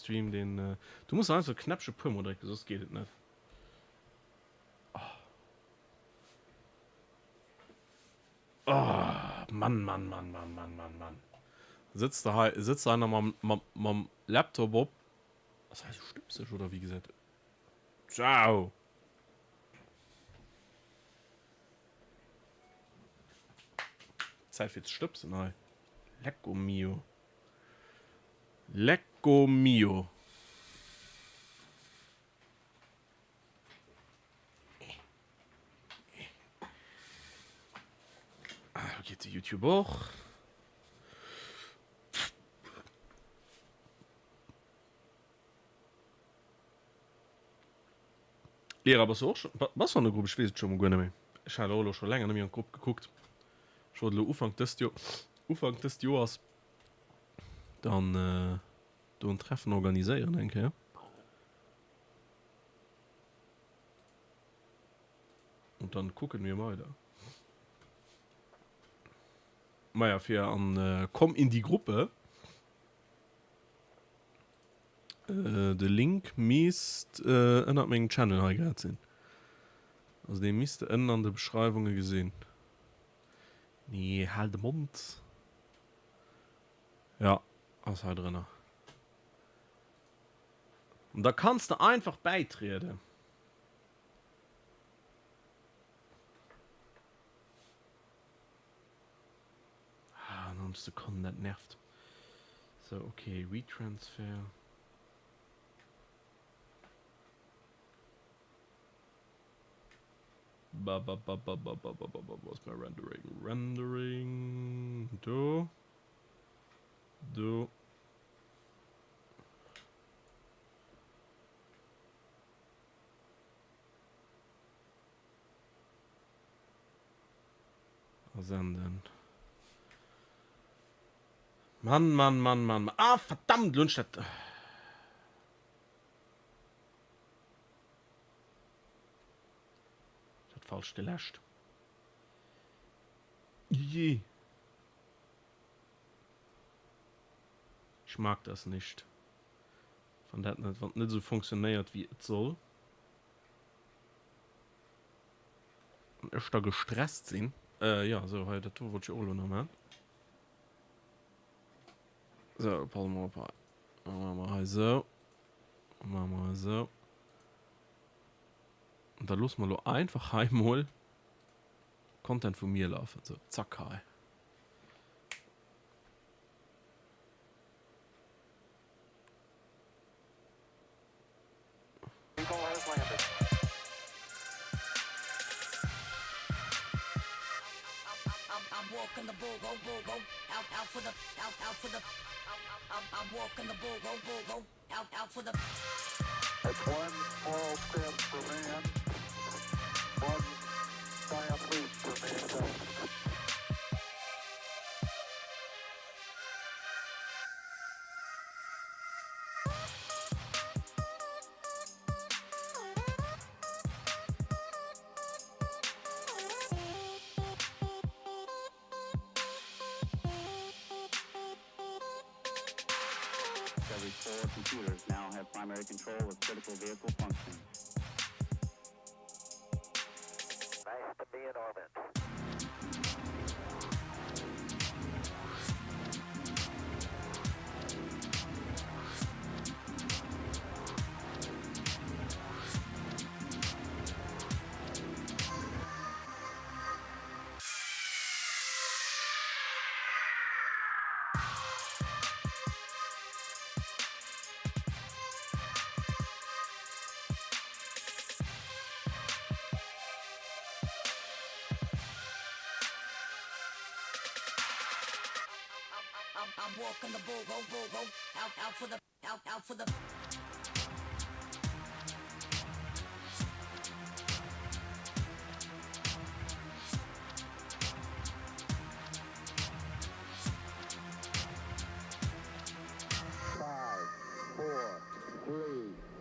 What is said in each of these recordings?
Stream deen du muss einfach Knäppche puer mol drécken soss geet et net. Oh Mann Mann Mann Mann Mann Mann Mann sëtz de hei sëtz de hei nach mam mam mam Laptop op ass hei sou stëbseg oder wéi gesäit Ciao. Zäit fir ze stëbsen hei. Lecco mio. Lecco mio. Ah, do geet de YouTube och. Lera, bass du och schon, bass du an der Grupp? Ech weess et scho mol guer net méi. Ech hat och elo scho länger net méi an d'Grupp gekuckt. Ech wollt elo Ufank dëst Joer, Ufank dëst Joers dann do en Treffen organiséieren eng Kéier. Und dann kucken wir weider. Maja, fir an komm in die Gruppe. De Link misst ënnert mengem Channel hei grad sinn. Also dee misst de ënnen an de Beschreiwunge gesinn. Nee, hal de Mond. Ja, ass hei drënner. An da kanns de einfach bäitrieden. Ah, 90 Sekonnen, dat nervt. So, okay, WeTransfer. Ba, ba, ba, ba, ba, ba, ba, ba, ba, wo ass mäi Rendering? Rendering, do, do. A senden. Mann, Mann, Mann, Mann, Mann. Ah, verdammt, lo hunn ech dat. Dat falscht geläscht. Ijee. Ich mag das nicht. Wann dat net, wann et net esou fonctionnéiert wéi et soll. An ech da gestresst sinn. Äh, jo, sou, hei, dat do wollt ech jo och elo nach maachen. Sou, passe mol op hei. Da maache mer hei esou. Da maache mer hei esou. An da loosse mer elo einfach hei mol Content vu mir lafen. Sou, zack, hei.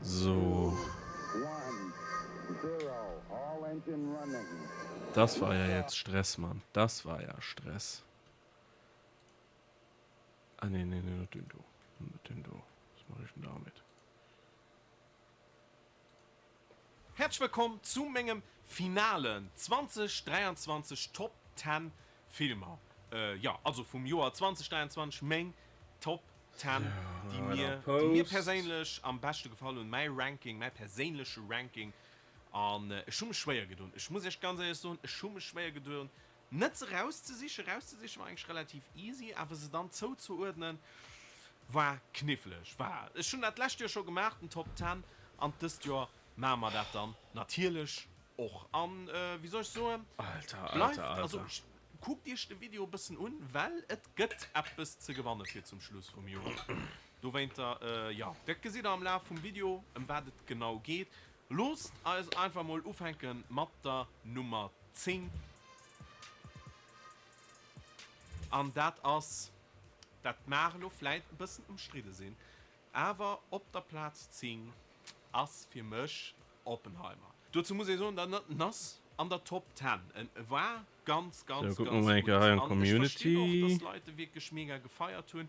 So. Das war ja jetzt Stress, Mann. Das war ja Stress. Ah, nee, nee, nee, net den do. Net den do. Mach ich denn damit? Häerzlech wëllkomm zu mengem finalen 2023 Top 10 Filmer. Jo, also vum Joer 2023 meng Top 10, déi mir, déi mir perséinlech am beschte gefall hunn, mäi Ranking, mäi perséinleche Ranking. An ech hu mech schwéier gedoen, ech muss iech ganz éierlech soen, ech hu mech schwéier gedoen, Net se rauszesichen, rauszesichen war eigentlech relativ easy, awer se dann zouzeuerdnen war kniffleg. War, ech hunn dat d'lescht Joer scho gemaach, den Top Ten, an dëst Joer maache mer dat dann natierlech och. An wéi soll ech soen, Alter, bleift, alter, also alter. kuckt iech de Video e bëssen un, well et gëtt eppes ze gewanne fir zum Schluss vum Joer. Dowéinter, jo, dat gesitt der am Laf vum Video, ëm wat et genau geet. Loosst eis einfach mol ufänke mat der Nummer 10. An dat ass, dat mag elo vläit e bëssen ëmstridde sinn, awer op der Plaz 10 ass fir mech Oppenheimer. Dozou muss ee soen, dat en ass an der Top 10. En war ganz, Sou, ganz, kucke mer ganz mol eng Kéier gutt. hei an An ech verstinn och, d'Community. dass Leit e wierklech mega gefeiert hunn,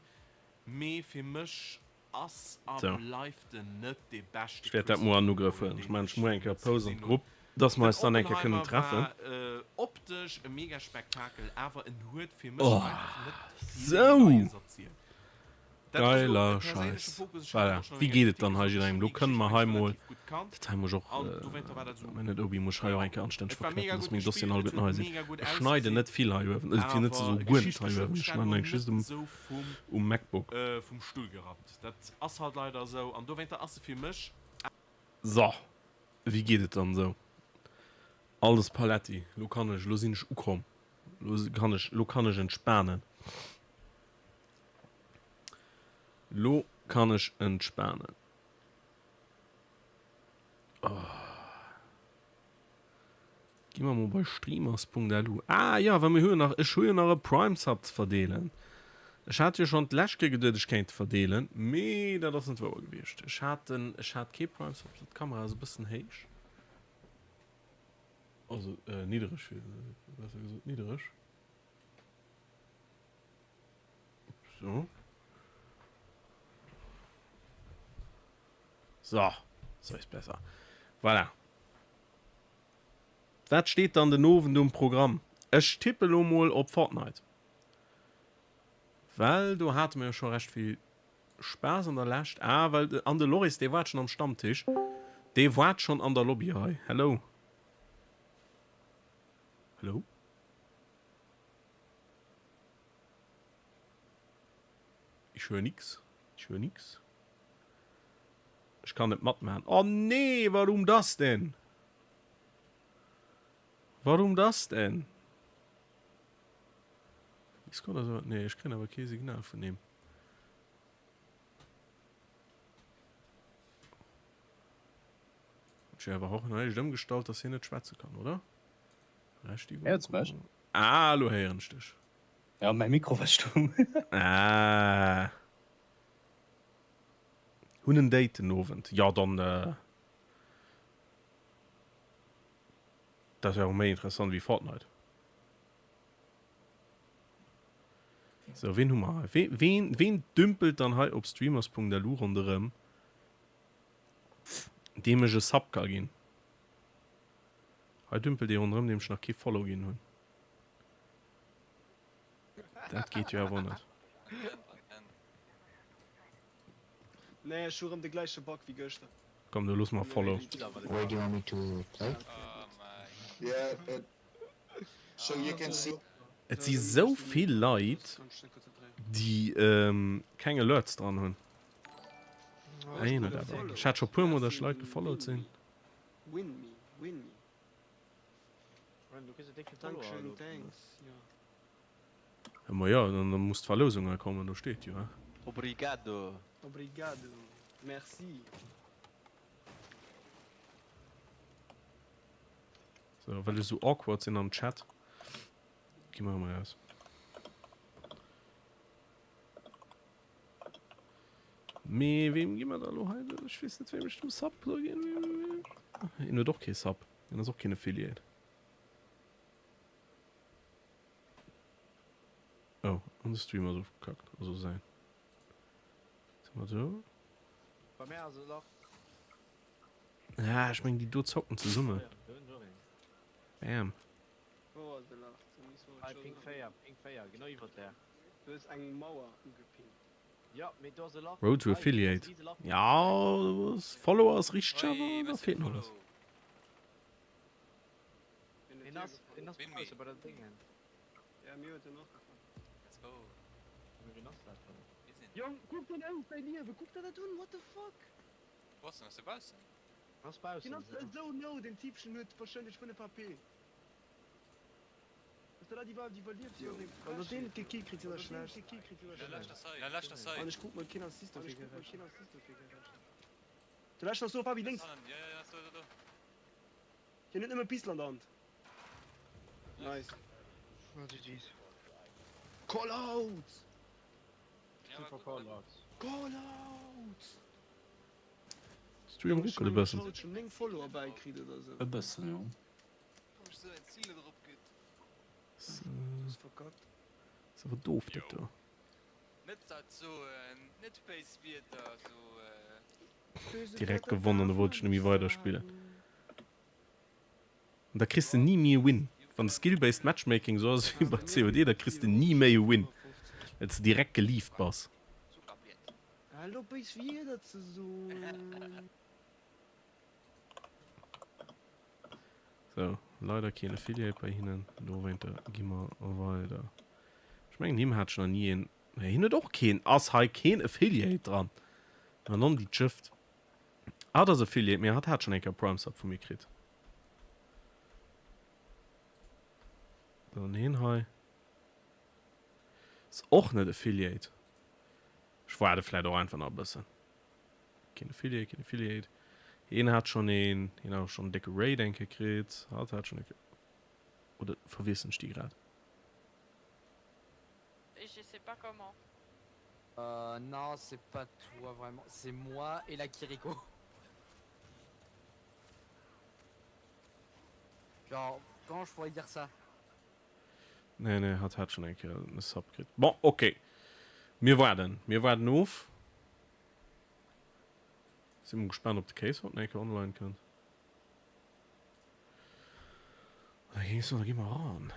mee fir mech Ass a So. bleift en net dee beschte Ech wäert dat muer an Christopher Ugrëff Nolan, huelen. Ech deen maachen ech ech muer eng Kéier jeemools Post an gesinn hunn. d'Grupp, dass mer Den eis dann eng Kéier kënnen Oppenheimer treffen. war optesch e mega Spektakel, awer en huet fir mech Oh, einfach net vill sou! Neies erzielt. Dat ass elo e Geiler perséinleche Scheiss. Fokus, ech hat Voilà. och schonn an Wéi enger geet et Kritik dann hei gesot, ech jidderengem? hunn Lo déi kënne Geschicht mer hei eigentlech mol, relativ gutt kannt dat hei muss ech och, an dowéinter war dat esou, mä net Obi, muss ech hei och jo, eng Kéier anstänneg et war mega verknäppen, dass gutt meng Dossieren gespillt, et alleguerten huet hei sinn. mega gutt Ech schneiden ausgesinn, net vill hei uewen, also fir net ze awer soen, guer net hei geschichtlech huet uewen. mech Ech dat schneiden elo eigentlech net just um, esou vum um MacBook. vum Stull gerappt. Dat ass halt leider esou an dowéinter ass se fir mech. So, wéi geet et dann esou? Alles paletti, lo kann ech, lo sinn ech ukomm, lo kann ech, lo kann ech entspanen. Lo kann ech entspanen. Oh. Gi mer mol bei streamers.lu. Ah jo, well mir hu jo nach, ech hu jo nach e Prime Sub ze verdeelen. Ech hat jo schonn d'lescht Kéier geduet, ech kéint e verdeelen, mee dat ass net wouer gewiescht. Ech hat en, ech hat kee Prime Sub. D'Kamera ass e bëssen héich. Also niddereg, fir besser gesot niddereg. So. So, so ist besser. Voilà. Wat steet dann den Owend um Programm? Ech tippe lo mol op Fortnite. Well do hate mer jo scho recht vill Spaass an der Lescht. Ah, well an de Loris, dee waart schon am Stammtisch. Dee waart schon an der Lobby hei. Hello. Hello? Ich höre nix. Ich höre nix. Ech kann net matmachen. Oh nee, warum das denn? Warum das denn? Discord ass awer, nee, ech kréien awer kee Signal vun him. Ech awer och näischt ëmgestallt, dass hien net schwätze kann, oder? Berechtigung. Héiers du mech? Ah, lo héieren ech dech. Ja, mäi Mikro war stumm. Ah. Hunn en Date den Owend. Jo, dann. Dat ass jo och méi interessant wéi Fortnite. Sou, ween hu mer hei? Ween, ween, ween dümpelt dann hei op streamers.lu ronderëm, deem ech e Sub ka ginn? Hei dümpelt ee ronderëm, deem ech nach kee Follow ginn hunn. Dat geet jo awer net. Nee, ech hu rëm de gläiche Bug wéi gëschter. Komm, do loosse mer Follow. Where do you want me to play? Et si sou vill Leit, déi keng Alerts dran hunn. Ah, een huet awer. Ech hat scho puer mol, datt Leit gefollowt sinn. Ma jo, dann muss d'Verlousung hei kommen, do steet jo, he. Obrigado. Obrigado. Merci. So, well ech sou awkward sinn am Chat, gi mer emol raus. Mee weem gi mer da lo hei? Ech weess net, weem ech dem Sub soll ginn. Hien huet och kee Sub. Hien ass och keen Affiliate. Oh, an de Stream ass ofgekackt. Also säin. Sinn mer do? Bei mär ass e Lach. Ah, ech meng déi do zocken zesummen. Bam. Wou ass de Lach? Hei Ping 4, Ping 4, genau iwwert där. Du hues eng Mauer ugepingt. Jo, mee do ass e Lach. Road to Affiliate. Ja, Follower ass richteg, awer da feelt nach eppes. Hien ass, hien ass bausse bei der Déngen. Ja, mir huet en och gefall. Let's go. Mee wien ass dat dann? Mir sinn. Jong, kuck deen Ount säi Liewen, kuck der dat un, what the fuck? Wou ass en? Ass e baussen? En ass baussen. Hien ass esou low, deen Typchen huet warscheinlech 5 HP. Ass dat iwwerhaapt iwwerlieft? Jo, wann der deen net gekillt kritt, sidd der schlecht. La lescht ass hei. An ech krut mol keen Assist dofir gerecht. De leschten ass do, Fabi, lénks! Ja, ja, ja, do, do, do. Hien huet nëmme Pistol an der Hand. Nice. Call out! Super Call out. Call out! Stream ruckelt e bëssen. Ech hun 9 Follower bäikritt oder sou. E bëssen, jo. Ass awer doof dat do. Direkt gewonnen, da wollt ech net méi weiderspillen. An da kriss de ni méi e Win. Wann de Skill-based Matchmaking esou ass wéi bei COD, da kriss de ni méi e Win, well s de direkt geleaved bass. Hal op béis Wierder ze soen. Sou, leider keen Affiliate bei hinnen, dowéinter gi mer weider. Ech mengen him hat ech nach ni een, nee hien huet och keen, ass hei keen Affiliate dran? Ma non déi Jëft. Hatt ass Affiliate, mee hatt hat schonn eng Kéier Prime Sub vu mir kritt. Dann hien hei ass och net Affiliate. Ech waarde vläit och einfach nach e bëssen. Keen Affiliate, keen Affiliate. Hien hat schonn een, hien hat och schonn en décke Raid eng Kéier kritt. Hatt hat schonn eng Kéier, oder verwiesselen ech déi grad? Et je sais pas comment. Euh non c'est pas toi vraiment, c'est moi et la Kiriko. Genre, comment je pourrais dire ça? Nee, nee, hatt hat schonn eng Kéier e Sub kritt. Bon, ok. Mir waarden, mir waarden of. Si mol gespaant, ob de Case haut nach eng Kéier online kënnt. An da géing ech soen, da gi mer eran.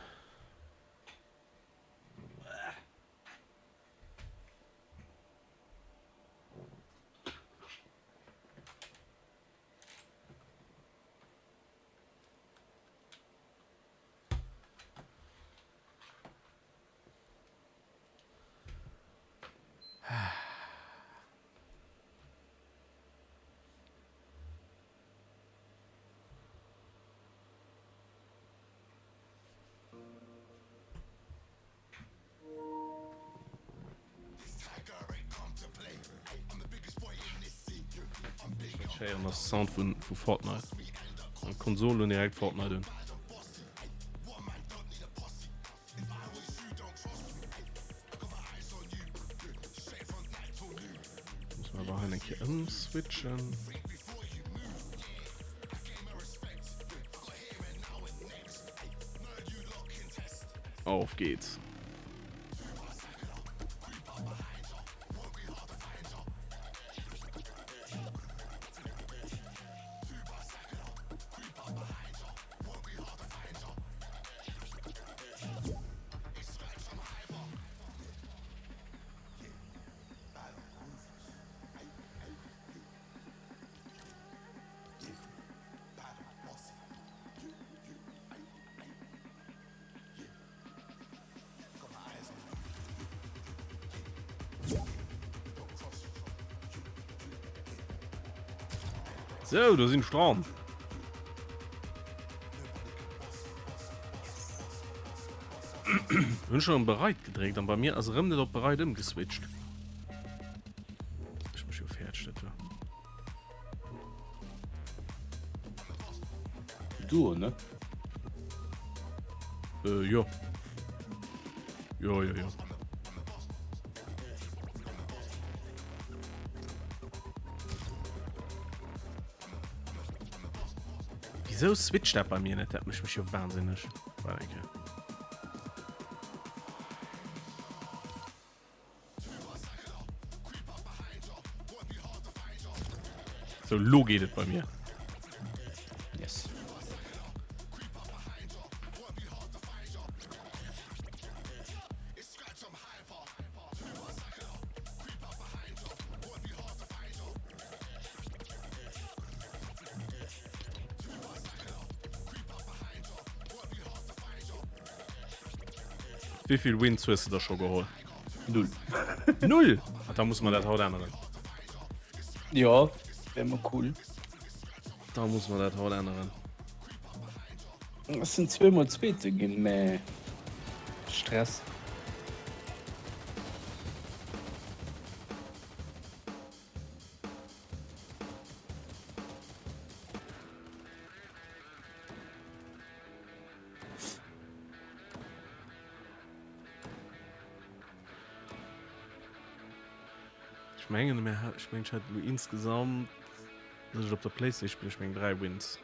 Schéieren ass Sound vun vu Fortnite. An Konsol hun direkt Fortnite un. Muss man awer hei eng Kéier ëmswitchen. Auf geht's. Sou, do sinn ech dran. Hunn schon bereit gedréckt an bei mir ass erëm net op bereit ëmgeswitcht. Ech mech jo fäerdeg dat do. Duo, ne? Äh, jo. Jo, jo, jo. Wieso switcht dat bei mir net? Dat mécht mech jo wahnsinneg. Warte eng Kéier. Sou, lo geet et bei mir. Yes. Wéi vill Wins hues de der scho geholl? Null. Null? Ah, da muss man dat haut änneren. Ja, wär mal cool. Da muss man dat haut änneren. Ech sinn zweemol Zweete ginn, mä Stress. Ech mengen mir hat, ech mengen ech hat elo insgesamt, dass ech op der Playstation spillen, ech mengen 3 Wins.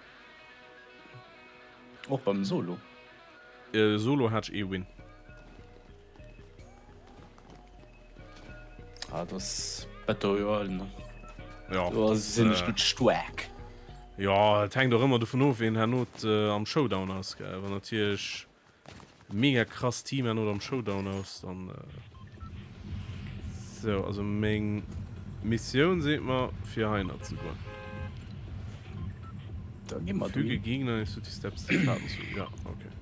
Och beim Solo? Äh, Solo hat ech ee Win. Ah, dat ass Battle Royale, ne? Ja. Do sinn ech äh, net staark. Ja, et hänkt och ëmmer dovun of, wien herno äh, am Showdown ass, gell? Wann natierlech Mega krass Team herno am Showdown ass dann. Sou also meng Missioun seet mer fir heiner ze goen. Da gi mer Füge dohin. Gegner hinzu die Steps des Schaden zu. Ja okay.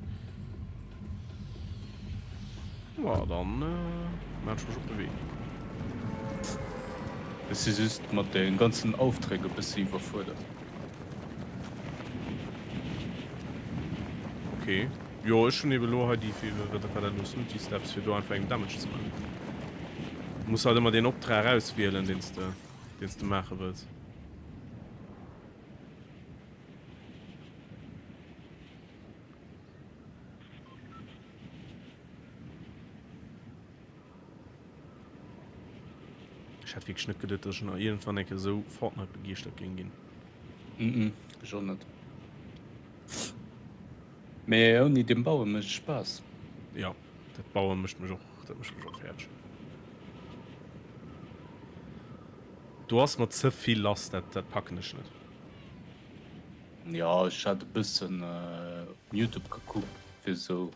Ja dann äh, maan ech mech op de Wee. Ech si just mat de ganzen Aufträg e bëssi iwwerfuerdert. Ok, jo ech hun eben elo hei déi fir wat war dat elo Snooty Steps fir do einfach engem Damage ze man. Muss halt ëmmer deen Optrag auswielen deens de deens de maache wëlls. Ech hätt wierklech net geduet, dass ech nach iergendwann eng Kéier esou Fortnite begeeschtert géing ginn. Mm ech och net. Mee ouni dem Baue mécht et Spaass. Jo, dat Baue mécht mech och, dat mécht mech och fäerdeg. Do ass mer ze vill lass, dat, dat packen ech net. Jo, ech hat e bëssen op Youtube gekuckt fir sou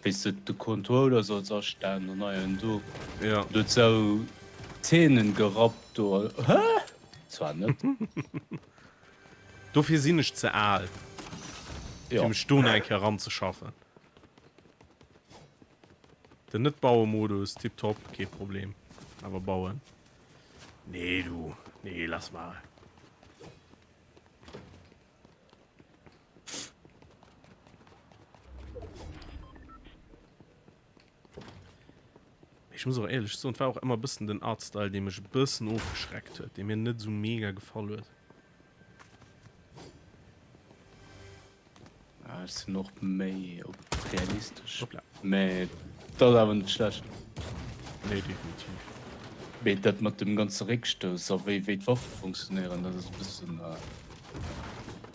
wéi s de de Controller solls astellen an hei an do. Ja. Do huet sou Zeenen gerappt do. Hä? Zwar net. Dofir sinn ech ze al, fir mech do nach eng Kéier eranzeschaffen. Den Net-Baue-Modus, tiptop, kee Problem. Awer bauen, nee du, nee lass mal. Ech muss och éierlech soen, et war och ëmmer e bëssen den Artstyle, dee mech e bëssen ofgeschreckt huet, dee mir net esou mega gefall huet. Ah, ech sinn och méi op realistesch. Hoppla. Mä dat ass awer net schlecht. Nee, definitiv. Mee dat mat dem ganze Réckstouss a wéi wéi d'Waffe funktionéieren, dat ass e bëssen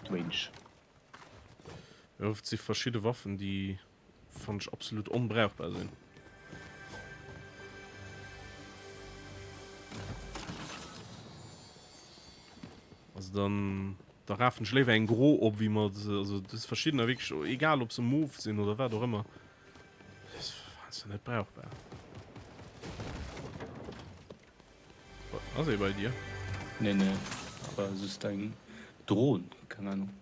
strange. Jo, et si verschidde Waffen, déi fannen ech absolut onbrauchbar sinn. Also dann da rafen ech léiwer eng gro op wéi mat also das verschiddener wierklech egal ob se move sinn oder wat och ëmmer das ass net brauchbar. Ass ee bei dir? Nee nee, war just eng Dron, keng Ahnung.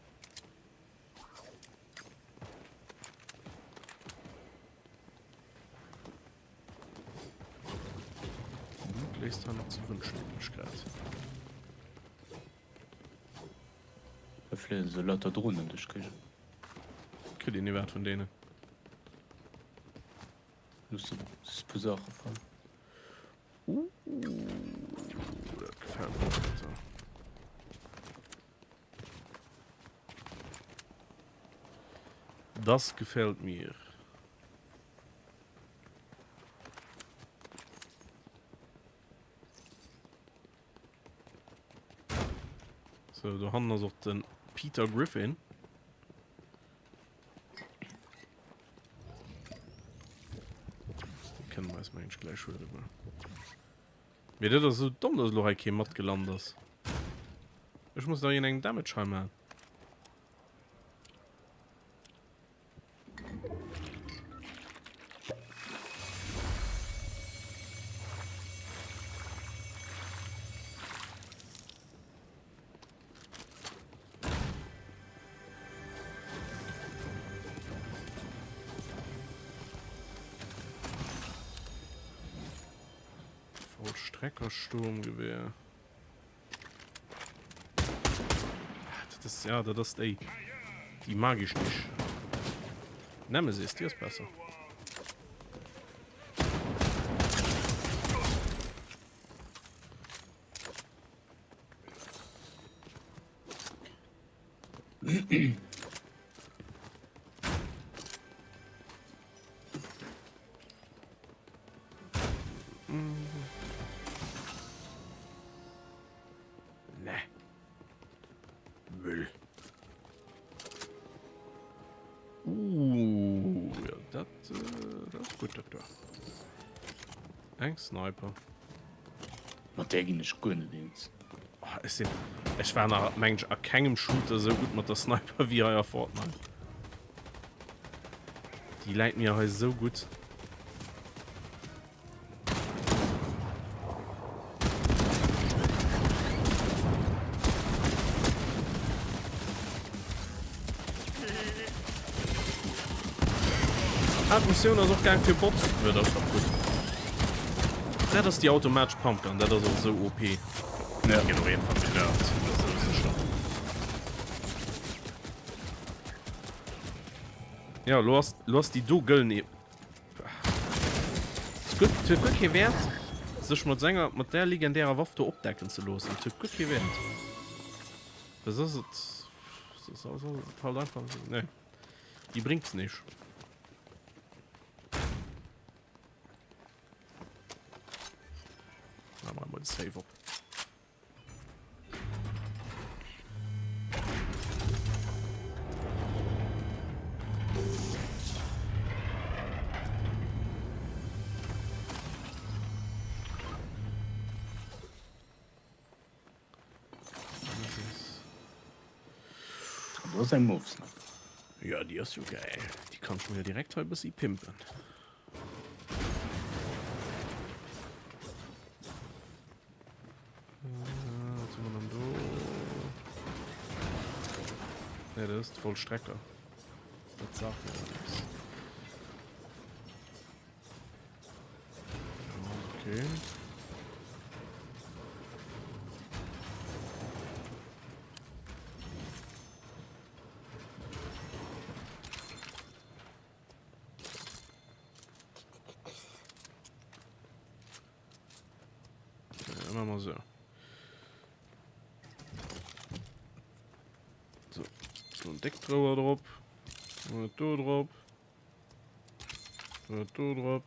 Léisst hei nach ze wënschen iwwreg grad. Da fléien esou lauter Dronen duerch d'Géigend. Kritt een iwwerhaapt vun deenen? Loosse se puer Saache falen. Ooh, dat gefält mer och net esou. Das gefällt mir. So, do hannen ass och den Peter Griffin. Den kënne mer eis mengen ech gläich huelen goen. Mee dat ass esou domm, dass elo hei kee matgelant ass. Ech muss nach iergendengem Damage hei man. Vollstreckersturmgewehr. Dat ass, ja, dat ass déi. Déi mag ech nicht. Nemesis, déi ass besser. Ne. Müll. Uh, ja, dat, äh, dat ass gutt, dat do. Eng Sniper. Mat där ginn ech guer net eens. Oh, ech sinn, ech war nach, meng ech, a kengem Shooter esou gutt mat der Sniper wéi hei a Fortnite. Déi läit mir hei esou gutt. Ah, d'Missioun ass och gaang fir Bots. Jo, dat ass dach gutt. Dat ass déi automatesch Pumpgun, dat ass och esou OP. Ja. Déi gëtt och iergendwann genervt, dat ass esou sécher. Ja, lo ass, lo ass déi do gëllen e. Et huet, et huet guer kee Wäert, sech mat senger, mat där legendärer Waff do opdecken ze loossen. Et huet guer kee Wäert. Well soss et, soss ass et halt einfach, nee, déi bréngt's nicht. Na, mach mol de Save op. Du ass eng Move Sniper. Ja, déi ass jo geil. Déi kann ech mir jo direkt hei e bëssi pimpen. Wat hu mer dann do? Ne, dat ass d'Vollstrecker. Dat sagt mir awer nichts. Okay. Ja, machen wir so. So, so ein Deckdroher drop. Und do drop. Und do drop.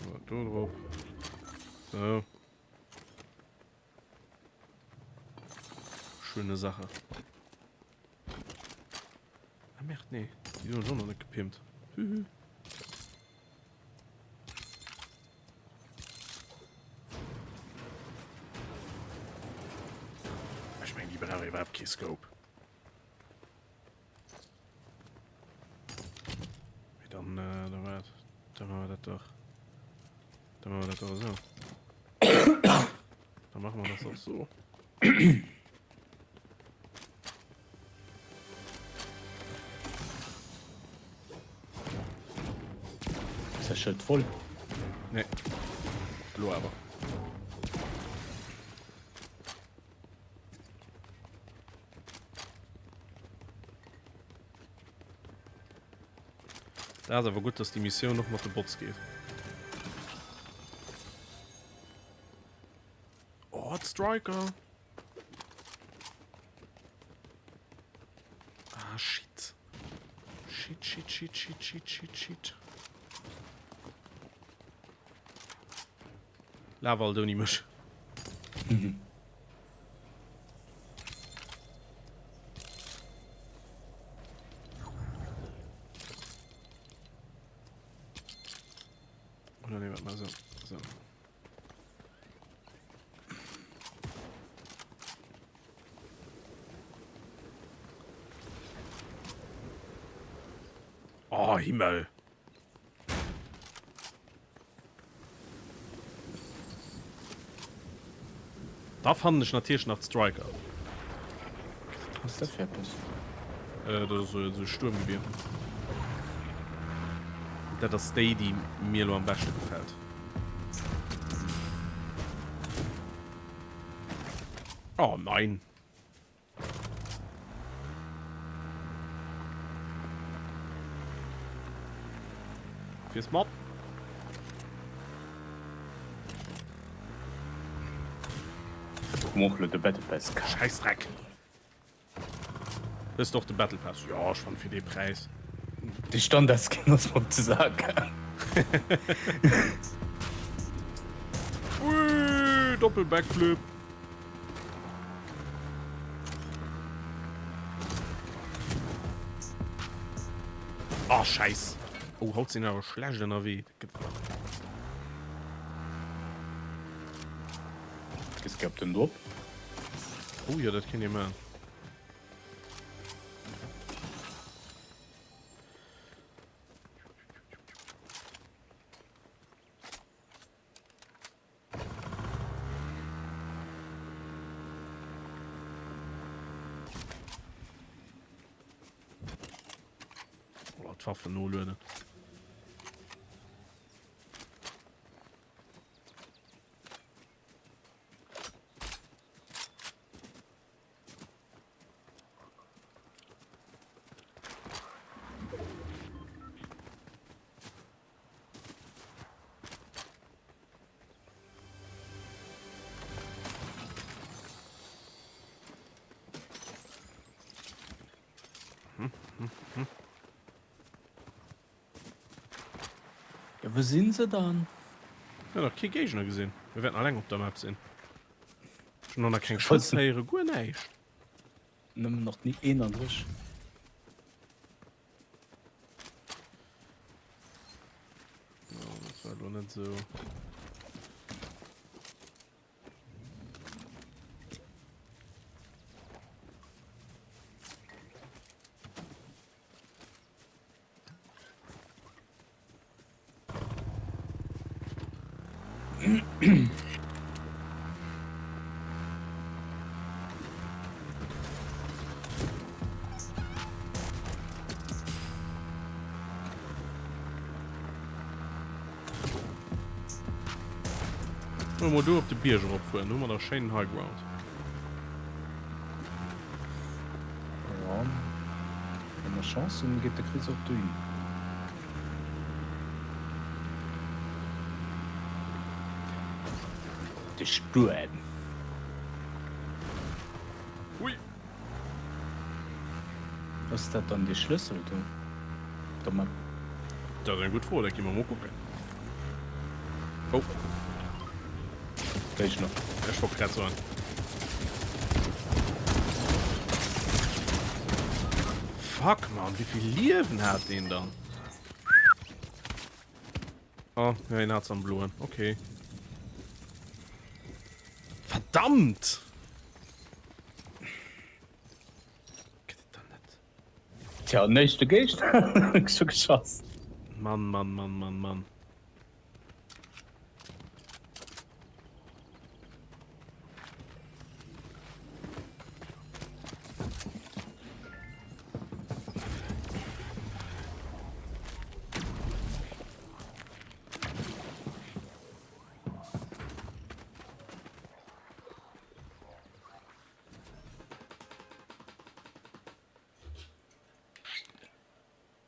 Und do drop. So. Schöne Sache. Ah, Merde, nee. Die sind schon noch nicht gepimpt. Hühü. Ech mengen, déi brauch iwwerhaapt kee Scope. Mee dann, äh, da war, da machen wir dat doch. Da machen wir dat doch esou. Da machen wir das doch so. Ist das Schëld voll? Nee. Lo awer. Da ass awer gutt, dass déi Missioun och mat de Bots geet. Oh, d'Striker! Ah, shit. Shit, shit, shit, shit, shit, shit, shit. Laf alt ouni mech. Mhm. Oder nee, warte mal, so. So. Oh Himmel! Da fannen ech natierlech nach d'Striker. Was ass dat fir eppes? Äh, dat ass esou e Stuermgewier. Dat ass déi, déi mir elo am beschte gefält. Oh nein! Fiers mat? Och lo de Battle Pass kaf. Scheißdreck! Hues de och de Battle Pass? Jo, ech fannen fir dee Präis. De Standardskin ass mer op de Sak gaang. Ui, Doppel-Backflip! Ah, Scheiß. Oh, haut sinn awer schlecht ënnerwee. Dat gëtt Gëss op den Drop. Oh jo, dat kéint ee maachen. Oh, d'Waffen nolueden. Ja, wou sinn se dann? Ja, nach kee Géigner gesinn. Mir wäerten alleng op der Map sinn. Ech hunn och nach keng Schëss héieren, guer näischt. Nëmmen nach ni 31. Dat war lo net sou. Mol do op de Bierg eropfueren, do hu mer da schéinen High Ground. Ja, wa mer Chance hunn, geet de Chris och dohin. De Stuerm. Ui. Ass dat dann dee Schlëssel do? Der Map? Dat ass eng gutt Fro, dat gi mer mol kucken. Oh. Géigner. Ech wollt grad soen. Fuck man, wéi vill Liewen hat deen dann? Oh, ja, een hat's am Bloen. Okay. Verdammt! Gëtt et dann net. Tja, an éischte Géigner scho geschoss. Mann, Mann, Mann, Mann, Mann.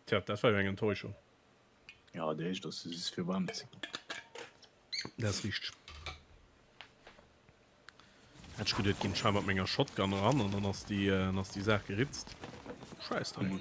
Tja, dat war jo eng Enttäuschung. Ja, déi éischt ass just fir waarm ze ginn. Dat ass richteg. Hätt ech geduet, ginn ech hei mat menger Shotgun eran an dann ass déi, dann ass déi Saach geritzt. Scheiß dran. Mhm.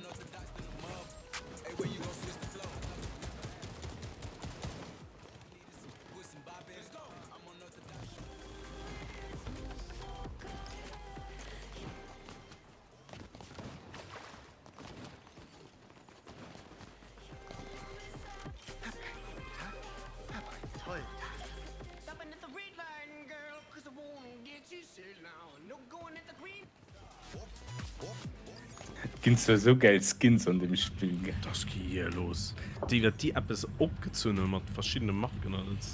Ginn zwar sou gäil Skins an deem Spill gell. Dass gi hier los déi wat déi eppes opgezunn hunn mat verschiddene Marken an et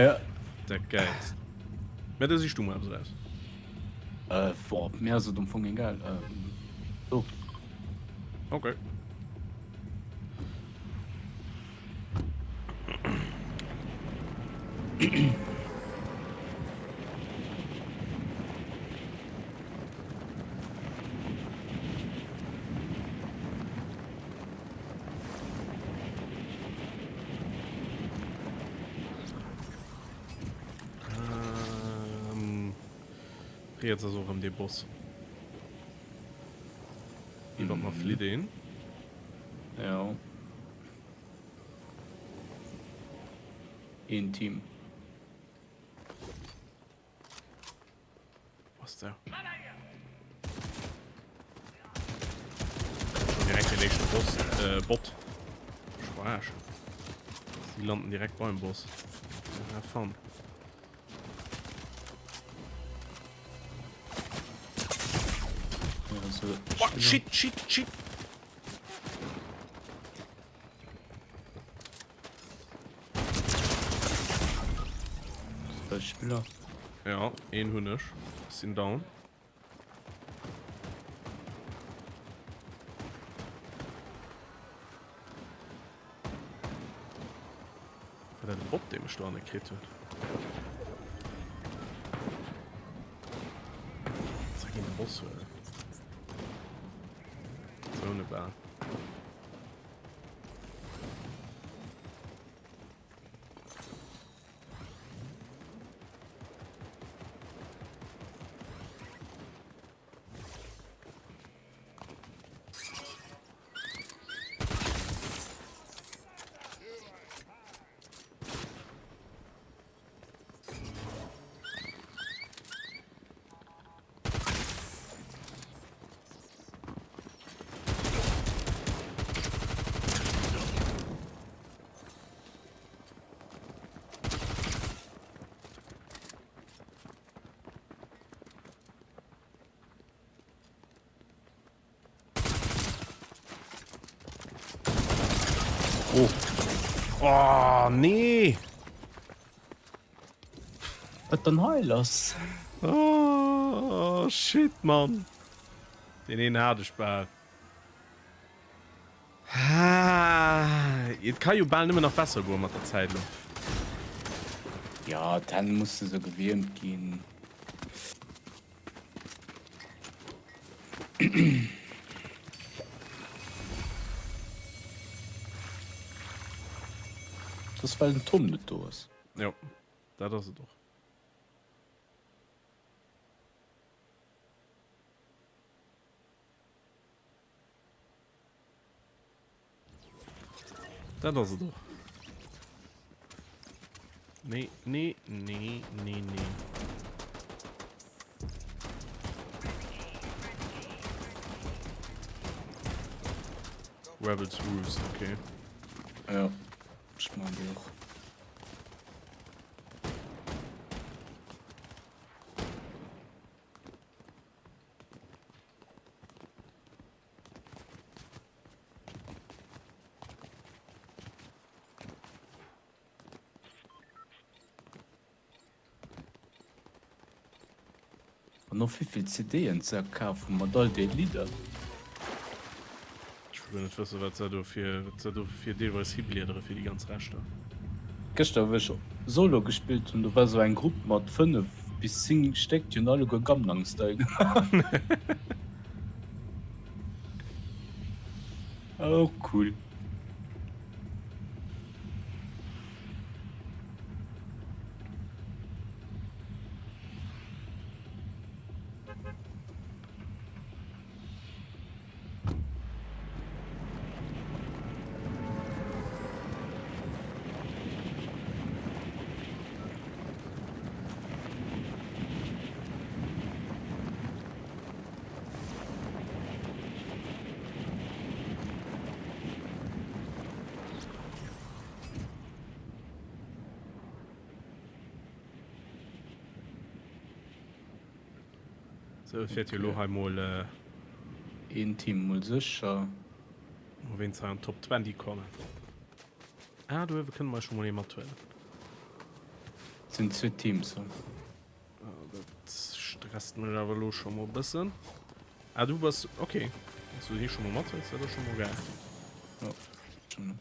Ja. dat gäilst. Mä da sich du mol eppes eraus. Äh boah, mir ass et am Fong egal. Ähm do. Okay. Ähm, riets ass och erëm dee Boss. Iwwer mer flitt een. Ja. Een Team. Was der? Schon direkt den nächsten Boss, äh, Bot. Spaß. Sie landen direkt beim Boss. Have fun. Ja, so, Oh, shit, shit, shit. Spiller. Ja, een hunn ech. Sinn down. War dat e Bot, dee mech do anne kritt huet? Zeck een de Boss huelen. Zone bal. Oh. Oh, nee. Wat dann hei lass? Oh, shit, Mann. Den een hat ech bal. Et ka jo bal nëmmen nach besser goe mat der Zäit elo. Ja, d'Hänn musse sou gewiermt ginn. Dat ass well den Tom net do ass. Jo, dat ass et och. Dat ass et och. Nee, nee, nee, nee, nee. Rebels Roost, okay. Ja, ech man déi och. An och wéivill CDen ze kafen mat all de Lidder. Ech wëll guer net wëssen wat se do fir wat se do fir deelweis hibliedere fir déi ganz Rechter. Gëschter wou ech Solo gespillt hunn, do war sou eng Grupp mat 5 bis 10 Stéck, déi hunn alleguer Gangnam Style gemaach. Och cool. Sou, et wäert jo elo hei mol. Een Team mol sécher. Mol wéinst hei an d'Top 20 kommen. Ah, do uewe kënne mer eis scho mol ee mathuelen. Et sinn zwee Teams. Ah, dat stresst mech awer elo scho mol e bëssen. Ah, du bass. Okay. Wann s du hie scho mol mathëls, dat ass scho mol geil. Jo, schon.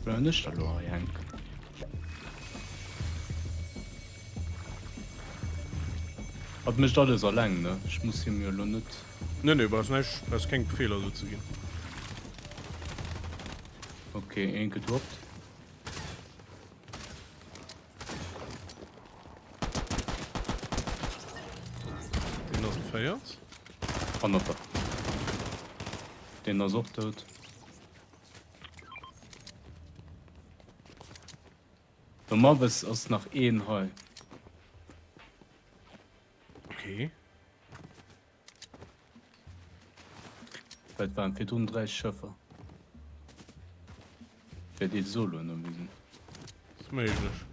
Bleiwen ech da lo hei hänken? Hat mécht alles alleng, ne? Ech muss him jo lo net. Nee, nee, brauchs näischt, brauchs keng Befeeler do ze ginn. Okay, een gedroppt. Deen ass entféiert. Hannert der. Deen ass och dout. Domaddes ass nach een hei. Okay. Well et waren virdrun 3 Schëffer. Fir déi solo ënnerwee sinn. Ass méiglech.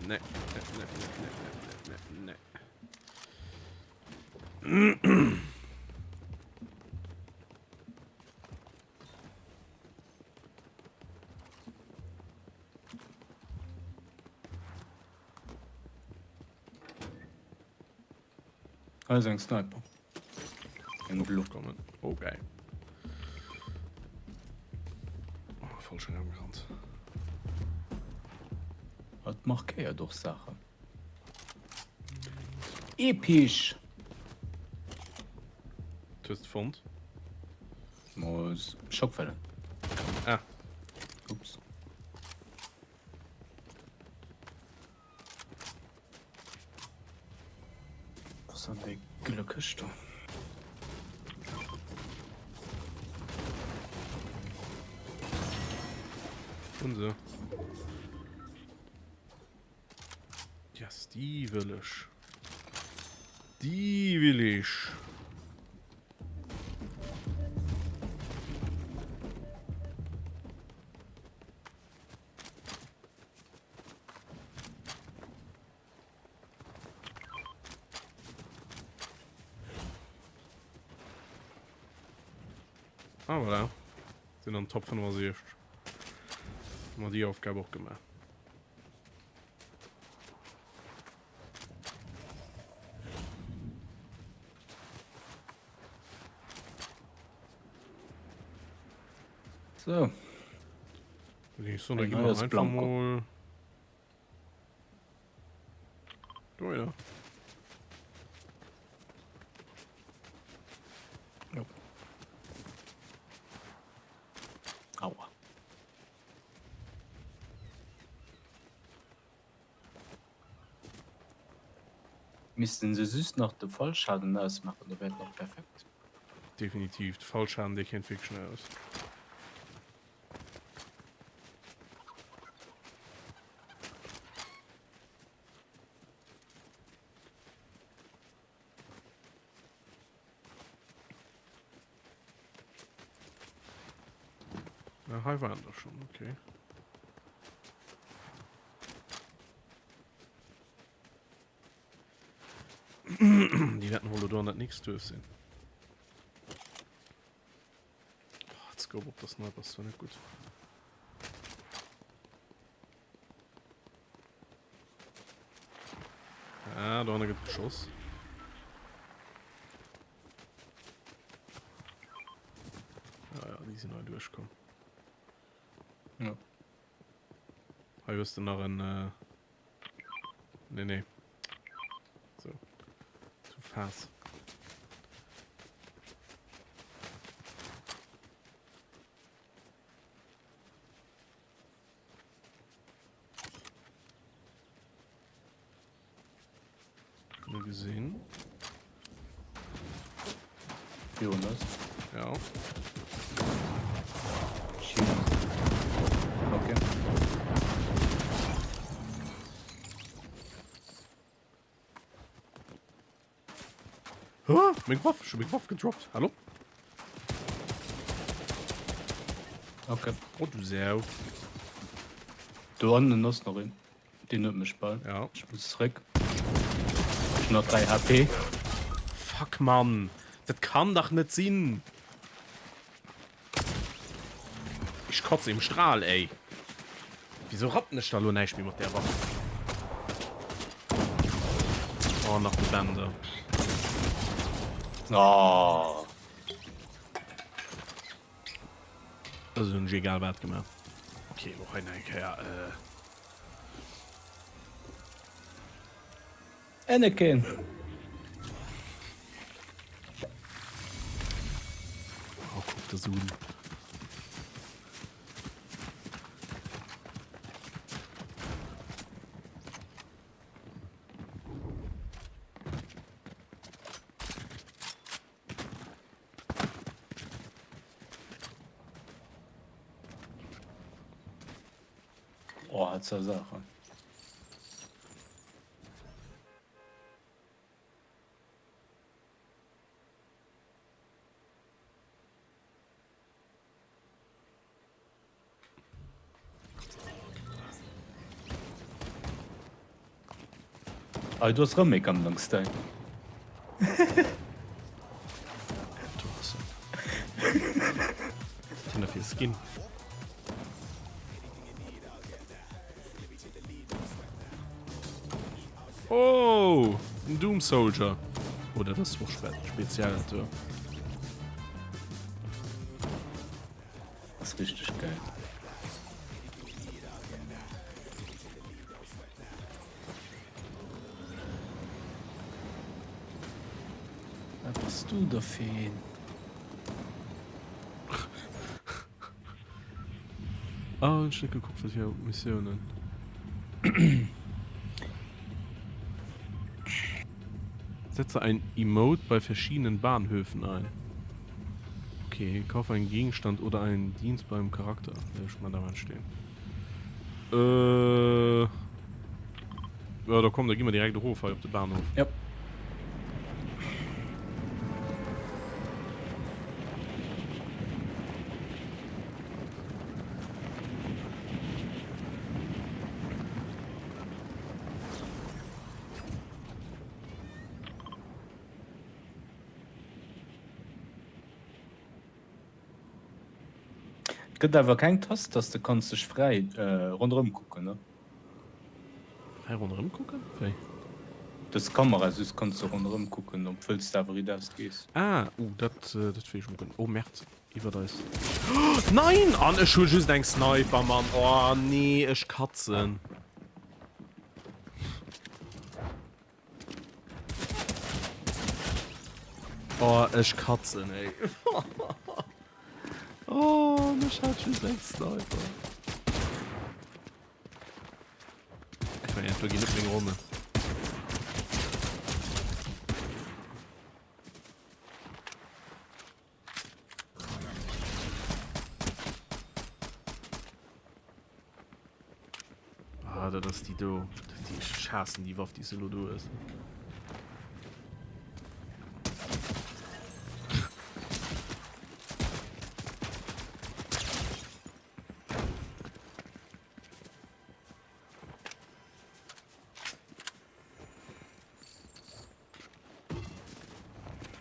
Nee, nee, nee, nee, nee, nee, nee, nee. Hei ass eng Sniper. Eng blo. Kommen. Oh geil. Oh, falschen Raum gerannt. Hat markéiert och Saachen. Episch! Du hues et fonnt? Mo Schockwellen. Ah. Ups. Was an déi gëlle Këscht do? Hunn se. Yes, déi wëll ech. Déi will ech. Ah, voilà. Sinn an Top 65. Hu mer déi Aufgab och gemaach. So. Ich so, dann gehen wir einfach mal. Do ja. Jo. Aua. Missten se just nach de Fallschaden ausmachen, da wär et nach perfekt. Definitiv, de Fallschaden dee kéint wierklech nach aus. Ah, hei waren der schon, okay. Déi wäerten wohl do an dat nächst Duerf sinn. Oh, Scope op der Sniper ass zwar net gutt. Ah, do hanne gëtt geschoss. Ah ja, déi sinn hei duerchkomm. Ja. Hei hues de nach en... Äh... Nee, nee. So. Zu Faass. Nur gesehen. Virun eis. Ja. Okay. Oh, meng Waff, ech hu meng Waff gedroppt. Hallo? Okay. Oh, du Sau. Do hannen ass nach een. Deen huet mech bal. Ja. Ech muss zréck. Ech hunn nach 3 HP. Fuck, Mann. Dat kann dach net sinn. Ech kotze im Strahl, ey. Wieso rappen ech da lo näischt méi mat där Waff? Oh, nach de Bender. Oh. Also hunn ech egal wat gemaach. Okay, lo hei nach eng Kéier. Äh. Anakin! Oh, guck das un. Oh, hat zur Sache. Ah, du hast rëm ee Gangnam Style. Du ass en. Wat hunn der fir Skin? Oh, en Doom Soldier. Oh, dat ass och spe speziell dat do. Ass richteg geil. Wat bass du da fir een? Ah, ech net gekuckt wat fir Missiounen. Setze ein Emote bei verschiedenen Bahnhöfen ein. Okay, kaufe einen Gegenstand oder einen Dienst beim Charakter. Ech man da mal stehen. Äh, ja, da komm, da gi mer direkt erof hei op de Bahnhof. Ja. Et gëtt awer keng Tast, dass de kanns dech fräi ronderëm kucken, ne? Fräi ronderëm kucken? Wéi? Dës Kamera, just kanns de ronderëm kucken, obwuel s de awer riidaus gees. Ah, uh, dat, dat weess ech mol guer net. Oh, Merd, iwwert eis. Nein! An ech hu just eng Sniper, Mann. Oh, nee, ech katzen. Oh, ech katzen, ey. Oh, mech hat just eng Sniper. Ech mengen, do ginn net meng Ronne. Ah, dat ass déi do. Déi ech haassen déi Waff, déi se elo do hues.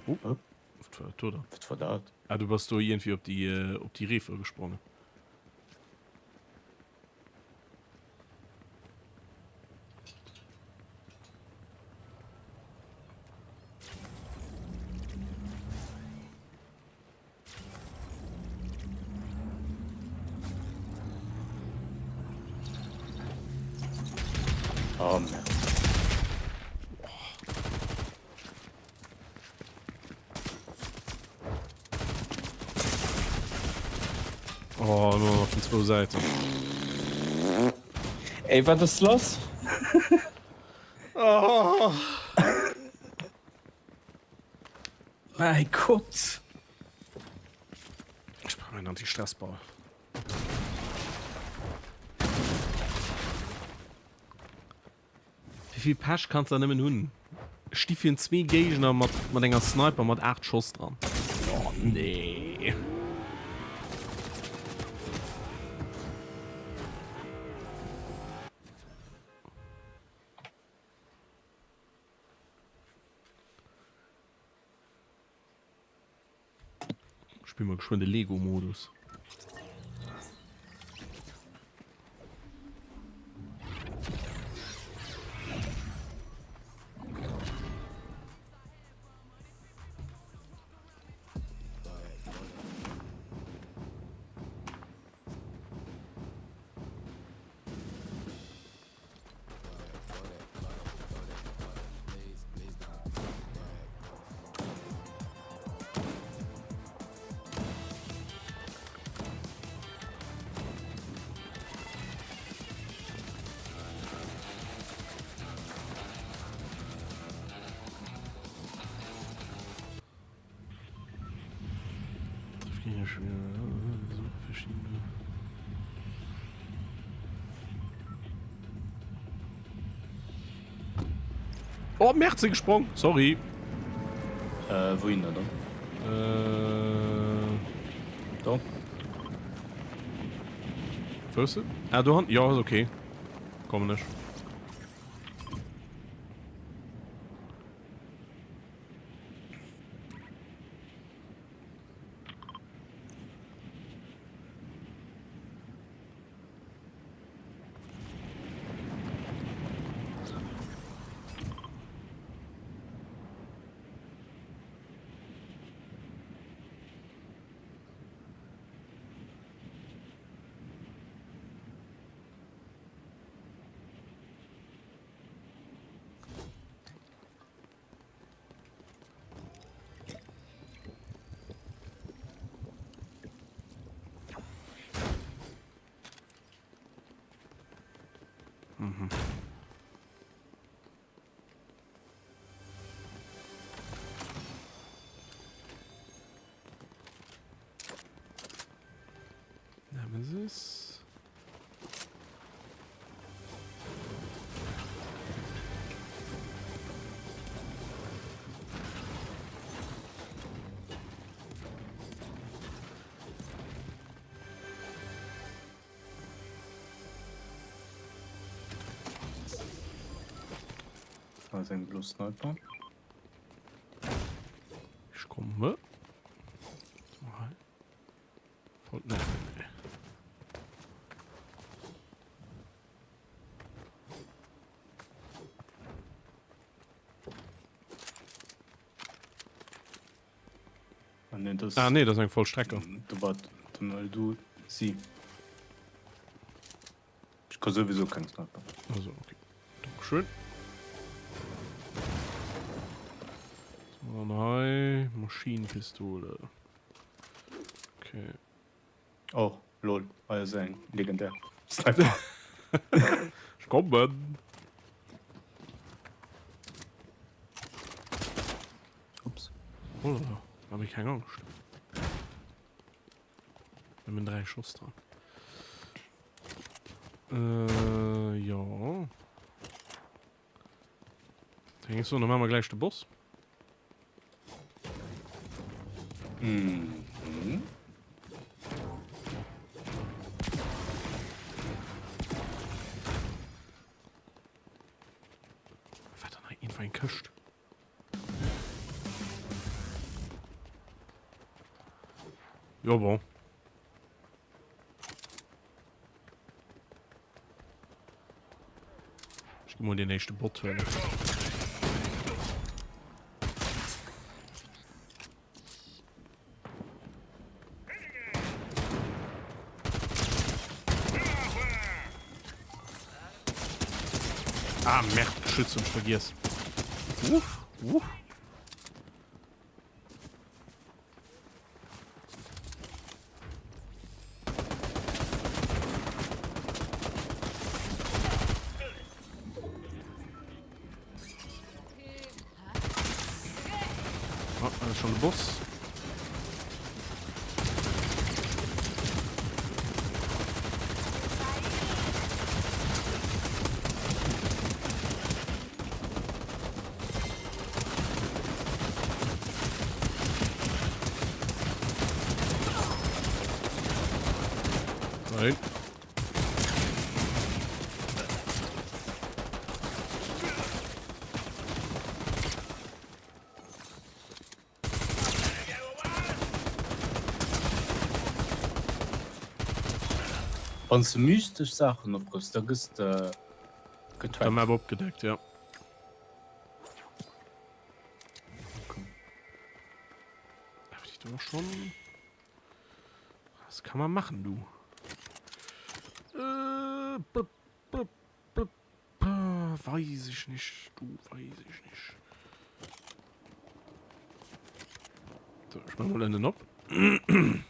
Oh, wat war dat do dann? Wat war dat? Ah, du bass do iergendwéi op déi, äh, op déi Reefe gesprongen. Oh Merde. Oh, elo nach vun zwou Säiten. Ey, wat ass lass? Oh. Mäi Gott. Mein Anti-Stressball. Wéi vill Pech kanns de nëmmen hunn? Ech sti virun zwee Géigner mat, mat enger Sniper mat 8 Schoss dran. Oh nee. Spille mer geschwënn de Lego-Modus. Oh Merd, sinn gesprong, sorry. Äh, wouhinner dann? Äh. Do. Wou ass se? Ah, do hannen. Jo, ass okay. Kommen ech. Mhm. Nemesis. Da ass eng blo Sniper. Ech komme. Ah, nee, das, ah, nee, das ist eng Vollstrecker. Du war den du sie. Ich kann sowieso keinen Sniper. Also, okay. Dankeschön. So, dann hei Maschinenpistole. Okay. Oh, lol. Ah, ist eng legendär. Sniper. Ich kommen. Ups. Oh, da hab ich keine Angst. Nëmmen 3 Schoss dran. Äh, jo. Da géing ech soen, da maache mer gläich de Boss. Mhm. Wat dann hei iergendwou eng Këscht? Jo bon. Ech gi mol den éischte Bot huelen. Ah, Merde, Geschütz hunn ech vergiess. Uff, uff. Ah, da ist schon de Boss. Schéin. Wann s de mystesch Saachen oprëffs, da gëss de getrackt. Map opgedeckt, ja. Schon. Das kann man machen, du. Äh, Weiß ich nicht, du, weiß ich nicht. So, ich mach mal einen op. Mhm.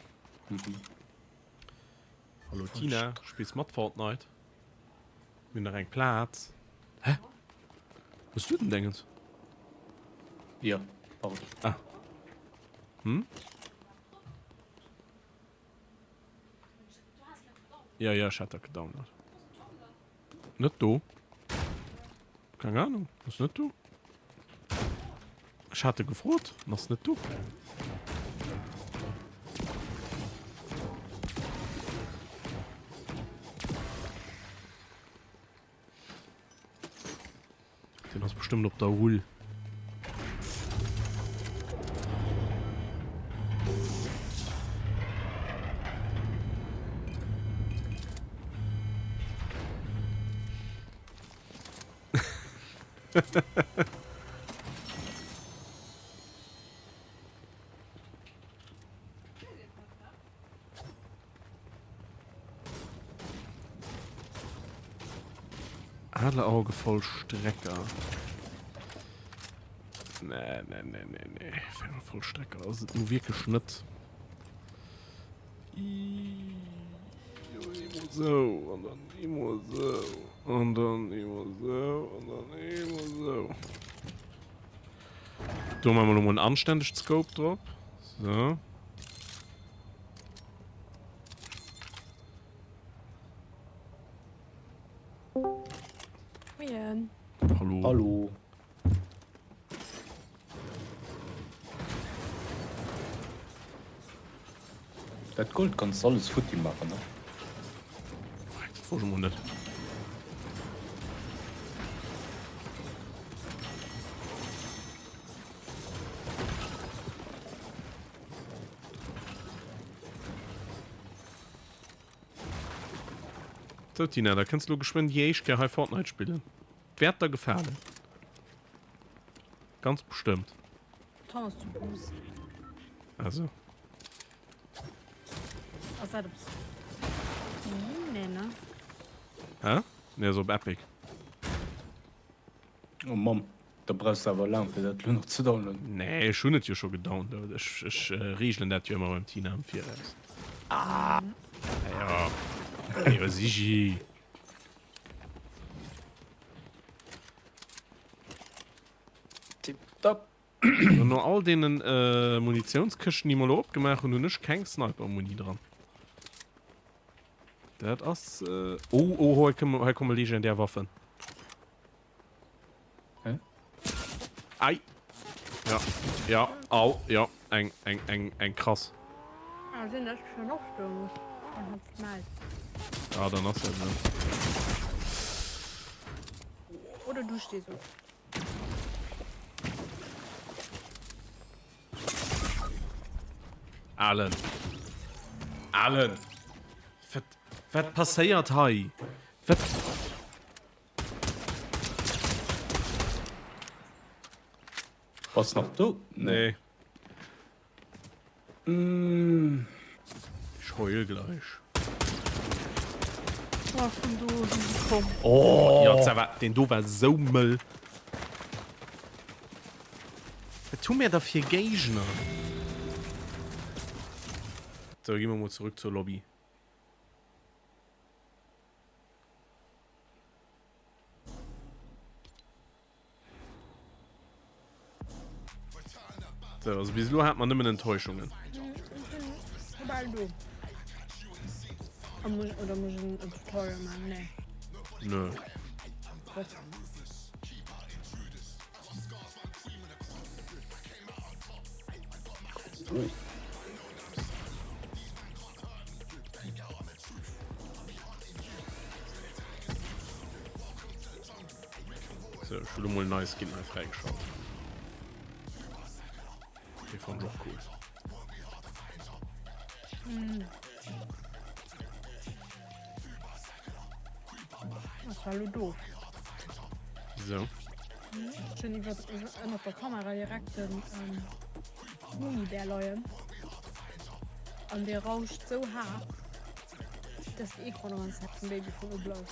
Hallo Tina, spielst mat Fortnite? Mir nach eng Platz. Hä? Was du denn Dingens? Ja, pardon. Ah. Hm? Ja, ja, ich hatte gedownload. Net do. Keng Ahnung, ass net do. Ech hat e gefrot, en ass net do. Den ass bestëmmt op der Rull. Adlerauge Vollstrecker. Nee, nee, nee, nee, nee. Vollstrecker ass et nu wierklech net. Sou, an dann eemol sou, an dann eemol sou, an dann eemol sou. Do maache mer lo mol en anständegt Scope drop. So. Moien. Hallo. Hallo. Dat Gold kanns de alles futti maachen, ne? Dat wosst ech mol net. Sou Tina, da kënns lo geschwënn déi éischt Kéier hei Fortnite spillen. Wäert der gefalen. Ganz bestëmmt. Tom ass zu Bus. Also. Ass dat op Steam? Nee, ne? Hä? Nee, ass op Epic. Oh Mamm, da brauchs de awer laang fir dat lo nach ze downloaden. Nee, ech hunn et jo scho gedownload. Ech, ech reegelen dat jo ëmmer beim Tina am Viraus. Ah! Ja. Jo, Sigi. Tipptopp. No all deenen Munitionskëschten, déi mer elo opgemaach hunn, hunn ech keng Sniper-Muni dran. Dat ass. Oh, oh, hei komme, hei komme legendär Waffen. Hä? Ei! Ja, ja, au, ja, eng, eng, eng, eng krass. Ah, sinn ech schon och do. An hat gemellt. Ah, dann ass dat esou. Oder du stehst op. Alen. Alen! Wat, wat passéiert hei? Wat? Bass nach do? Nee. Mm. Ich heul gleich. Oh, vun do sinn se komm. Oh, ja, dat war, den do war sou mëll. Wat hu mir da fir Géigner? So, gi mer mol zurück zur Lobby. So, also bis elo hat mer nëmmen Enttäuschungen. Bal do. Oder muss ich en Tutorial machen? Nee. Nö. Gut. Elo mol nei Skin hei fräigeschalt. Dee fannen ech och cool. Dat war elo doof. Wieso? Ech hunn iwwer ënnert der Kamera direkt den Mummibär leien. An dee rauscht sou haart, dass de Ecran de ganze Zäit vum Babyfon ublaut.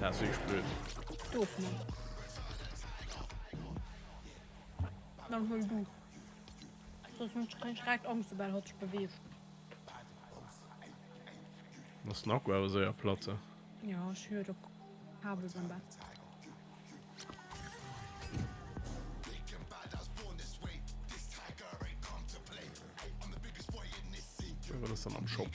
Dat ass wierklech blöd. Doof, ne? Dann huel du. Soss hunn ech direkt Angscht, soubal hatt sech beweegt. Ass den Akku awer séier platt, he? Jo, ech hu jo de Kabel beim Bett. Wat ass dann am Shop?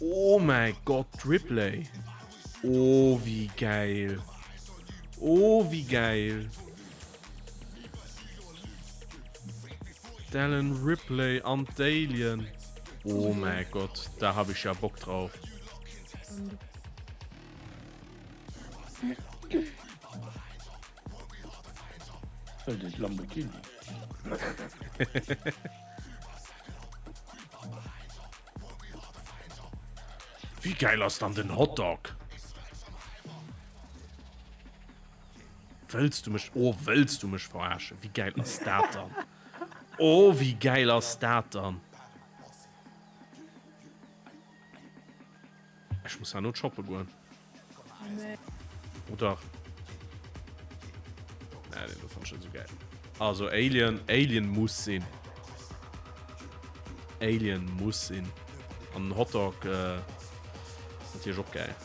Oh mäi Gott, d'Ripley! Oh, wéi gäil! Oh, wéi gäil! D'Ellen Ripley an d'Alien. Oh mäi Gott, da hab ich ja Bock drauf. Wëll de Lamborghini? Wéi gäil ass dann den Hotdog? Wëlls du mech, oh wëlls du mech verarschen? Wéi gäil ass dat dann? Oh wéi gäil ass dat dann? Ech muss herno shoppe goen. Oh dach. Nee, den do fand ech net esou gäil. Also Alien, Alien muss sinn. Alien muss sinn. An den Hotdog äh, ass natierlech och gäil.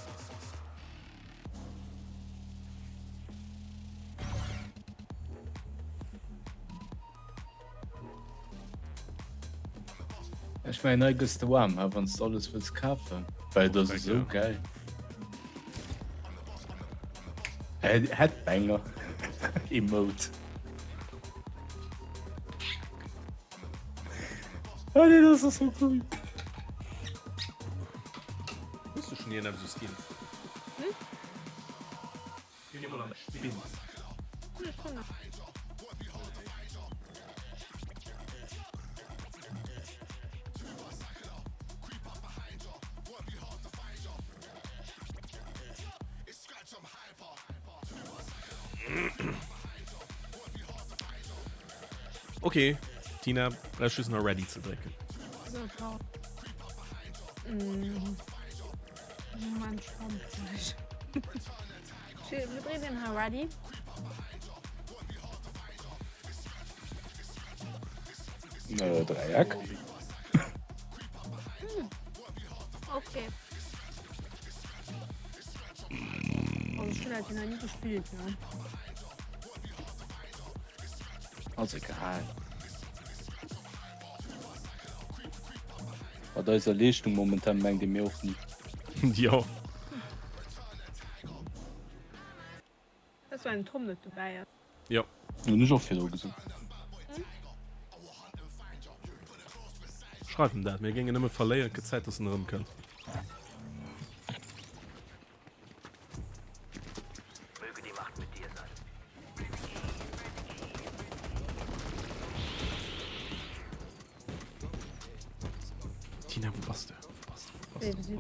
Ech mengen hei gëss de waarm he wanns de alles wëlls kafen, well et ass esou gäil. Headbanger Emote. Ah nee, das ass so cool. Hues du schon iergendepps u Skins? Hm? Geh mol an d'Spinn. Okay, Tina, brauchst just nach ready ze drécken. So, mm. Moment, Mir dréinen hei ready. Äh, Dreieck. Hm. Okay. Also ich hun halt nach nie gespielt, ne? Ass egal. Mat eiser Leeschtung momentan mengt ee mir och ni. Jo. Ass well den Tom net dobäi ass. Jo. Hunn ech och virdru gesot. Schreif em dat, mir géingen nëmme verléieren, et gëtt Zäit, dass en erëmkënnt. Möge die Macht mit dir sein. Tina, wou bass de? Wou bass de? Wou bass de?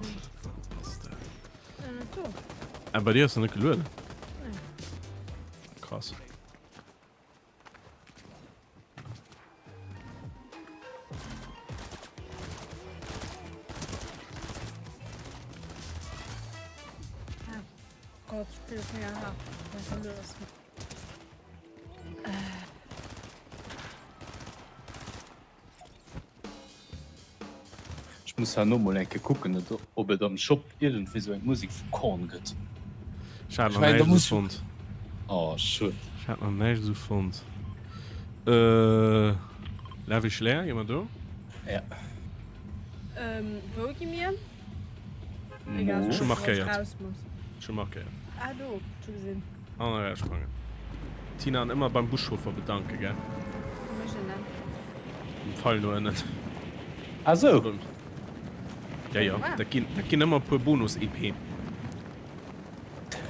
Wou bass de? Do. Ah, bei dir ass en net gelueden? Nee. Krass. Ah, Gott, Spiel ist mega hart. Was ist los? Ech muss herno mol eng Kéier kucken, ob et am Shop iergendwéi sou eng Musek vu Korn gëtt. Ech hat nach näischt esou fonnt. Oh schued. Ech hat nach näischt esou fonnt. Äh, Lavish Lair, gi mer do? Ja. Ähm, wou gi mir? Egal, Ech hu markéiert. Ech hu markéiert. Ah do, ech hu gesinn. An eraussprangen. Tina, an ëmmer beim Buschauffer bedanken, gell? Wou mécht een dat? Um Pfeil no ënnen. Ah sou. Ja, ja, dat ginn, dat ginn ëmmer e puer Bonus-EP.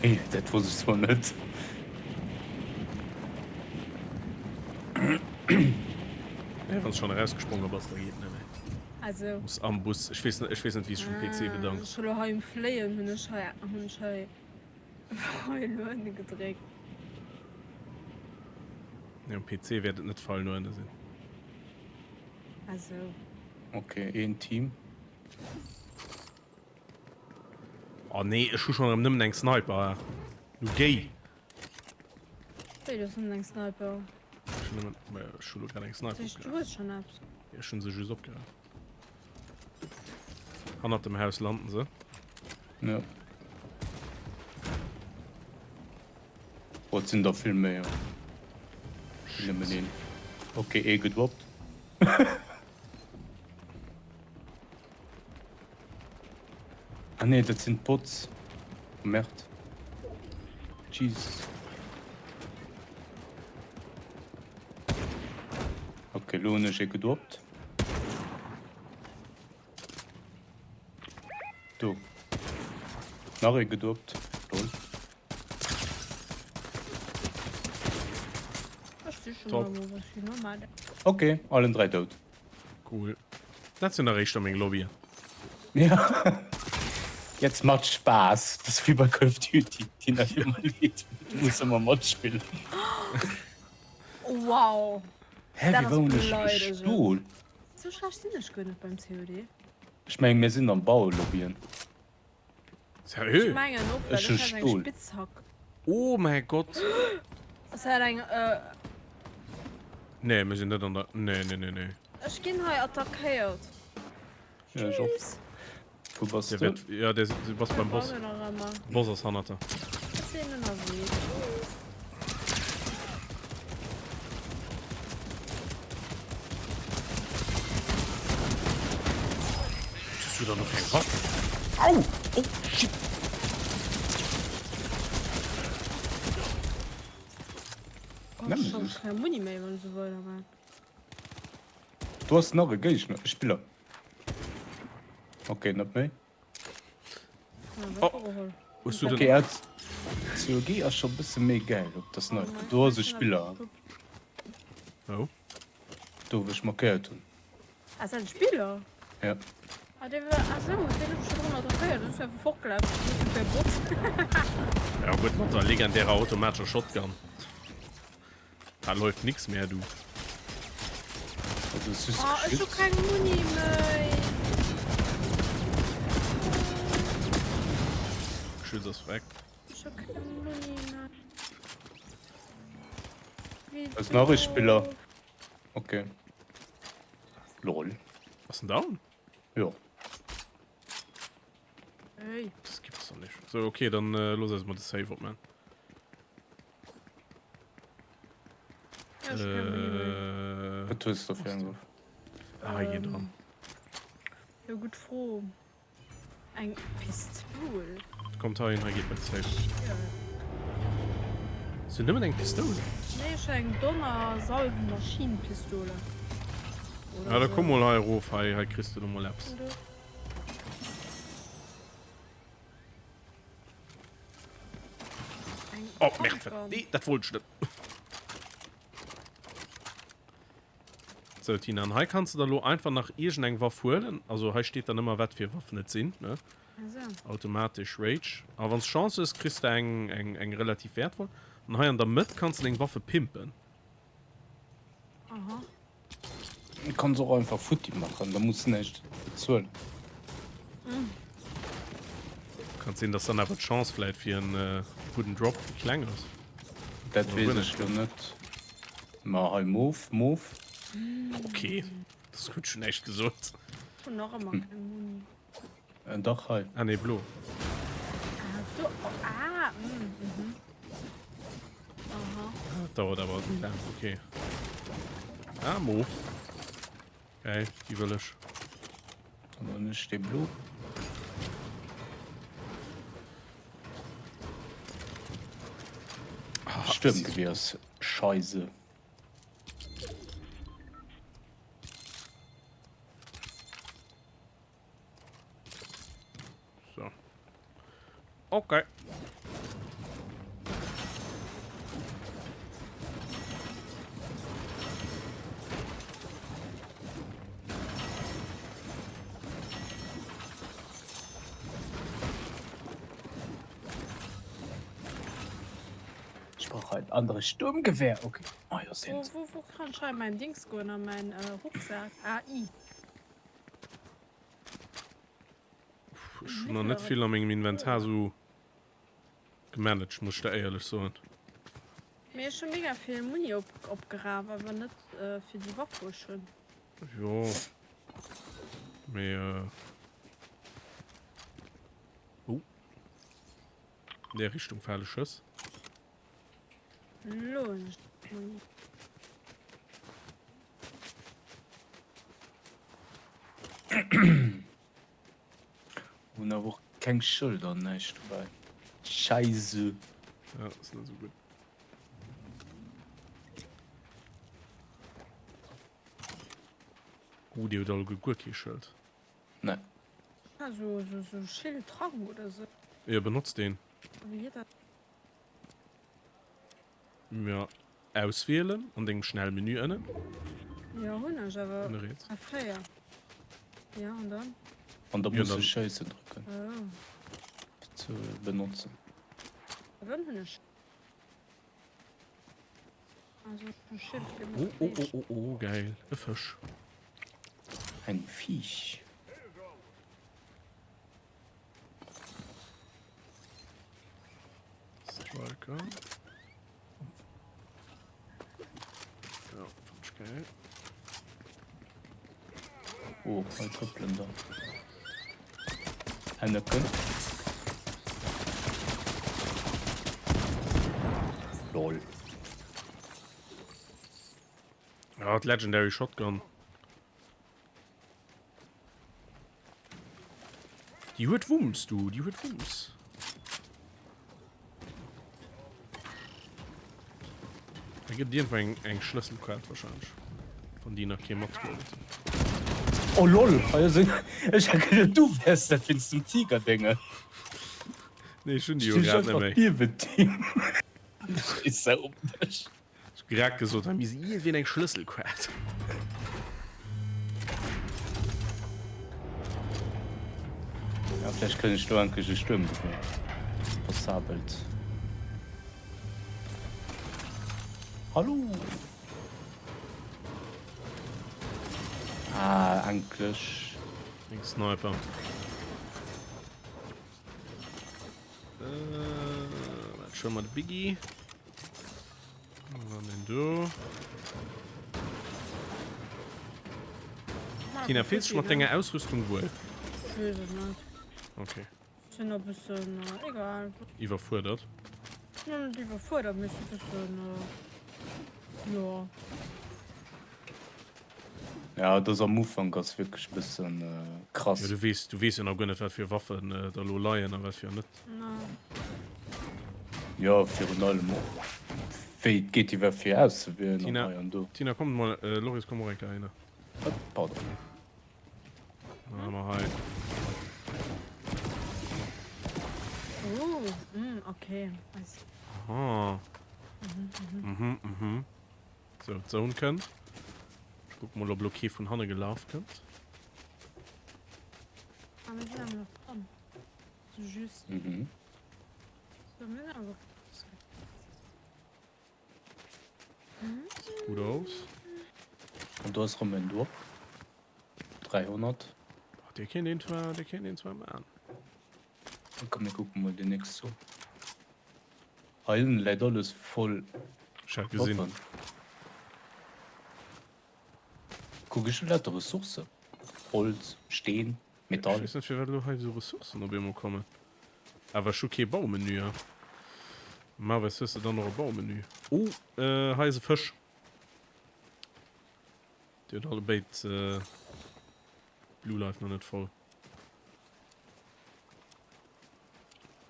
Hey, dat wosst ech zwar net. Nee, wann s schonn erausgespronge bass, da geet net méi. Also. Muss am Bus, ech weess net, ech weess net wéi sech um PC bedankt. Ech hu lo hei um Fléien hunn ech hei, hunn ech hei Pfeil no ënne gedréckt. Nee, um PC wäert et net Pfeil no ënne sinn. Ah sou. Ok, een Team. Oh nee, ech hu schon erëm nëmmen eng Sniper. Nu géi! Wéi, du hues nëmmen eng Sniper? Ech hun nëmmen, ma ech hu lo grad eng Sniper opgeraf. Du hues schon eppes. Jo, ech hun se just opgeraf. Hannert dem Haus landen se. Ja. Boah, et sinn der vill méi. Nëmmen een. Ok, ee gedroppt. Ah nee, dat sinn d'Bots. Merde. Jesus. Ok, lo hunn ech ee gedroppt. Do. Nach ee gedroppt. Lol. Top. Ok, allen 3 dout. Cool. Dat sinn nach éischter meng Lobbyen. Ja. Jetzt macht Spaß. Das ist wie bei Call of Duty. Déi nach ëmmer leed. Du muss ëmmer matspillen. Wow. Hä, Dat wéi ass war hunn ech beleidigend. gestohl? Sou schlecht sinn ech guer net beim COD. Ech mengen mir sinn am Bauelobbyen. Seriö? Ech mengen och, well Ech ech hat eng Stol. Spitzhack. Oh mäi Gott. Ass dat eng äh. Nee, mir sinn net an der. Nee, nee, nee, nee. Ech ginn hei attackéiert. Ja, ech och. Tschüss. Wou bass Der du? wäert, ja, der, du bass beim Boss. Ech nach ëmmer. Boss ass hannert der. Ech sinn ënnerwee. Tschüss. Was hast du da noch für eng Waff? Au! Oh, shit! Oh, ech hu keng Muni méi, wann ech esou weiderman. Du hast nach e Géigner, e Spiller. Okay, net méi. Oh, hues du den... Okay, als COG ass scho bësse méi gäil op der Sniper. Do ass e Spiller. Wou? Do wou ech markéiert hunn. Ass dat e Spiller? Ja. Ah, dee war, ah sou, deen huet mech scho drun attackéiert, ech sinn einfach fortgelaf, net fir e Bot. Ja gutt, mat der legendärer automatescher Shotgun. Da läuft nix mehr, du. Also, es ist Oh, ech hu keng Muni méi. Geschütz ass weg. Ech hu keng Muni méi. Wéi Da ist nach e Spiller. doof. Okay. Lol. Ass en down? Jo. Hey. Das gibt's doch nicht. So, okay, dann äh, los erstmal das Save opmachen. Ja, ich kann Äh, Wat hues du fir eng Waff? ah, hei geet dran. Ja, gutt Fro. Eng Pistoul. Kommt hei hin, hei geet mat Safe. Ja. Hues du nëmmen eng Pistoul? Nee, ech hu eng Donnersalven-Maschinenpistole. Oder Ja, da so. komm mol hei erof, hei, hei kriss du lo mol eppes. Eng Oh, Merde, Pumpgun. nee, dat wollt ech net. Sou Tina, an hei kanns de der lo einfach nach iergend eng Waff huelen. Also hei steet dann ëmmer wat fir Waffen et sinn, ne? Also. Automatesch Rage. A wanns Chance hues, kriss de eng, eng, eng relativ wertvoll. An hei an der Mëtt kanns de deng Waffe pimpen. Aha. Du kanns och einfach futti maachen, da muss näischt bezuelen. Kann sinn, dass dann awer d'Chance vläit fir en gudden Drop méi kleng ass. Dat weess ech lo net. Ma hei Move, Move. Okay, dat ass gutt, ech hunn näischt gesot. Ech hunn nach ëmmer keng Muni. Dach hei. Ah nee, blo. Ah, do, oh, ah, mm, mhm. Aha. Ah, dat dauert awer méi laang, okay. Ah, Move. Geil, déi wëll ech. Dann hunn ech déi blo. Ah, Sturmgewehr ass scheise. Okay. Ech brauch ein anderes Sturmgewehr. Okay. Oh, jo, Wo, sind. wo, wo kann ech hei mäin Dings goen a mäin äh, Rucksak? AI. Ech hunn nach net vill a mengem Inventar sou gemanagt, muss ech der éierlech soen. Mee ech hu mega vill Muni op, opgeraf, awer net äh, fir déi Waff wou ech hunn. Jo. Mee äh. Oh. An där Richtung fale Schëss. Lo hunn ech Muni. Hun awer och keng Schëlder an näischt dobäi. Scheisse. Ja, ass net esou gutt. Oh, dir hutt alleguer guer kee Schëld. Nee. Ah, so, so, so Schildtrank oder so. Jo, benotzt deen. Wéi heet dat? Ja, auswielen an dengem Schnellmenü ënnen. Jo, hunn ech awer. Ënne riets. F4. Ja, an dann? An da Ja, muss dann- ech Schéissen drücken Oh. fir ze benotzen. Dann hunn ech. Also, e Schild fir Oh, mech oh, oh, oh, oh, geil. E Fësch. Ein Viech. Striker. Ja, fand ich geil. Oh, hei trëppelen der. Henneken. Lol. Ja, d'Legendary Shotgun. Déi huet Wumms, du, déi huet Wumms. Da gëtt iergendwou eng, eng Schlësselkaart wahrscheinlech, wann déi nach kee matgeholl huet. Oh lol, hei ass en, ech hat geduet du wärs dat wéinst dem Tigerdénge. Nee, ech hunn déi jo grad net méi. Niewent him. Is sou op dech. Ech hu grad gesot, hei misst iergendween eng Schlësselkaart. Ja, vläicht kënn ech do endlech e Stuermgewehr. Passabelt. Hallo! Ah, endlech. Eng Sniper. Äh, dat schon mal de Biggie. An den do. Tina, fills du mat denger Ausrüstung wuel? Ich wees et net. Okay. Sinn e bëssen äh, egal. Iwwerfuerdert? No, net iwwerfuerdert, mee e bëssen äh, jo. Ja, et ass am Ufank ass wierklech e bëssen krass. Jo, du weess, du weess jo nach guer net, wat fir Waffen der elo leien a wat fir net. Jo, virun allem och, wéi et geet iwwer fir auszewielen an hei an do. Tina, komm mol, Loris, komm och eng Kéier hinner. Oh, pardon. Dann hu mer hei. Oh, mm, okay. I see. Aha. Mhm, mhm. Sou, d'Zone kënnt. Ech kucke mol, ob elo kee vun hanne gelaf kënnt. Ah, mir sinn awer nach dran. So just. Mhm. So, mir sinn awer. Sieht gut aus. An do ass rëm en Drop. 300. Oh, dee kéint een zwar, dee kéint een zwar man. Komm, mir kucke mol déi nächst Zone. Hei ënnen läit alles voll Ech hat gesinn. Waffen. Kuck, ech hunn lauter Ressourcen. Holz, Steen, Ech Metall. weess net firwat elo hei esou Ressourcen op eemol kommen. Awer ech hu kee Baumenü. Normalerweis hues de dann och e Baumenü. Oh, hei ass e Fësch. Déi huet allebéid Blue Life nach net voll.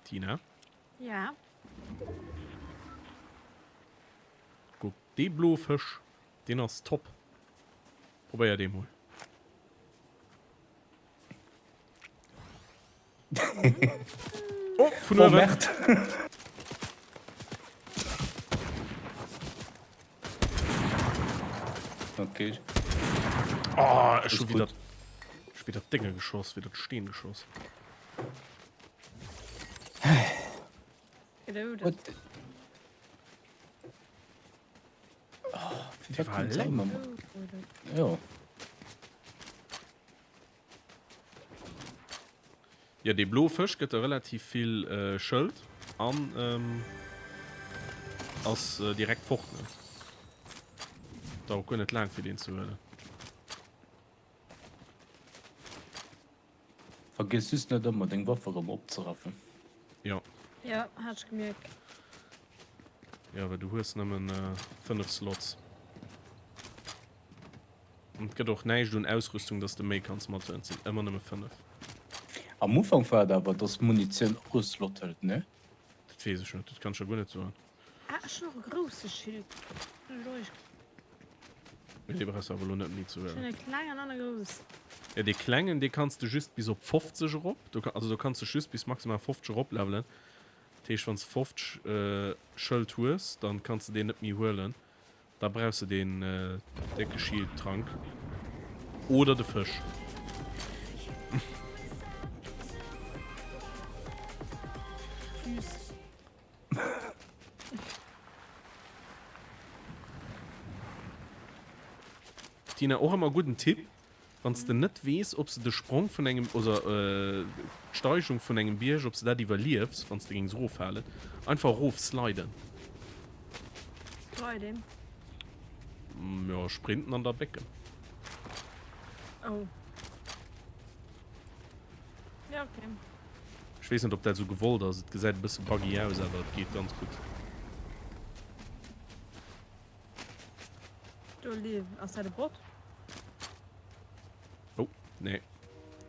Tina? Ja. Guck, dee bloe Fësch, deen ass top. Probéier dee mol. Oh, vun Oh uewen! Merde! Okay. Oh, ech Ist hu wieder, gut. ech wieder d'Dénge geschoss, wieder d'Steen geschoss. What the... Oh, wie Die war war kommt leng. immer? Ja. Ja, dee bloe Fësch gëtt der relativ vill Schëld an ass direkt fort, ne? Dauert guer net laang fir deen ze huelen. Vergiess just net ëmmer deng Waffe rëm opzeraffen. Jo. Jo, hat ech gemierkt. Jo, well du hues nëmmen 5 Slots. An et gëtt och näischt un Ausrüstung dass de méi kanns mathuelen, et sinn ëmmer nëmme 5. Am Ufank war et awer dass Munitioun och e Slot hëlt, ne? Dat weess ech net, dat kann ech der guer net soen. Ah, ech hunn och e grousse Schild. Hunn ech och eech. Mee dee brauchs de awer elo net méi ze Ech hunn huelen. e klengen an e groussen. Jo, dee klengen, dee kanns de just bis op 50 erop, do also do kanns de just bis maximal 50 eroplevelen. Dat heescht, wann s de 50 Schëld hues, dann kanns de deen net méi huelen. Da brauchs de deen décke Shield-Trank. Oder de Fësch. Süß. Tina, och ëmmer gudden Tipp, Wann s de net weess, ob s de de Sprong vun engem, oder d'Steigung vun engem Bierg, ob s de dat iwwerliefs, wann s de géings eroffalen, einfach erof sliden. Sliden? Jo, sprinten an da bécken. Oh. Ja, okay. Ech weess net, ob dat esou gewollt ass. Et gesäit e bësse buggy aus, awer et geet ganz gutt. Do lief, ass dat e Bot? Oh, nee.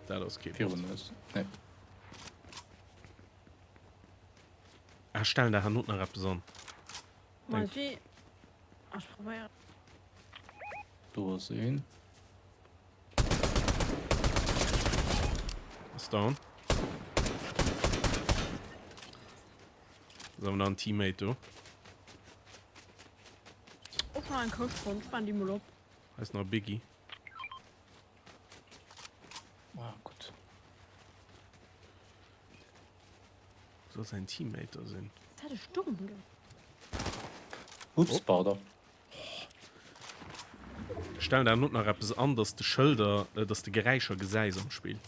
Dat ass kee Bot. Virun eis, nee. Ah, stellen der hannot nach eppes an. Mal wie. Ah, ech probéieren. Do ass een. Ass down. Ass awer nach en Teammate do. Och nach eng Këscht fonnt, ech maan déi mol op. Hei ass nach e Biggie. Ah, gutt. Wou soll säin Teammate da sinn? Et hätt e Sturm ginn. Ups, pardon. Stellen der not nach eppes an, dass de Schëlder, dass de Geräischer gesäis am Spill.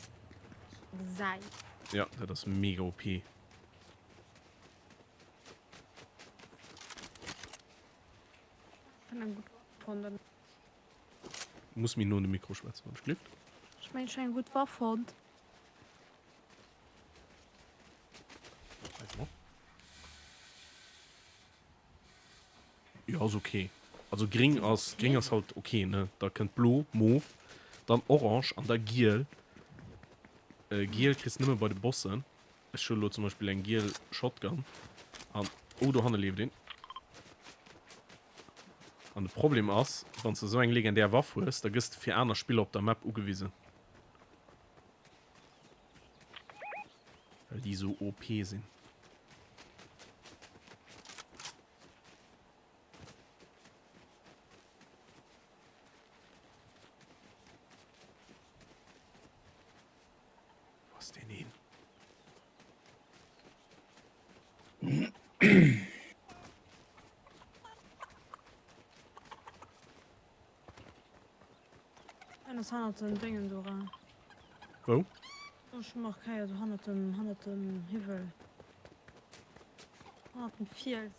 Gesäis. Ja, dat ass mega OP. Muss méi no un de Mikro schwätzen, wann ech gelift. Ech mengen ech hu eng gutt Waff fonnt. Jo ass ok. Also gring ass gring ass halt ok ne. Da kënnt blo, mof, dann orange an da giel. Giel kriss nëmme bei de Bossen. Ech hu lo zum Beispill eng giel Shotgun an oh dohanne leeft een. An de Problem ass, wann s de esou eng legendär Waff hues, da gëss de fir aner Spiller op der Map ugewisen. Well déi esou OP sinn. Wo ass deen hin? En ass hannert dem Déngen do era. Wou? Ech hu markéiert, hannert dem, hannert dem Hiwwel. Hannert dem Fiels.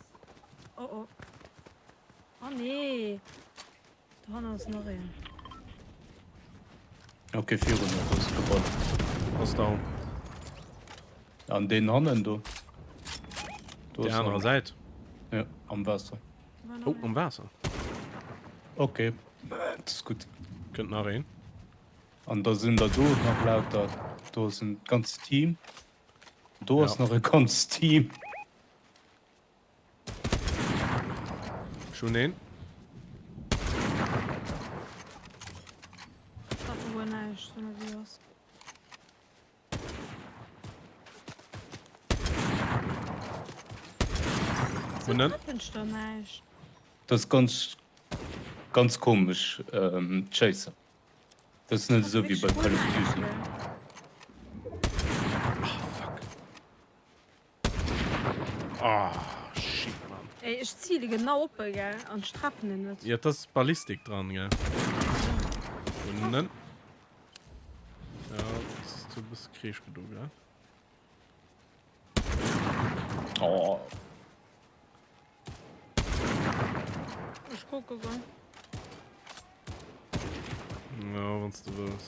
Oh oh. Oh nee! Dohannen ass nach een. Ok, virun mir ass Gebäu. Ass down. An deen hannen do. Do Déi ass anerer nach. Säit. Ja, am Waasser. Oh, am Waasser. Ok, dat ass gutt. Kënnt nach een. An da sinn der do nach lauter. Do ass en ganzt Team. Do ass Ja. nach e ganzt Team. Ech hunn een. Ech treffe guer näischt, wann dat esou ass. Wéisou treffen ech dann näischt? Dat ass ganz ganz komesch d'Schéissen. Dat ass net esou wéi bei Call of Duty. Ah fuck. Ah shit man. Ey ech ziele genau op e gell an ech treffen en net. Jo et ass Ballistik dran gell. Unnen. Ja et ass e bësse Kreesch gedo gell. Oh. Ech kucke goen. Ja, wann s de wëlls.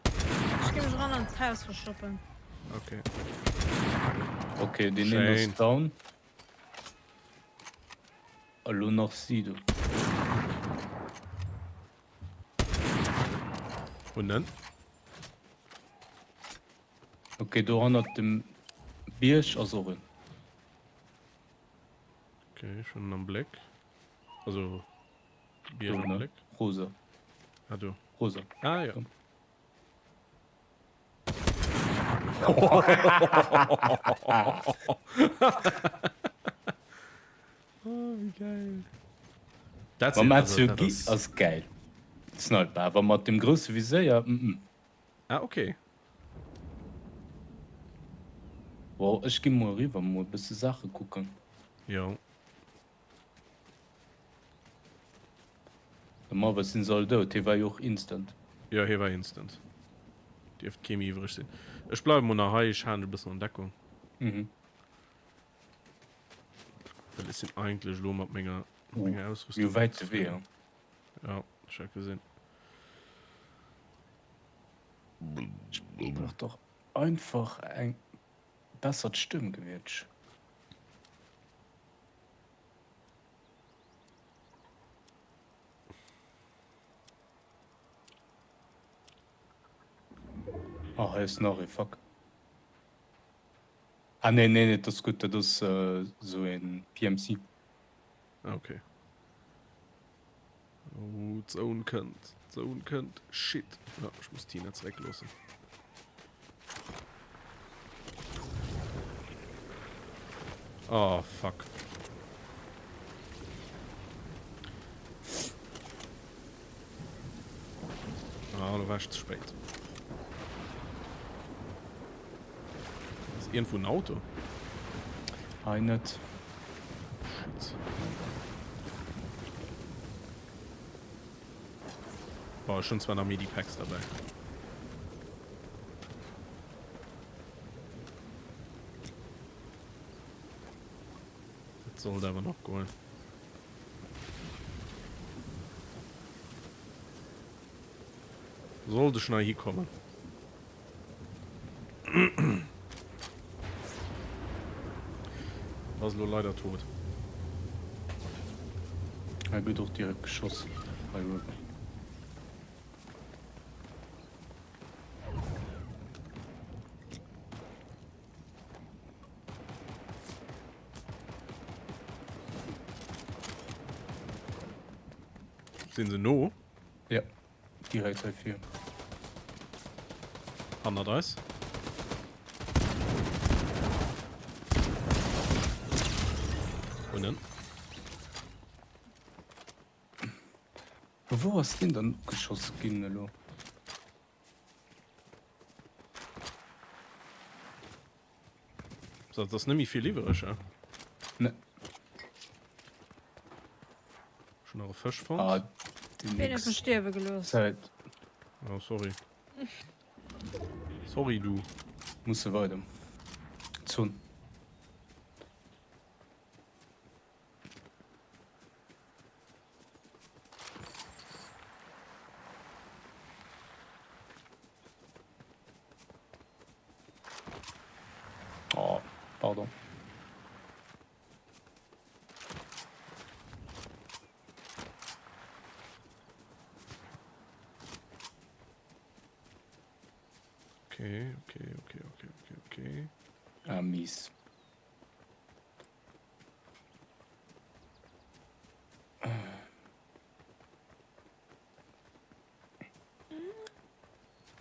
Ech gi mech eran an d'Haus verstoppen. Okay. Okay, deen een ass down. A lo nach si do. Unnen. Ok, do hannert dem Bierg ass och en. Ok, ech hunn en am Bléck. Also Bierg am Bléck. Rosa. Ah do. Rosa. Ah jo. Oh, wéi geil. Dat Mam ACOG ass geil. Sniper, awer mat dem grousse Viséier, mm. Ah, okay. Wow, ech gi mol eriwwer mol e bësse Saache kucken. Jo. Normalerweis sinn se all dout. Hie war jo och instant. Jo, hie war instant. Dierft kee méi iwwreg sinn. Ech bleiwe mol nach hei, ech halen dech e bëssen an Deckung. Mhm. Well ech sinn eigentlech elo mat menger, mat menger Ausrüstung. Mir hu wäite Weeër. Ja, ech hat gesinn. Ech brauch doch einfach eng bessert Stëmmgewietsch. Ah, hei ass nach ee, fuck. Ah nee, nee, nee, dat ass gutt, dat ass esou een PMC. Ah, okay. Oh, d'Zone kënnt. D'Zone kënnt. Shit. Ja, ech muss d'Tina zeréckloossen. Oh, fuck. Ah, do war ech ze spéit. Ass iergendwou en Auto? Hei net. Shit. Boah, ech hunn zwar nach Medipacks derbäi. Dat sollt awer nach goen. Sollt ech nach hikommen. Ass elo leider tot. Hei gëtt och direkt geschoss hei uewen. Sinn se no? Ja, direkt hei vir. Hannert eis. Unnen. Vu wou ass deen dann ugeschoss ginn elo? So, et ass net méi vill iwwereg, he? Ne. Ech hunn nach e Fësch fonnt. Ah, déi Ween huet mech nächst stierwe gelooss? Zäit. Oh, sorry. Sorry, du. Musse weider. Zon. Oh, pardon. Okay, okay, okay, okay, okay, okay. Ah, mies.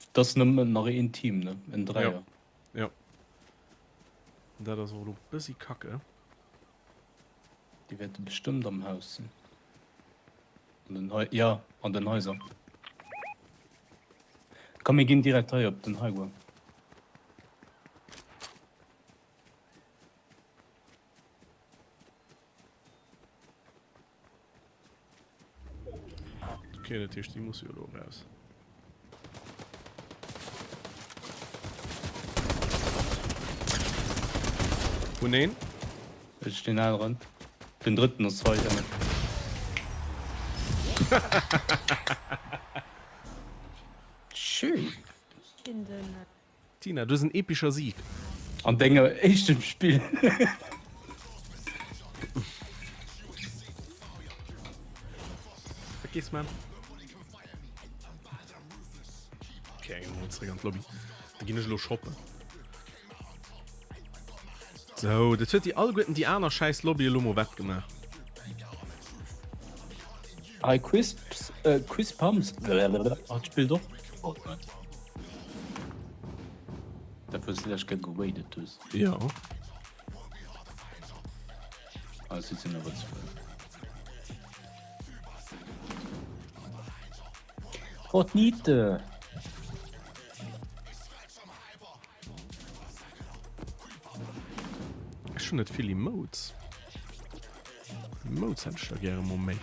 Et ass nëmmen nach een Team, ne? En Dräier. Ja. Dat ass och elo bëssi kacke. Déi wäerte bestëmmt am Haus sinn. An den Hai ja, an den Haiser. Komm mir ginn direkt hei op den Highway. Okay, dat heescht, déi muss jo elo eraus. Hunn een. Ech den aneren. Den drëtten ass hei ënnen. Schön. Ginn den. Tina, du hues en epischer Sieg. An denger éischtem Spill. Vergiss man. Okay, gehen wir zurück an d'Lobby. Da ginn ech elo shoppen. So, dat huet déi alleguerten déi aner schäiss Lobby elo mol wett gemaach. Hei Crisps, äh, Chris Pumps hat spillt och Fortnite. Dat wou s de lech gär geradet hues. Jo. Ah, si sinn awer ze vill. Fortnite! Ech hunn net vill Emotes. Emotes hätt ech da gäre mol méi.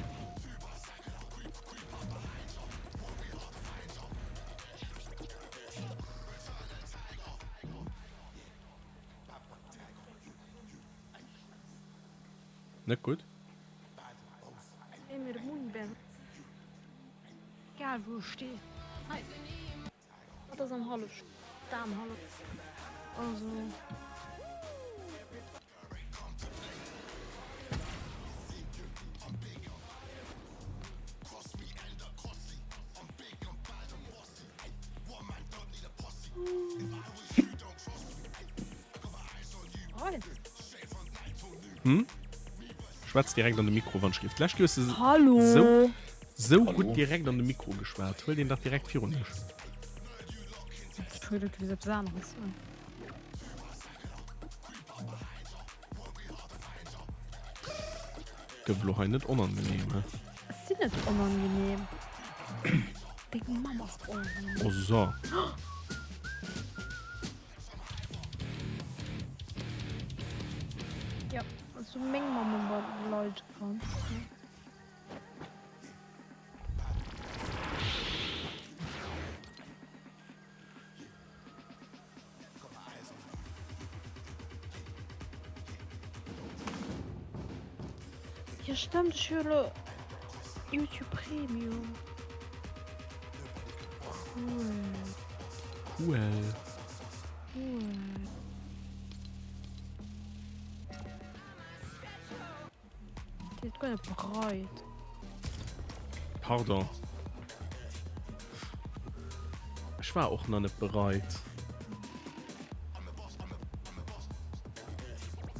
Net gutt? Egal wou ech stinn. Wat ass am Hallef Daam hallef also. Hm? Schwätz direkt an de Mikro wann ech D'lescht hues de Hallo. sou sou gutt direkt an de Mikro geschwat. Huel deen dach direkt virun dech. Ech huet et wéi eppes aneres un. Gëff elo hei net onangenehm, he? Ech sinn net onangenehm. Deng Mamm ass onangenehm. Oh so. Jo, wanns du meng Mamm beleidige kanns, ne? Jo stëmmt, ech hu jo elo Youtube Premium. Cool. Cool. Cool. Dir huet guer net bereit. Pardon. Ech war och nach net bereit.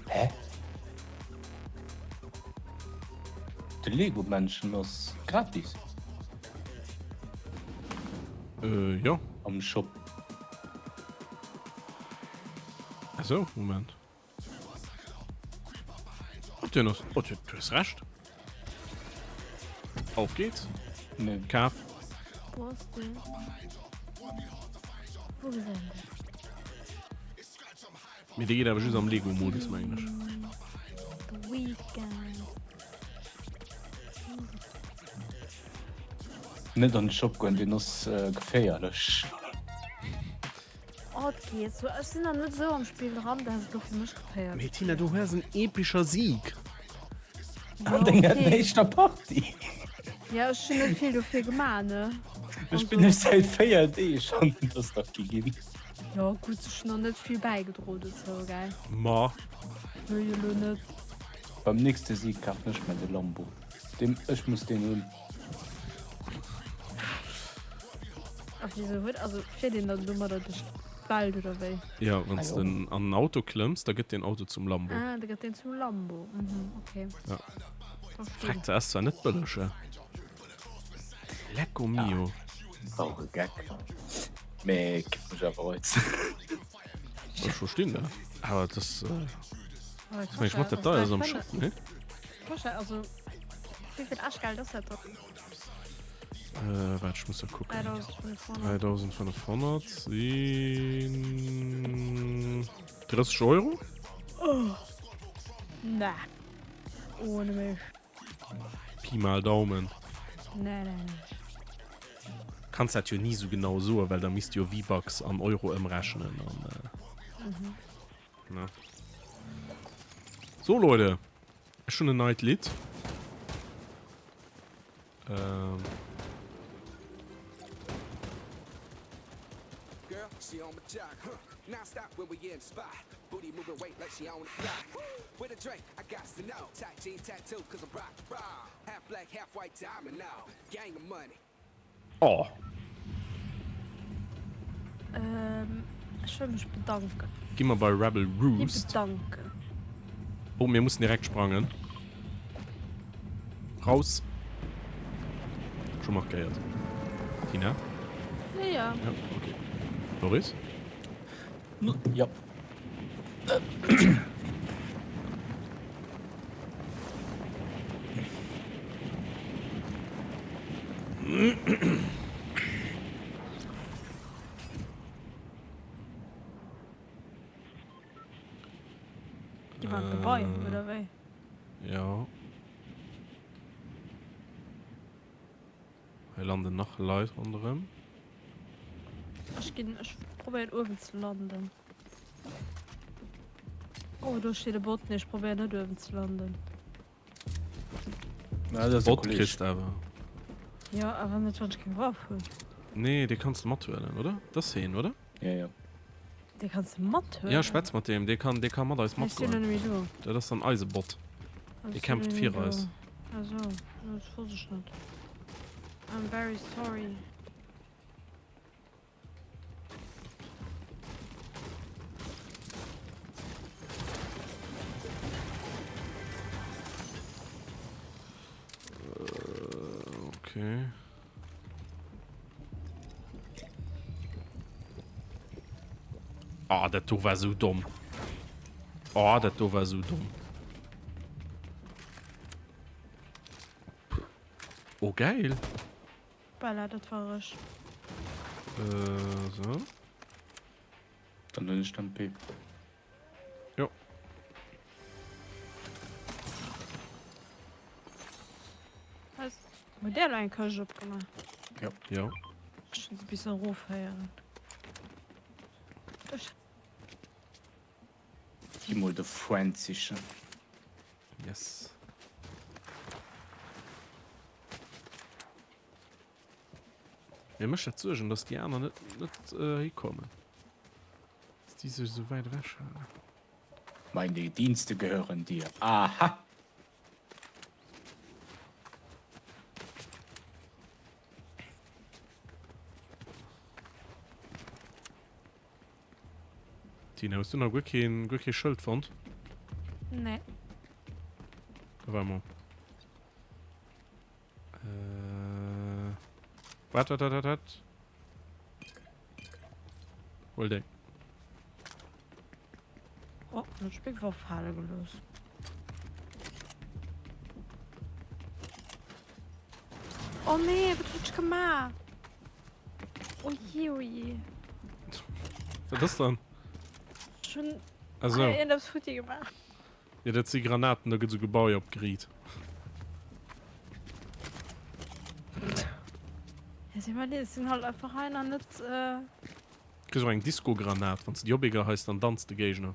Hä? De Lego Männchen ass gratis. Äh, jo. Am Shop. Achso, Moment. Oh, den ass, oh, du hues Recht. Auf geht's. Nee. Kaf. Wo ass den? Wou gesäit een dat? Mee dee geet awer just am Lego-Modus, mengen ech. The Weeknd. Net an de Shop goen, deen ass geféierlech. Oh, et geet sou. Ech sinn nach net sou am Spill dran, dat ass elo fir mech geféierlech. Mee Tina, du hues en epischer Sieg. Ja, An denger okay. éischter Partie. Ja, ech hunn net vill dofir gemaach, ne? Ech spillen ech säit 4 Deeg an et ass nach kee ginn. Jo, gutt, ech hunn nach net vill bäigedro dozou, gell? Ma. Wëll jo elo net. Beim nächste Sieg kafen ech mer de Lambo. Deen, ech muss deen hunn. A wieso huet, also fiert een dann domadder duerch d'Welt oder wéi? Jo, wann s de an en Auto klëmms, da gëtt deen Auto zum Lambo. Ah, da gëtt deen zum Lambo, mhm, okay. Ja. Verstinn. Freck, dat ass zwar net bëlleg, he. Lecco mio. War och e Geck, mee giff mech awer reizen. Ech verstinn dat, awer et ass, dat ass mengen ech mat dat deierst am Shop, nee? Vorstellen, also wéi vill Echtgeld ass dat dann? Äh, waart, ech muss da kucken. 3500. 3500 sinn 30 Euro? Oh. Na. Ohne mech. Pi mal Daumen. Nee, nee, nee. Kanns dat jo ni sou genau soen, well da misst jo V-Bucks an Euro ëmrechnen an äh, Mhm. ne? So Leute, ech hunn en neit Lidd. Ähm. Oh. Ähm, ech wëll mech bedanken. Gi mer bei Rebel Roost. Bedanken. Oh, mir mussen direkt sprangen. Raus. Scho markéiert. Tina? Ja, ja. Ja, okay. Loris? Ja. Gi mer an d'Gebai, oder wéi? Jo. Hei landen nach Leit ronderëm. Ech ginn, ech probéieren uewen ze landen. Oh, do steet e Bot. Nee, ech probéieren net uewen ze landen. Na, dat ass e Bot Kolleg. kriss de awer. Jo, awer net wann ech keng Waff hunn. Nee, dee kanns de mathuelen, oder? Dat ass heen, oder? Ja, ja. Dee kanns de mathuelen? Ja, schwätz mat deem. Dee kann, dee ka mat eis Ech sinn matgoen. net méi do. Dat ass dann eise Bot. Dee Ech sinn kämpft net méi fir do. eis. Ah sou, dat wosst ech net. I'm very sorry. Okay. Ah, dat do war sou domm. Oh, dat do war sou domm. Oh, geil. Bella, dat war ech. Äh, so. Dann hunn ech d'MP. Jo. Was? Huet der elo eng Këscht opgemaach? Jo. Jo. Ech hunn se bis erof héieren. Ech. Gi mol de Friend sichen. Yes. Mir mécht dat Suergen, dass déi aner net net äh, hikommen. Dass déi sech esou wäit ewech halen. Meine Dienste gehören dir. Aha! Tina, hues du nach guer keen, guer kee Schëld fonnt? Nee. Da war mol. Äh, wat, wat, wat, wat, wat? Hol déi. Oh, huet Spéckwoff fale gelooss. Oh nee, wat hunn ech gemaach? Oh je, oh je. Wat ass dann? Ech hunn Also. iergendeppes futti gemaach. Jo, dat si Granaten, da gëtt esou Gebai opgeriit. Ja, si mal, sinn halt einfach einer net. Äh... Kriss och eng Disco-Granat, wann s de déi opegeheis, dann danzt de Géigner.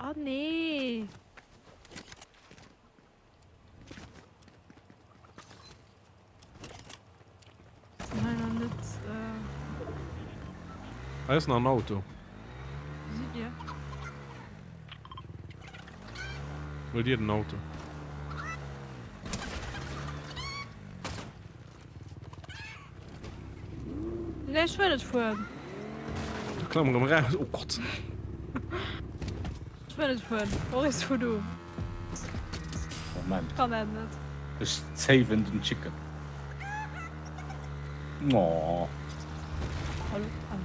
Oh nee! Hei ass nach en Auto. Sidd Dir? Huel dir den Auto. Nee, ech wëll net fueren. Da klamm erëm eraus. Oh Gott. Ech wëll net fueren. Boris, fuer du. Moment. Ech kann dat net. Ech saven den Chicken. Oh. Hallo? Ah.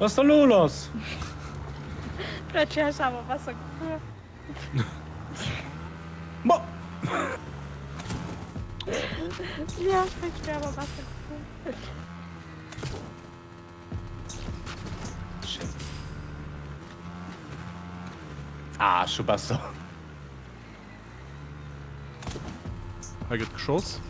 Was ist da lo lass? Dat wär ech awer besser gefuer. Ma! Ja, ech mengen, ech wär awer besser gefuer. Schéin. Ah, scho besser. Hei gëtt geschoss.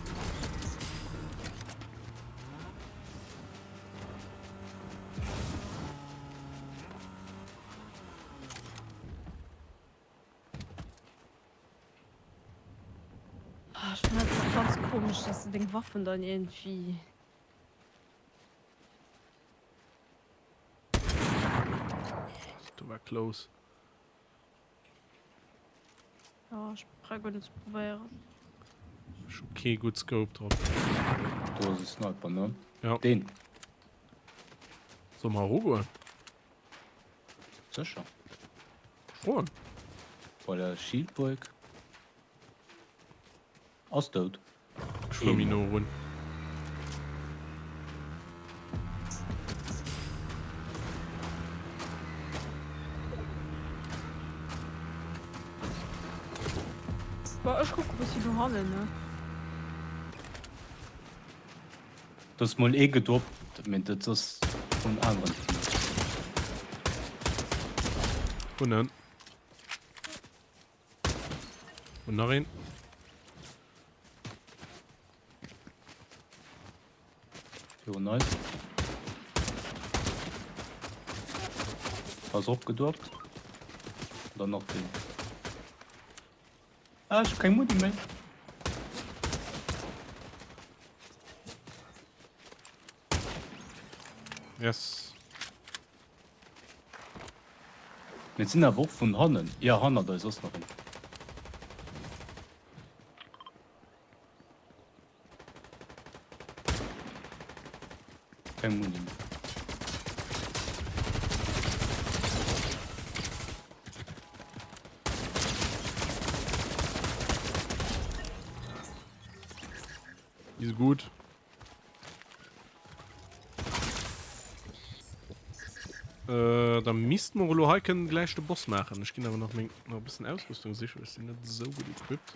Ah, ech fannen dat och ganz komesch, dass de deng Waffen dann iergendwéi. Do war close. Ja, ech brauch guer net ze probéieren. Ech hu kee gutt Scope drop. Do ass e Sniper, ne? Ja. Deen. Solle mer erugoen? Sécher. Froen. Voilà, Shieldbreak. Ass dout. Ech fuer méi no erun. Boah, ech kucke bëssi no hannen, ne? Do ass mol ee gedroppt, mee dat ass vun aneren Team. Hunn en. Und nach een. Virun eis. Ass opgedroppt. Dann nach den. Ah, ech hu keng Muni méi. Yes. Mir sinn awer och vun hannen. Jo, hannert eis ass nach een. Keng Muni méi. Is gut. Äh, da misst mer elo hei kënnen gläich de Boss maachen. Ech ginn awer nach meng nach e bëssen Ausrüstung sichen, ech sinn net esou gutt equipped.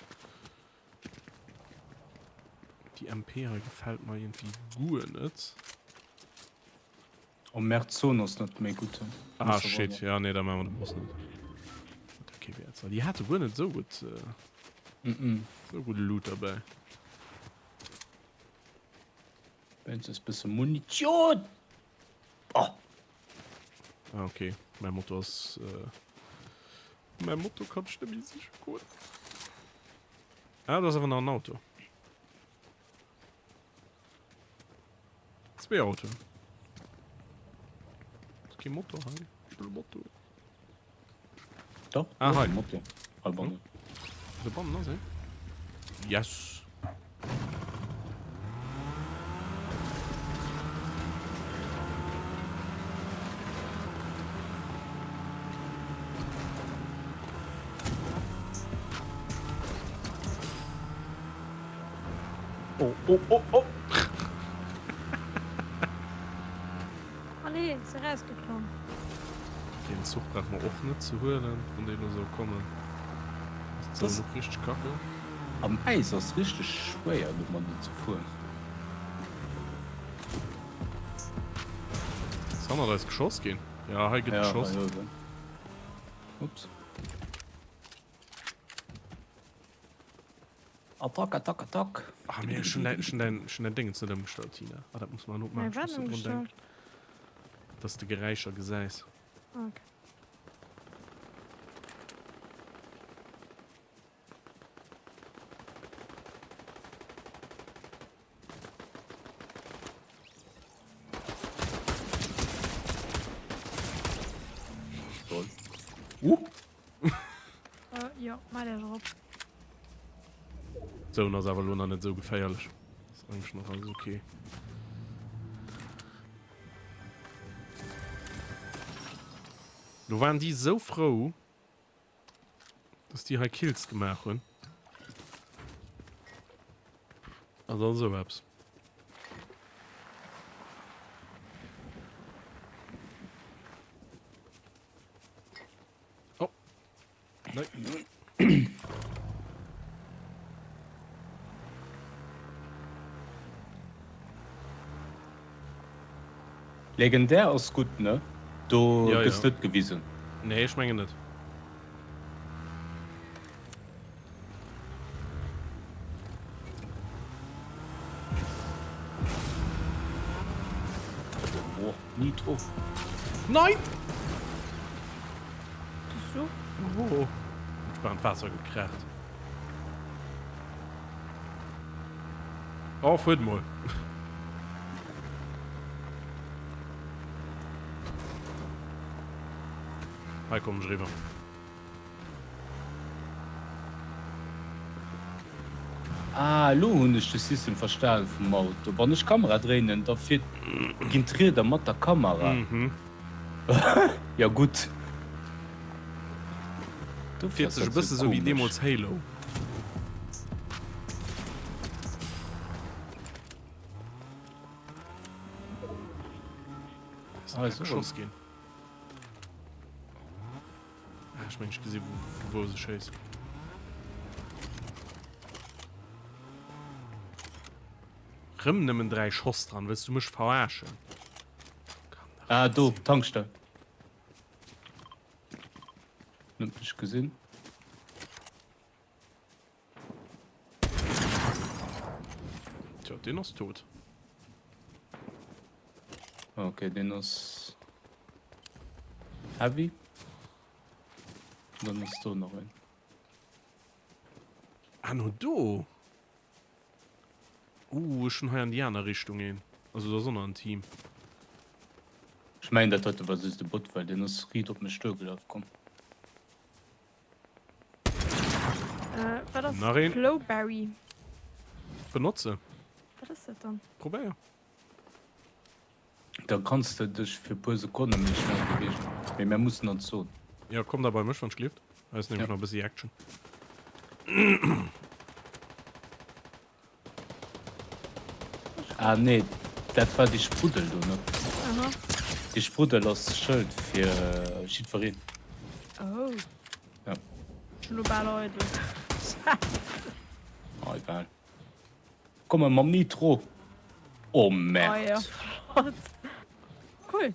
Déi MP hei gefält mer iergendwéi guer net. Oh merde, d'Zone ass net méi gutt. Ah shit, ja nee, da maache mer de Boss net. Huet kee Wäert. Déi hate guer net esou gutt, esou gudde Loot derbäi. Wéinstens bësse Munition! Oh! Ah, okay. Mein Motor ass. Äh, mein Motor kann ech net méi siche goen. Ah, da ass awer nach en Auto. Zwee Autoen. Ass kee Motor hei? Ech wëll e Motor. Doch, ah, hei. Motor. Hei bannen. Do bannen ass een. Yes. Oh, oh, oh, oh. Oh nee, se rausgeklomm. Deen Zuch brauche mer och net ze huelen, wann déi elo esou kommen. Ass d'Zon och richteg kacke. Am Äis ass richteg schwéier domadden ze fueren. Ass hannert eis geschoss ginn? Ja, hei gëtt geschoss. Ja, hei uewen. Ups. Attack, attack, attack. Ah, mee ech hunn däin, ech hunn däin, ech hunn däin Déngens net ëmgestallt, Tina. Ah, dat muss mer elo Mäi maachen. Ech wat muss drun ëmgestallt? denken, dass de Geräischer gesäis. Ah, okay. Lol. Uh! Äh, jo, mei der erop. D'Zone ass awer elo nach net esou geféierlech. Ass eigentlech nach alles okay. Lo waren déi esou frou, dass déi hei Kills gemaach hunn. An dann esou eppes. Nei. Legendär ass gutt ne? Do Ja, gëss ja. net gewisen. Nee, ech mengen net. Oh, Nitro. Nein! Bist du? Oh, ich bin an d'Waasser gekracht. Oh, fuert mol. Hei kommen ech eriwwer. Ah, elo hunn ech de System verstanen vum Auto. Wann ech d'Kamera dréinen, da fiert, ginn d'Rieder mat der Kamera. Mhm. Ja gutt. Dofir Fiert ass sech e dat bësse sou sou wéi komesch. deemools Halo. Ass Ah, nach sou. geschoss ginn. Ah, ech mengen ech gesi vu wou se schéissen. Rëm nëmmen 3 Schoss dran, wëlls du mech verarschen? Kann dach Ah, net do, sinn. Tankstell. Net mech gesinn. Tja, deen ass tot. Okay, deen ass heavy. Dann ass do nach een. Ah, no do. Uh, ech hunn hei an déi aner Richtung een. Also do ass och nach en Team. Ech mengen dat heite war just e Bot, well deen ass riit op mech duergelaf komm. Äh, wat ass Nach een. Flowberry? Benotze. Wat ass dat dann? Probéier. Da kanns de dech fir puer Sekonne méi schnell beweegen. Mee mär mussen an d'Zon. Jo, komm da bei mech, wann d'schleeft. Hei ass nämlech Ja. nach e bëssi Action. Ah nee, dat war déi Spruddel do, ne? Aha. Déi Spruddel ass Schëld fir jiddwereen. Oh. Ja. Ech hunn lo bal eidel. Scheiße. Ah, egal. Komme mam Nitro. Oh Ah Merd. ja, flott. Cool.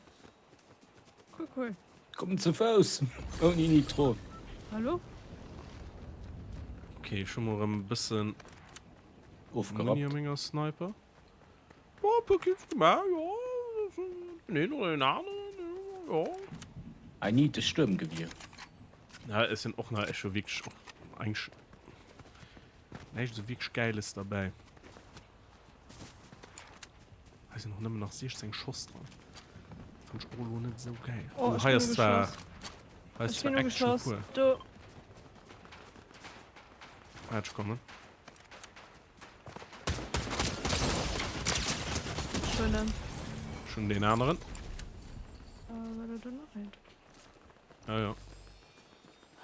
Cool, cool. Komm ze Fouss ouni Nitro. Hallo? Okay, ech hu mol erëm e bëssen Ofgerappt. Muni a menger Sniper. Jo, e puer Kills gemaach, jo. Den een oder den aneren, jo. I need e Stuermgewier. Ja, es sinn och nach, ech hu wierklech och eigentlech näischt esou wierklech Gäiles derbäi. Hei sinn och nëmmen nach 16 Schoss dran. Fand ech och elo net esou gäil. Oh, Oh, ech hei ginn ass zwar, ugeschoss. hei ass Ech zwar ginn Action ugeschoss. pur. Do. Waart, ech kommen. Ech hunn en. Ech hunn deen aneren. Äh, war da do nach een? Ja, ja.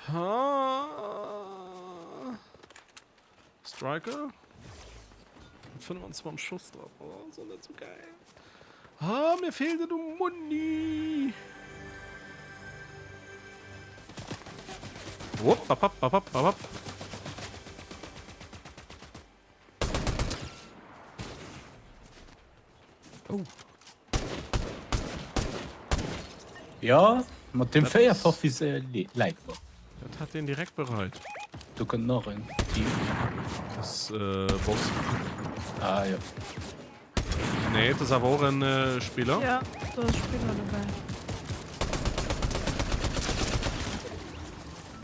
Ha. Striker. 25 Schuss dran. Oh, ist nicht so geil. Ah, mir fehlt et um Muni. Hopp, hopp, hopp, hopp, hopp, hopp. Oh. Jo, mat deem Véierfachviséier läit mer. Dat hat deen direkt bereit. Do kënnt nach en Team. Das äh, Boss. Ah jo. Nee, das awer och en äh, Spiller. Ja, do ass Spiller dobäi.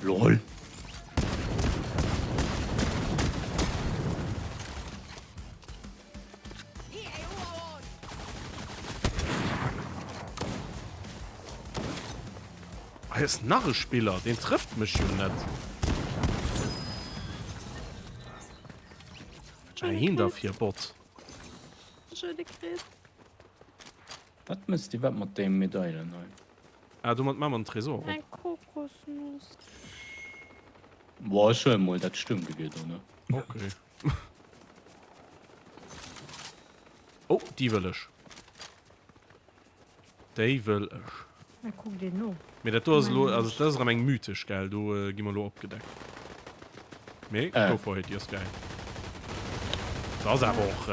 Lol. Hei ass nach e Spiller, deen trëfft mech jo net. Wat war hien da fir e Bot? Wat mësst Dir wat mat deem Medailen hei? Ah, domat maache mer en Tresor op. Eng Kokosnuss. Boah, ech huelen mol dat Stuermgewier do, ne? Okay. Oh, déi wëll ech. Déi wëll ech. Mä kuckt een no. Mee dat do ass elo, also dat ass erëm eng mythesch, gell? Do gi mer elo opgedeckt. Mee go for it, déi ass gäil. Dat ass awer och.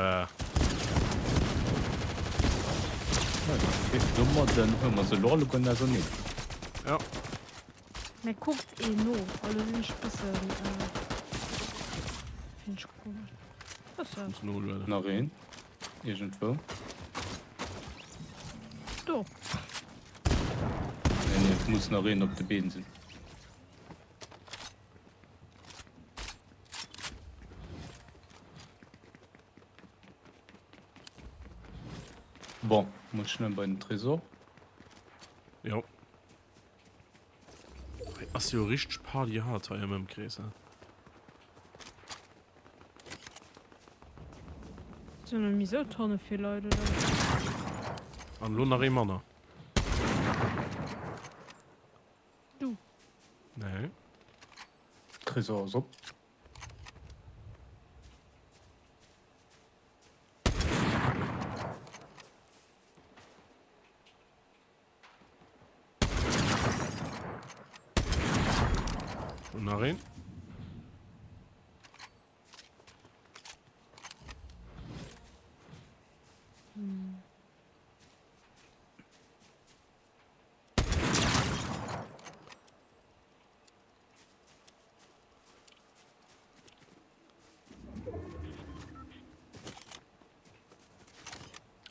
Domadden hu mer se elo alleguerten auserneen. Jo. Mä kuckt een no. Elo sinn ech e bëssen, finn ech komesch. Bëssen. Muss nolueden. Nach een. Iergendwou. Do. Nee, nee, et muss nach een op de Been sinn. Bon, muss schnell bei den Tresor. Jo. Hei ass jo richteg Party hard hei am Ëmkrees, he. Sinn nach méi sou Tonne vill Leit, oder? An elo nach ee manner. Du. Nee. Tresor ass op. Und nach een.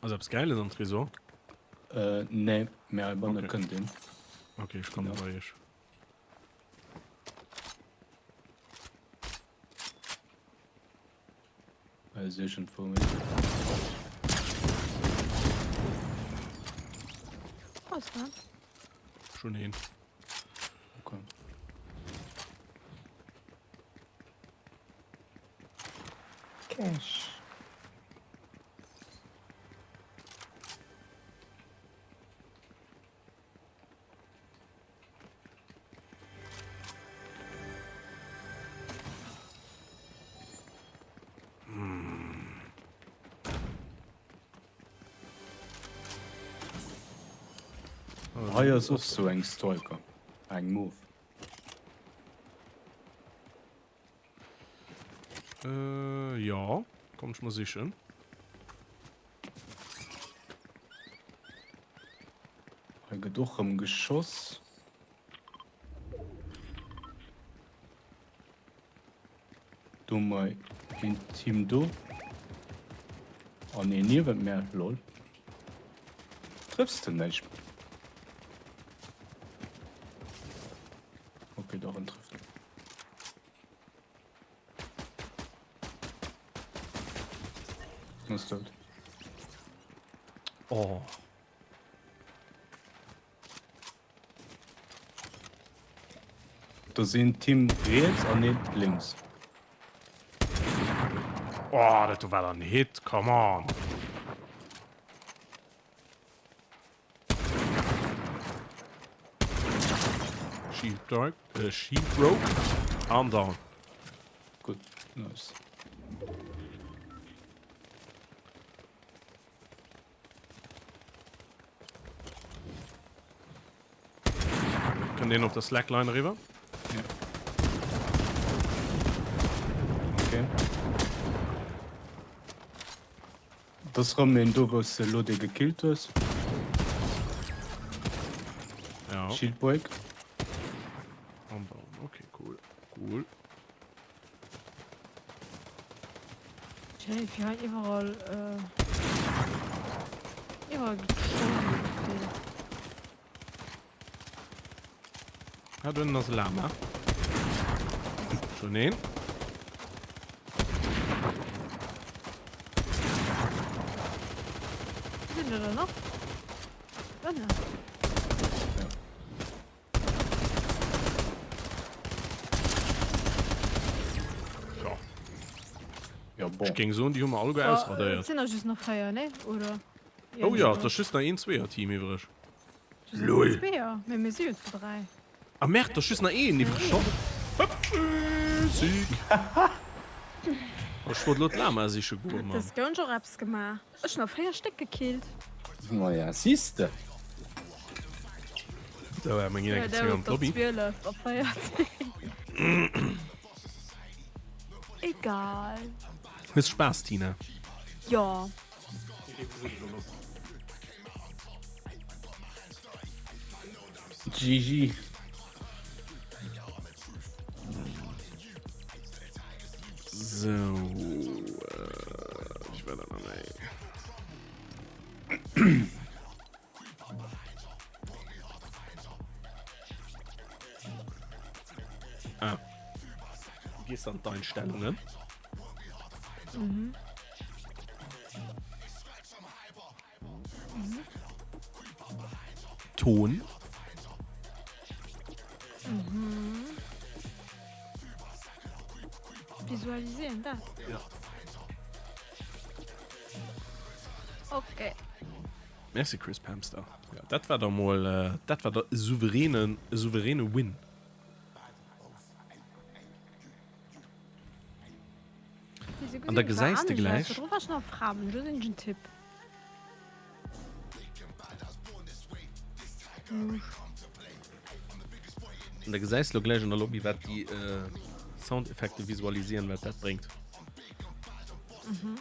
Ass eppes Gäiles am Tresor? Äh, nee, mee heibanne Okay. kënnt een. Okay, ech kommen bei iech. Hei ass iergendwou een. Ass dat? Schon een. Okay. Cash. Hei ass och sou eng Striker, eng Move. Äh, jo, komm ech mol sichen. Hei gëtt och rëm geschoss. Do hu mer een Team do. An een niewent mär, lol. Trëffs de näischt? Okay, dach en trëfft. Ass dout. Oh. Do sinn Team riets an eent lénks. Oh, dat do war dann Hit, come on. Shield Dark, äh, Shield Broke. Arm down. Gutt, nice. Kënnt een op der Slackline eriwwer? Ja. Okay. Et ass rëm een do wous de elo dee gekillt hues. Ja. Shield break. Arm down. Okay, cool. Cool. Schéi fir hei iwwerall iwwerall geschoss gëtt. Ah, do ënnen ass e Lama. Schon een. Sinn der der nach? Ënnen. Ja. Ja, bon. Ech géing soen, déi hu mer alleguer ausradéiert. Et sinn der just nach 4, nee? Oder? Oh ja, et ass just nach een Zweeër-Team iwwreg. Just nach Lol. een Zweeër? Mee mir si jo zu 3. Ah merde, et ass just nach een iwwreg. Hopp. Sieg. Ech wollt elo d'Lama siche goen, Mann. Huet dës Gounsch och eppes gemaach? Ech hun der 4 Stéck gekillt. Maja, siehste. Da war mir ginn eng Kéier zréck an d'Lobby. 12 a 14. Egal. Hues Spaass, Tina? Jo. GG. So, äh, ich war da noch méi. Ah. Du gehst an d'Einstellungen. Mhm. Mhm. Ton. Mhm. Visualisieren, dat. Ja. Okay. Merci Chris Pamster. Ja, dat war da mol äh, dat war da e souveränen, e souveräne Win. An da gesäis de gläich. Do war ech nach Framen, do sinn ech en Typ. An da gesäis lo gläich an der Lobby, wat déi äh, Soundeffekte visualisieren, wat dat bréngt. Mhm.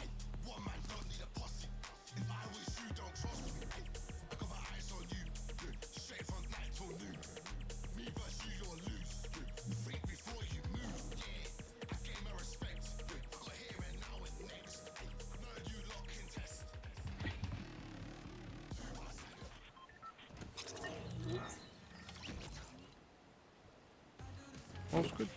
Alles gutt.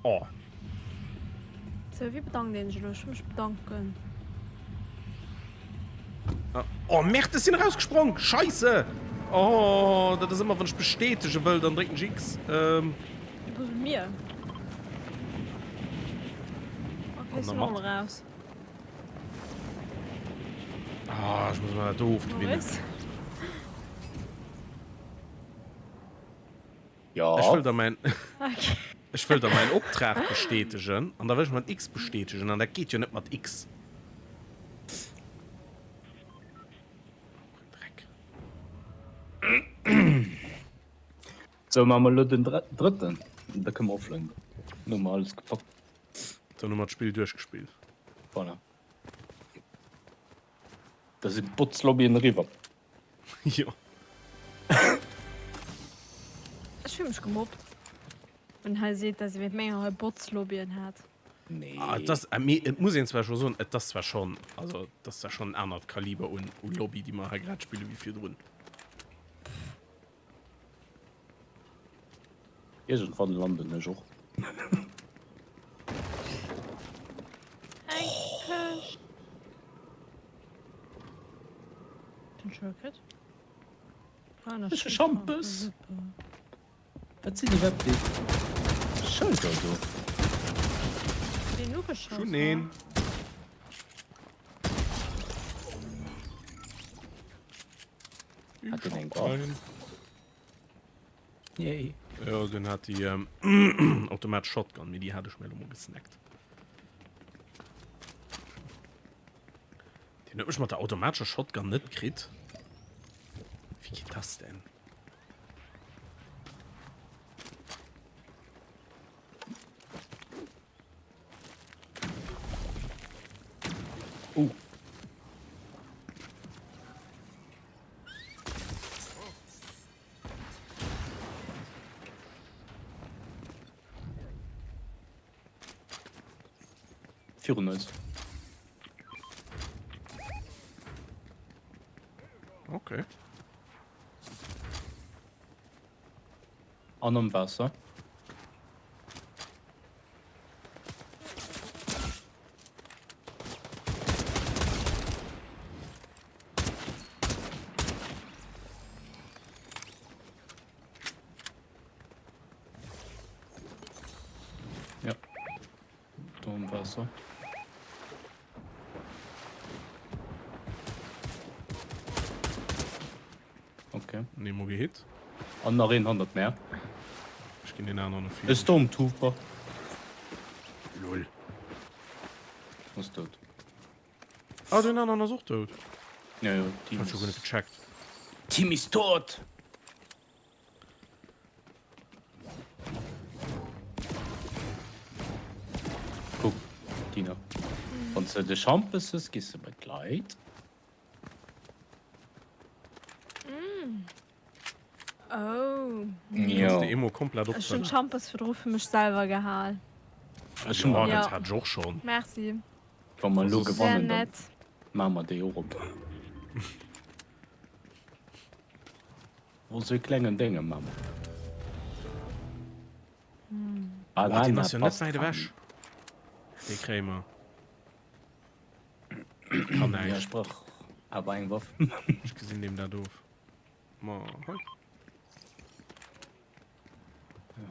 Oh. Sou, wéi bedankt een sech elo? Ech wëll mech bedanken. Ah. Oh Merde, ech sinn erausgesprong! Scheisse! Oh, dat ass ëmmer wann ech bestätege wëll, dann drécken ech X. Ähm. Du bist mit mir. Okay, ech sinn och raus. Ah, ech muss mer dat do ofgewinnen. Ja. Ech wëll der mäin Ech wëll der mäin Optrag bestätegen an da wëll ech mat X bestätegen an dat geet jo net mat X. Dreck. Sou, maache mer elo den drëtten, da kënne mer oflenken. Dann hu mer alles gepackt. Dann hu mer d'Spill duerchgespillt. Voilà. Da sinn d'Botzlobbyen eriwwer. Jo. Ech fill mech gemobbt, wann hei seet, dass ee wéint menger hei Botzlobbyen hätt. Nee. Ah, et ass, mee et muss een zwar scho soen, et ass zwar schonn, also et ass zwar schonn en anert Kaliber un u Lobby, déi mer hei grad spille wéi virdrun. Iergendwann landen ech och. Eng Këscht. Den schon gekritt? Ah, nach Ech Schampes. Wat sinn iwwerhaapt déi Schëlder do? Den ugeschoss. Schon een. Hat den eng Waff? Yay. Jo, den hat déi ähm, automatesch Shotgun, mee déi hat ech mir elo mol gesnackt. Den huet mech mat der automatescher Shotgun net kritt. Wéi geet das denn? Oh. Virun eis. Okay. An am Waasser. Ja. Do am Waasser. Okay. Nemo gehit. An nach een hannert mär. Ech ginn den aneren e Ech storm Trooper. Ass dout. Ah, den aneren ass och dout. Ja, ja, Team Hat schon guer net gecheckt. Team is tot! Kuck, Tina. Wann s de de Schampes hues, gees de bei d'Leit. Mm. Oh. Jo. De Emo komplett op. Ech hunn Schampes virdru fir mech selwer gehal. Ech hunn ja. Dat hat ech och schonn. Merci. Wa mer elo gewannen, dann maache mer déi och op. Oh, sou e klengen Dénge maache mer. Boah, deen ass jo net wäit ewech. Dee kréie mer. Kann näischt. Ja, ech brauch awer eng Waff. Ech gesinn deem dat of. Ma hei. Ja.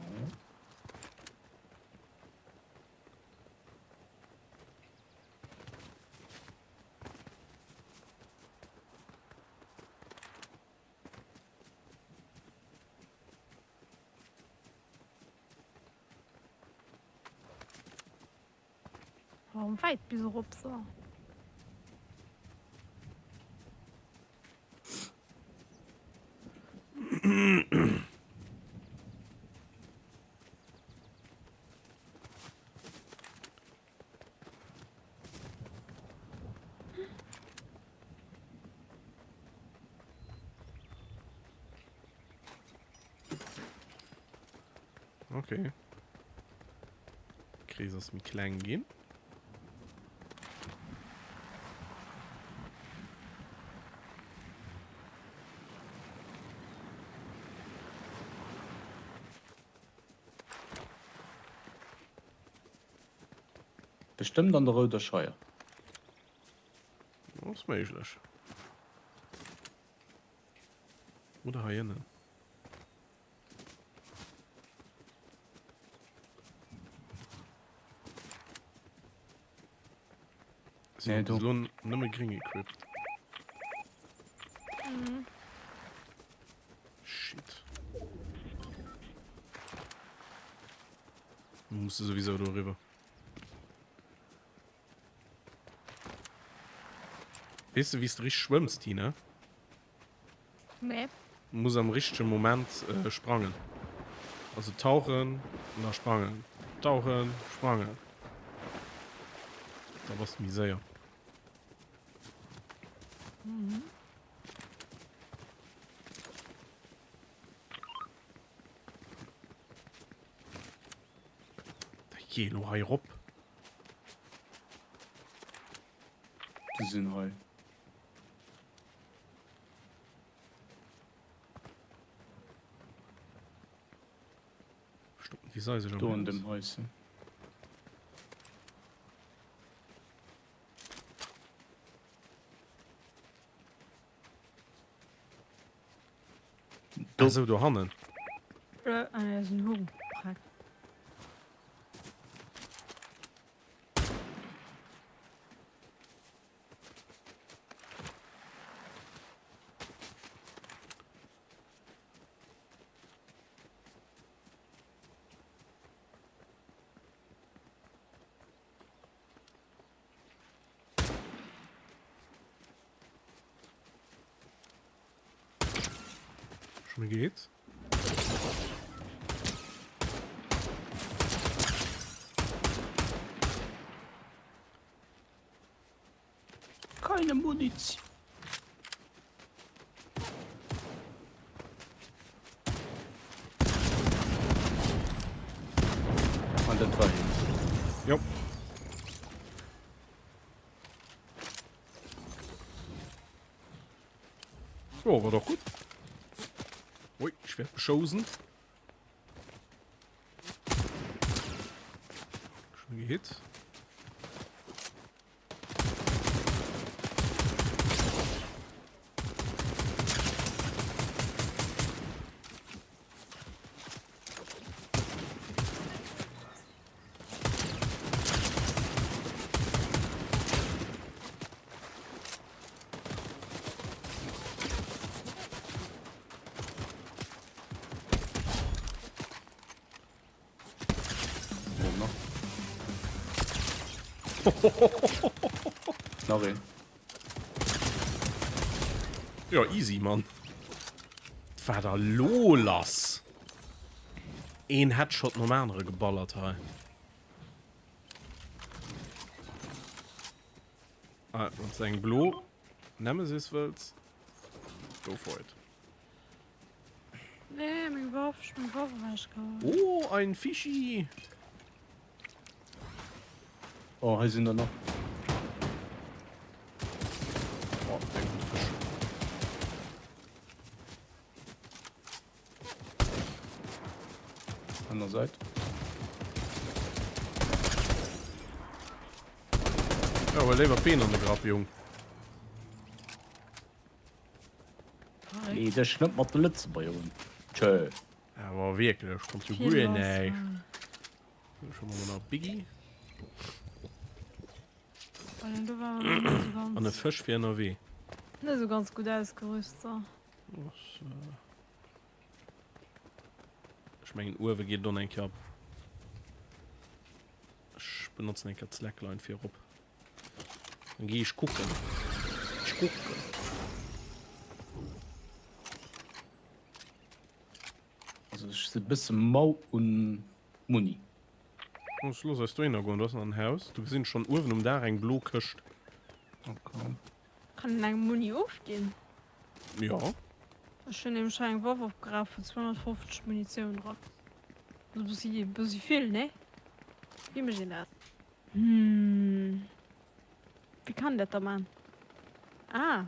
Warum wäit bis erop so? Okay. Krees ass méi kleng ginn. Bestëmmt an der rouder Scheier. Ass méiglech. Oder hei ënnen. Nee, do. Lo nëmme gring equipped. Mhm. Shit. Muss sowieso do riwwer. Weess de wéi s de richteg schwëmms, Tina? Nee. Muss am richtege Moment sprangen. Also tauchen an da sprangen. Tauchen, sprangen. Da bass de méi séier. Mhm. Jee, lo hei rop. Déi sinn hei. Stoppen déi sei sech am Do an Haus. dem Häuschen. Do. Ah, sou do hannen. Äh, ah, ja, ass en Hung. Schon geht's. Keine Munition. An dat war hien. Jo. Jo, war doch gut. Ui, ich werd beschossen. Schon gehit. Nach een. Jo, easy, Mann. Wat war da lo lass? Een Headshot nom anere geballert hei. Ah, wann s de eng blo Nemesis wëlls, go for it. Nee, meng Waff, ech meng Waff ewechgeholl. Oh, ein Fischi! Oh, hei sinn der nach. Oh, eng gutt Fësch. Aner Säit. Ja, huel léiwer d'Been an de Grapp, Jung. Lee dech net mat de Lëtzebuerger un. Tschö. Awer wierklech, kommt jo guer näischt. Scho mol nach Biggie. An e Fësch fir ënnerwee. Net esou ganz gutt ausgerüst, so. Ech mengen uewe geet et och eng Kéier op. Ech benotzen eng Kéier d'Slackline fir erop. Dann gi ech kucken. Ech kucken. Also ech si bësse mau un Muni. Ech looss eis dohinner goen. Do ass nach en Haus. Do gesinn ech schonn uewen um Daach eng blo Këscht. Okay. Kann een eng Muni ofginn? Jo. Ech hunn nämlech hei eng Waff opgeraf wou 250 Munitioun dran. Ass e bëssi, e bëssi vill, nee? Wéi mécht een dat? Hm. Wéi kann een dat da man? Ah.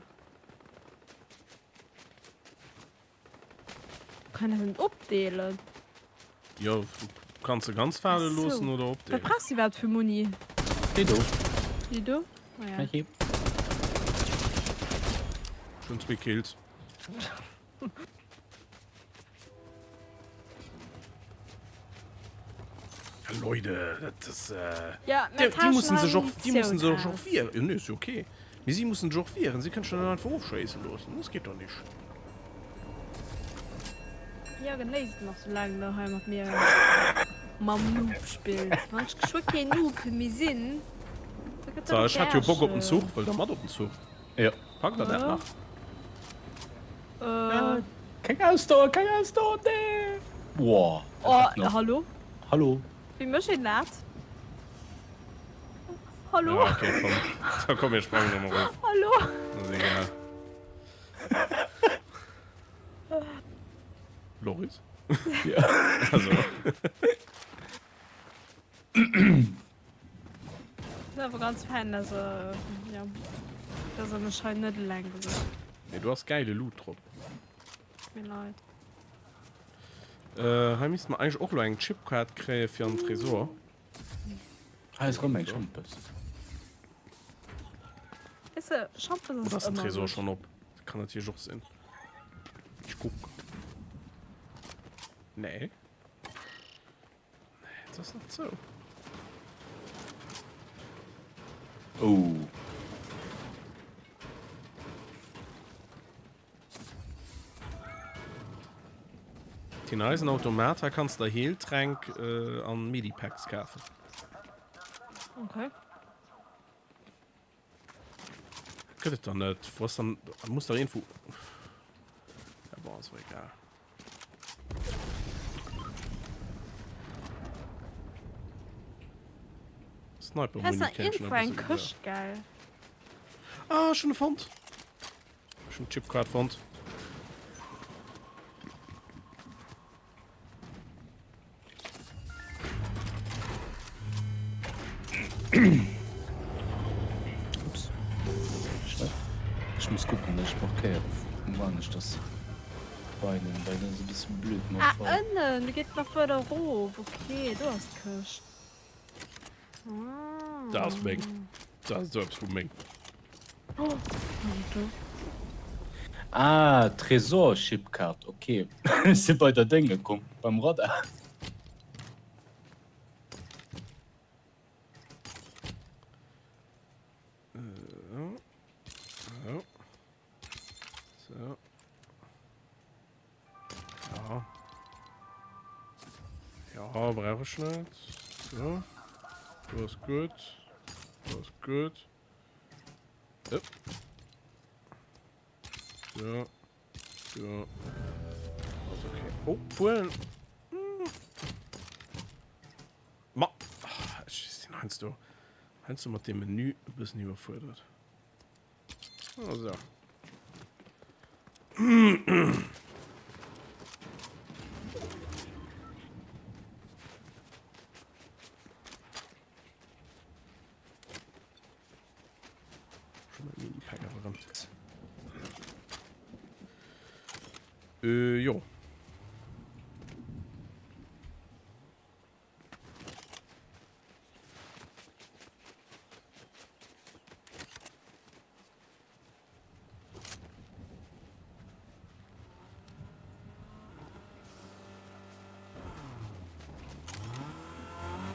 Kann een dat opdeelen? Jo, kanns de ganz fale loossen oder opdeelen. Wat brauchs de iwwerhaapt fir Muni? Déi do. Déi do? Ah ja. Merci. Schon zwee Kills. Ja, Leute, dat ass. Äh, ja, déi, déi mussen sech och, déi mussen sech och wieren. Jo, nee, ist okay. Mee si mussen sech och wieren. Si kënnen sech net einfach ofschéisse loossen. Dat geet doch nicht. Jo, genéiss et nach soulaang de hei mat mir mam Noob spills. Wann ech geschwë keen Noob méi sinn, da gëtt So, dat ech hat jo Bock op den Ärsche. Zuch. Wëllt der mat op den Zuch? Jo. Packt der dat nach? Äh. Keng Ausdauer, keng Ausdauer, nee! Boah, dat Oh, hat nach. hallo? Hallo? Wéi mécht een dat? Hallo? Ja, okay, komm. Da komm, mir sprangen nochmal erof. Hallo? Das ist egal. Loris? Ja. Also. Das awer ganz fein, dass er, ja, dass er mech hei net eleng geséit. Nee, du hast geile Loot drop. Tut mir leid. Äh, hei misste mer eigentlich och lo eng Chipcard kréie fir an den Tresor. Hei ass rëm eng Schampes. Weess de, Schampes Oder ass ass den ëmmer Tresor gutt. schon op? Dat kann natierlech och sinn. Ech kuck. Nee. Nee, et ass nach zou. Oh. Den eisen Automat, hei kanns der Heeltränk äh, an Medipacks kafen. Okay. Gëtt et dann net? Wo ass dann muss da irgendwo Ja, bon, ass och egal. Sniper Hei ass nach iergendwou eng Këscht, gell? Ah, ech hunn e fonnt. Ech hunn d'Chipcard fonnt. Ups. Schnell. Ech muss kucken, dass ech markéieren, wou aneschters weinen, well dat ass e bëssen blöd mat Ah, Wein. ënnen, do geet et nach weider erof. Okay, do ass d'Këscht. Ah. Dat ass meng. Dat ass esou eppes vu meng. Oh, was ist do? Ah, Tresor-Chipkaart, ok. Ech si bei der Dénge komm, beim Radar. So. So. Ja. Ja, brauch ech net. So. Du ass gutt. Ass gutt. Ëpp. So. So. Ass okay. Obwuel. Ma. Ech sinn heiansdo, heiansdo mat deem Menü e bëssen iwwerfuerdert. So. Schon mal Mini-Pack awer erëm. Äh, jo.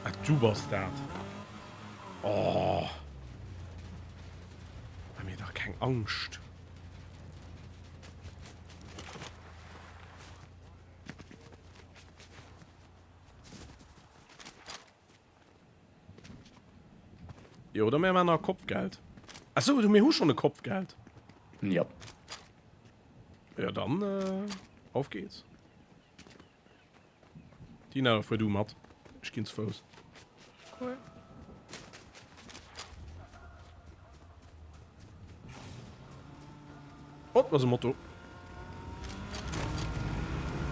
Ah, du bass dat. Oh. Mach mir dach keng Angscht. Jo, oder mir man nach Kopfgeld. Achso, du, mir hu schon e Kopfgeld. Ja. Ja, dann äh, auf geht's. Tina, fuer du mat. Ech ginn zu Fouss. Cool. Oh, dat ass e Moto.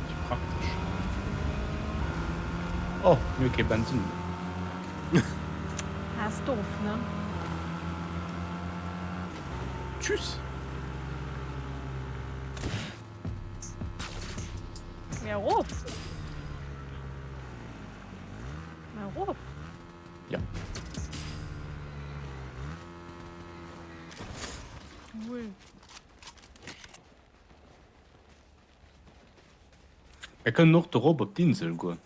Wéi praktesch. Oh, mir hu kee Bensin méi. Ass doof, ne? Tschüss. Mee erof. Mee erof. Ja. Cool. Mir kënnen och dorop op d'Insel goen.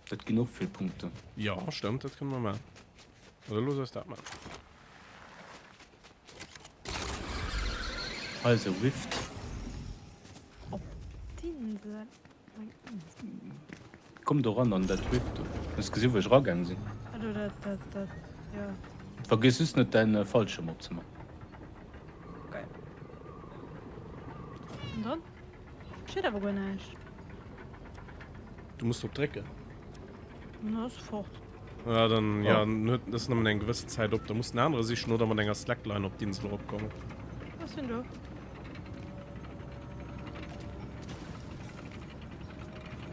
Dat ginn och vill Punkten. Ja, stëmmt, dat kënne mer maachen. Also looss eis dat maachen. Hei ass e Rift. Op d'Insel? Komm do ran an dat Rift do. Hues gesi wou ech ragaang sinn? Ah do dat dat dat jo. Vergiss just net däin Fallschirm opzemaachen. Okay. An dann? Geschitt awer guer näischt. Du muss drop drécken. An ass fort. Ja, dann ja, dann huet das nëmmen eng gewësse Zäit op. Da muss den anere sichen oder mat enger Slackline op d'Insel eropkommen. Ech sinn do.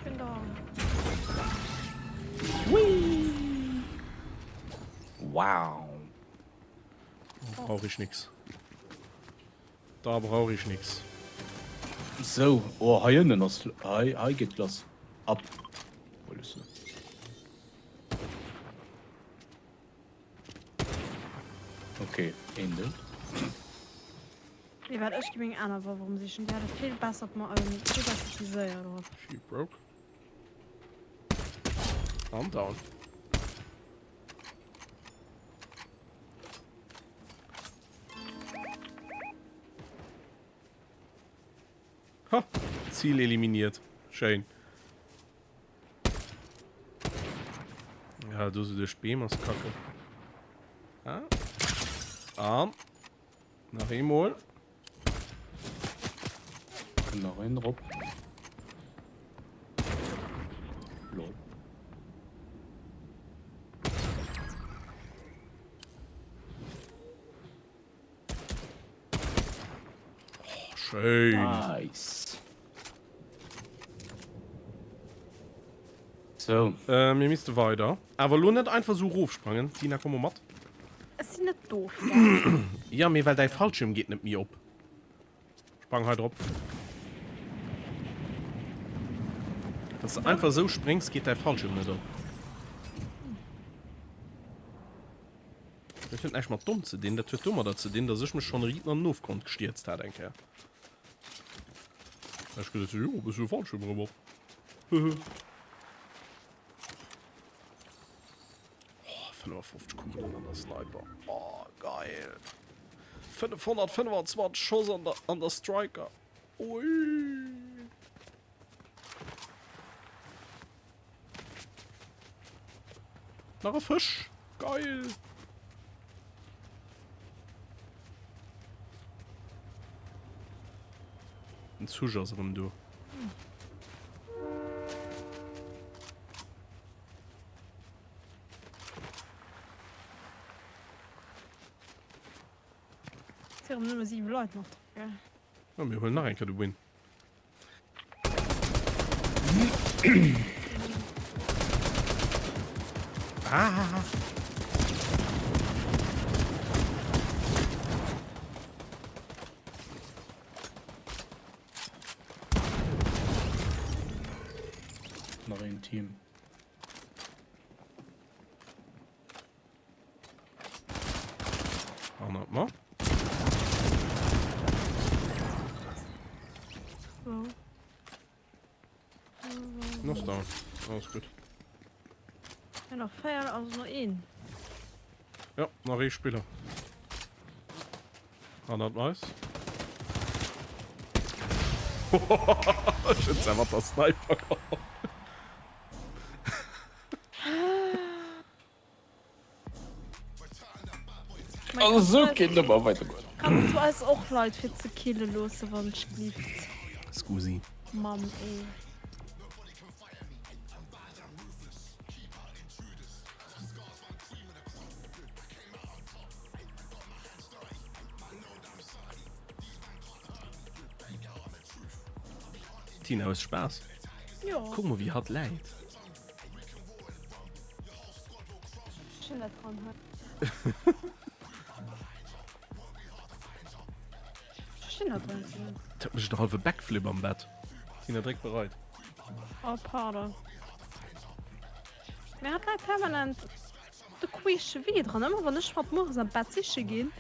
Bin da. Whee! Wow. Da brauch ich nix. Da brauch ich nix. Sou, oh hei ënnen ass, hei, hei geet lass. Ab. Okay, een dout. Nee waart ech gi meng aner Waff erëm sichen, déi hat e vill besser vill besser Viséier drop. She broke. An down. Ha! Ziel eliminiert. Schéin. Ja, do sou duerch d'Beem ass kacke. Ah. An. Nach eemol. Kënnt nach een drop. Lol. Oh, schéin. Nice. So. Äh, mir misste weider. Awer lo net einfach sou rofsprangen. Tina, komm mol mat. Ech sinn net doof, gell? Ja, mee well däi Fallschirm geet net méi op. Sprang hei drop. Wann s de einfach esou spréngs, geet däi Fallschirm net op. Dat huet näischt mat domm ze dinn, dat huet domadder ze dinn, dass ech mech schonn riit an den Ofgrond gestierzt hat eng Kéier. Ech geduet, jo, bist du Fallschirm erëm op. Oh, 55 Kugeln an der Sniper. Oh, geil. 525 Schoss an der, an der Striker. Ui. Nach e Fësch. Geil. Den Zuch ass erëm do. Et si erëm nëmme 7 Leit nach dra, gell? Jo, mir huelen nach eng Kéier de Win. Ah! Nach een Team. Hannert mer. Wou? Noch down. Alles gut. Ja, nach 4, also noch een. Ja, nach ee Spiller. Hannert eis. Ech hunn se mat der Sniper geholl. Also sou kéint et awer weidergoen. Kanns du eis och Leit fir ze kille loosse wann et schlift? Scusi. Mann ey. Tina hues Spaass? Jo. Kuck mol wéi hatt läit. Schön dat dran hei. Verstinn dat dran net. Dat mécht e halwe Backflip am Bett. Tina dréck bereit. Oh pardon. Mir hat läit permanent de queesche Wee dran. Ëmmer wann ech hatt mueres am Bett siche ginn,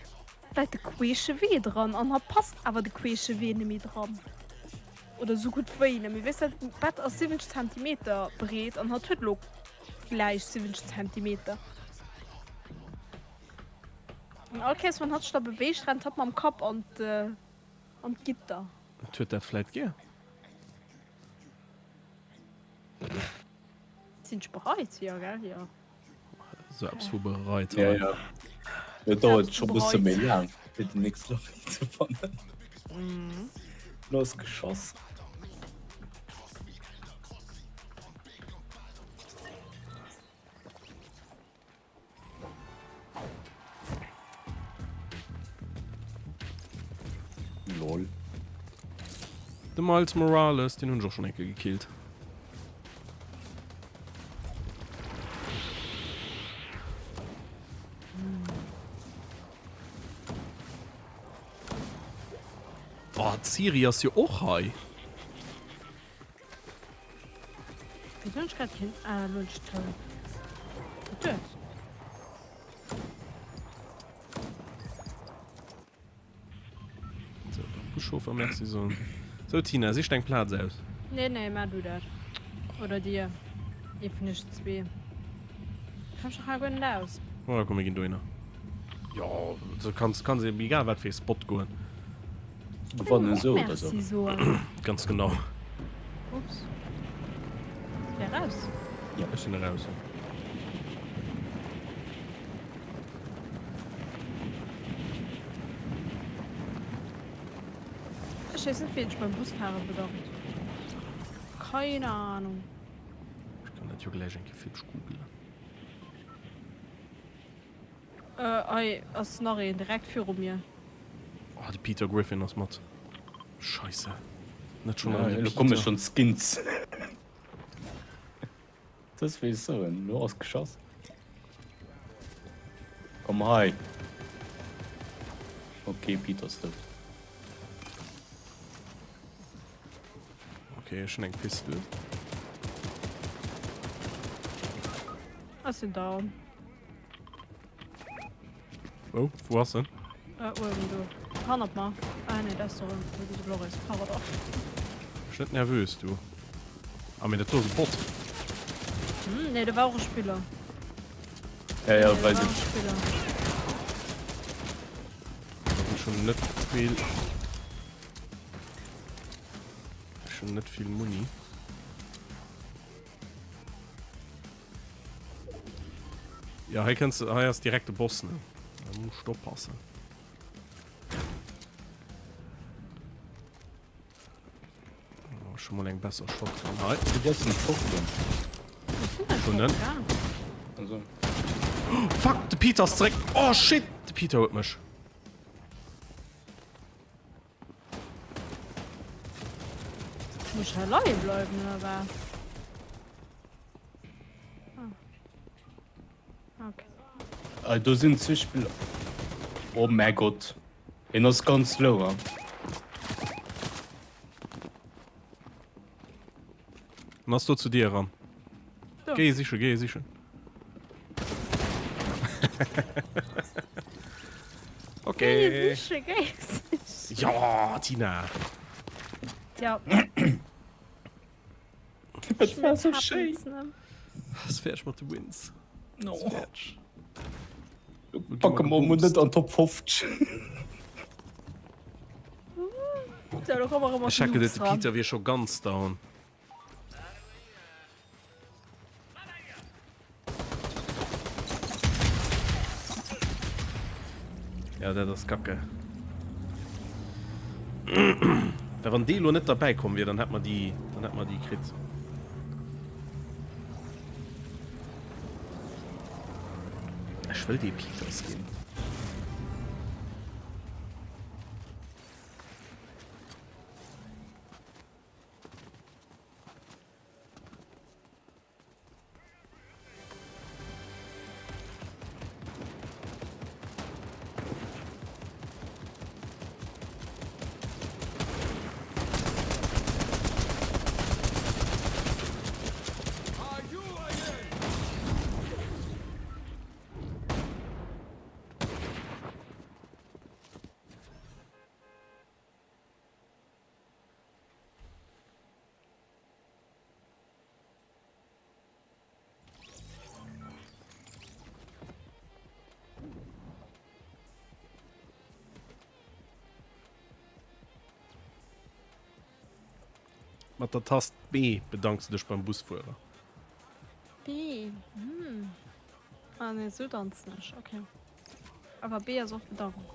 läit de queesche Wee dran an hatt passt awer de queesche Wee nemmi dran. Oder sou gutt wéi nemmi. Weess dat Bett ass 70 Zentimeter breet an hatt huet lo gläich 70 Zentimeter. An all Kéiers wann hatt sech da beweegt, rennt hatt mam Kapp an an d'Gitter. Et huet dat vläit gär. Sinn ech bereit? Jo gell? Jo. Sou eppes vu bereit. Ja, ja. Et dauert scho bësse méi laang, fir den nächste Level ze fannen. Mhm. Lo ass geschoss. Lol. De Miles Morales, den hunn ech och schon eng Kéier gekillt. Oh, d'Ciri ass jo och hei. Wieso hunn ech grad keen... Ah, lo hunn ech Toun. Wat huet? So, beim Buschauffer merci soen. So, Tina, sich deng Plaz aus. Nee, nee, maach du dat. Oder dir. Ee vun iech zwee. Ech kann mech nach guer net aus. Oh, komm, mir ginn dohinner. Jo, du kanns, kanns eben egal wat fir ee Spot goen. Gewannen esou oder Merci sou. soen. Ganz genau. Ups. Ech wär raus. Ja, ech sinn eraus. Ech weess net wéi een sech beim Busfahre bedankt. Keine Ahnung. Ech kann dat jo gläich eng Kéier fir dech googelen. Hei ass nach een direkt viru mir. Oh, de Peter Griffin ass mat. Scheisse. Net schon erëm de Elo Peter. komme schon d'Skins. Dës wéi ech soen, elo ass geschoss. Komm hei. Ok, Peter ass dout. Ok, ech hunn eng Pistol. Ech sinn down. Wou? Wou ass en? Äh, uewen do. Hannert mer. Ah nee, dat ass doch en de Loris. Pardon. Mech net nervös, du. Ah, mee dat do ass e Bot. Hm, nee, do war och e Spiller. Ja, ja, Nee, well do war de e Spiller. Da sinn schon net vill. Schon net vill Muni. Ja, hei kënns du, hei ass direkt de Boss, ne? Da musst du oppassen. Scho mol eng besser Shotgun hei. Du bass en Shotgun. Schon en. Also. Fuck, de Peter ass zeréck. Oh shit, de Peter huet mech. Muss ich hei leie bleiwen oder wat? Ah. Okay. Ah, do sinn zwee Spiller. Oh mäi Gott. Hien ass ganz low, ha. En ass do zu dir eran. Do. Géi e sichen, géi e sichen. Okay. Géi e sichen, géi e sichen. Ja, Tina. Tja. Dat war sou schéin. Ass fäerdeg mat de Wins. No. Ass fäerdeg. Packe mer mol net an Top 50. So, da kommen wir erëm Ech hat geduet, de Peter wier scho ganz down. Ja, dat ass kacke. Well wann dee lo net derbäi komm wier, dann hätt mer déi, dann hätt mer déi kritt. Ech wëll dee Peters ginn. Mat der Tast B bedanks du dech beim Busfuerer. B, hm. Ah nee, sou danzen ech, okay. Awer B ass och Bedankung.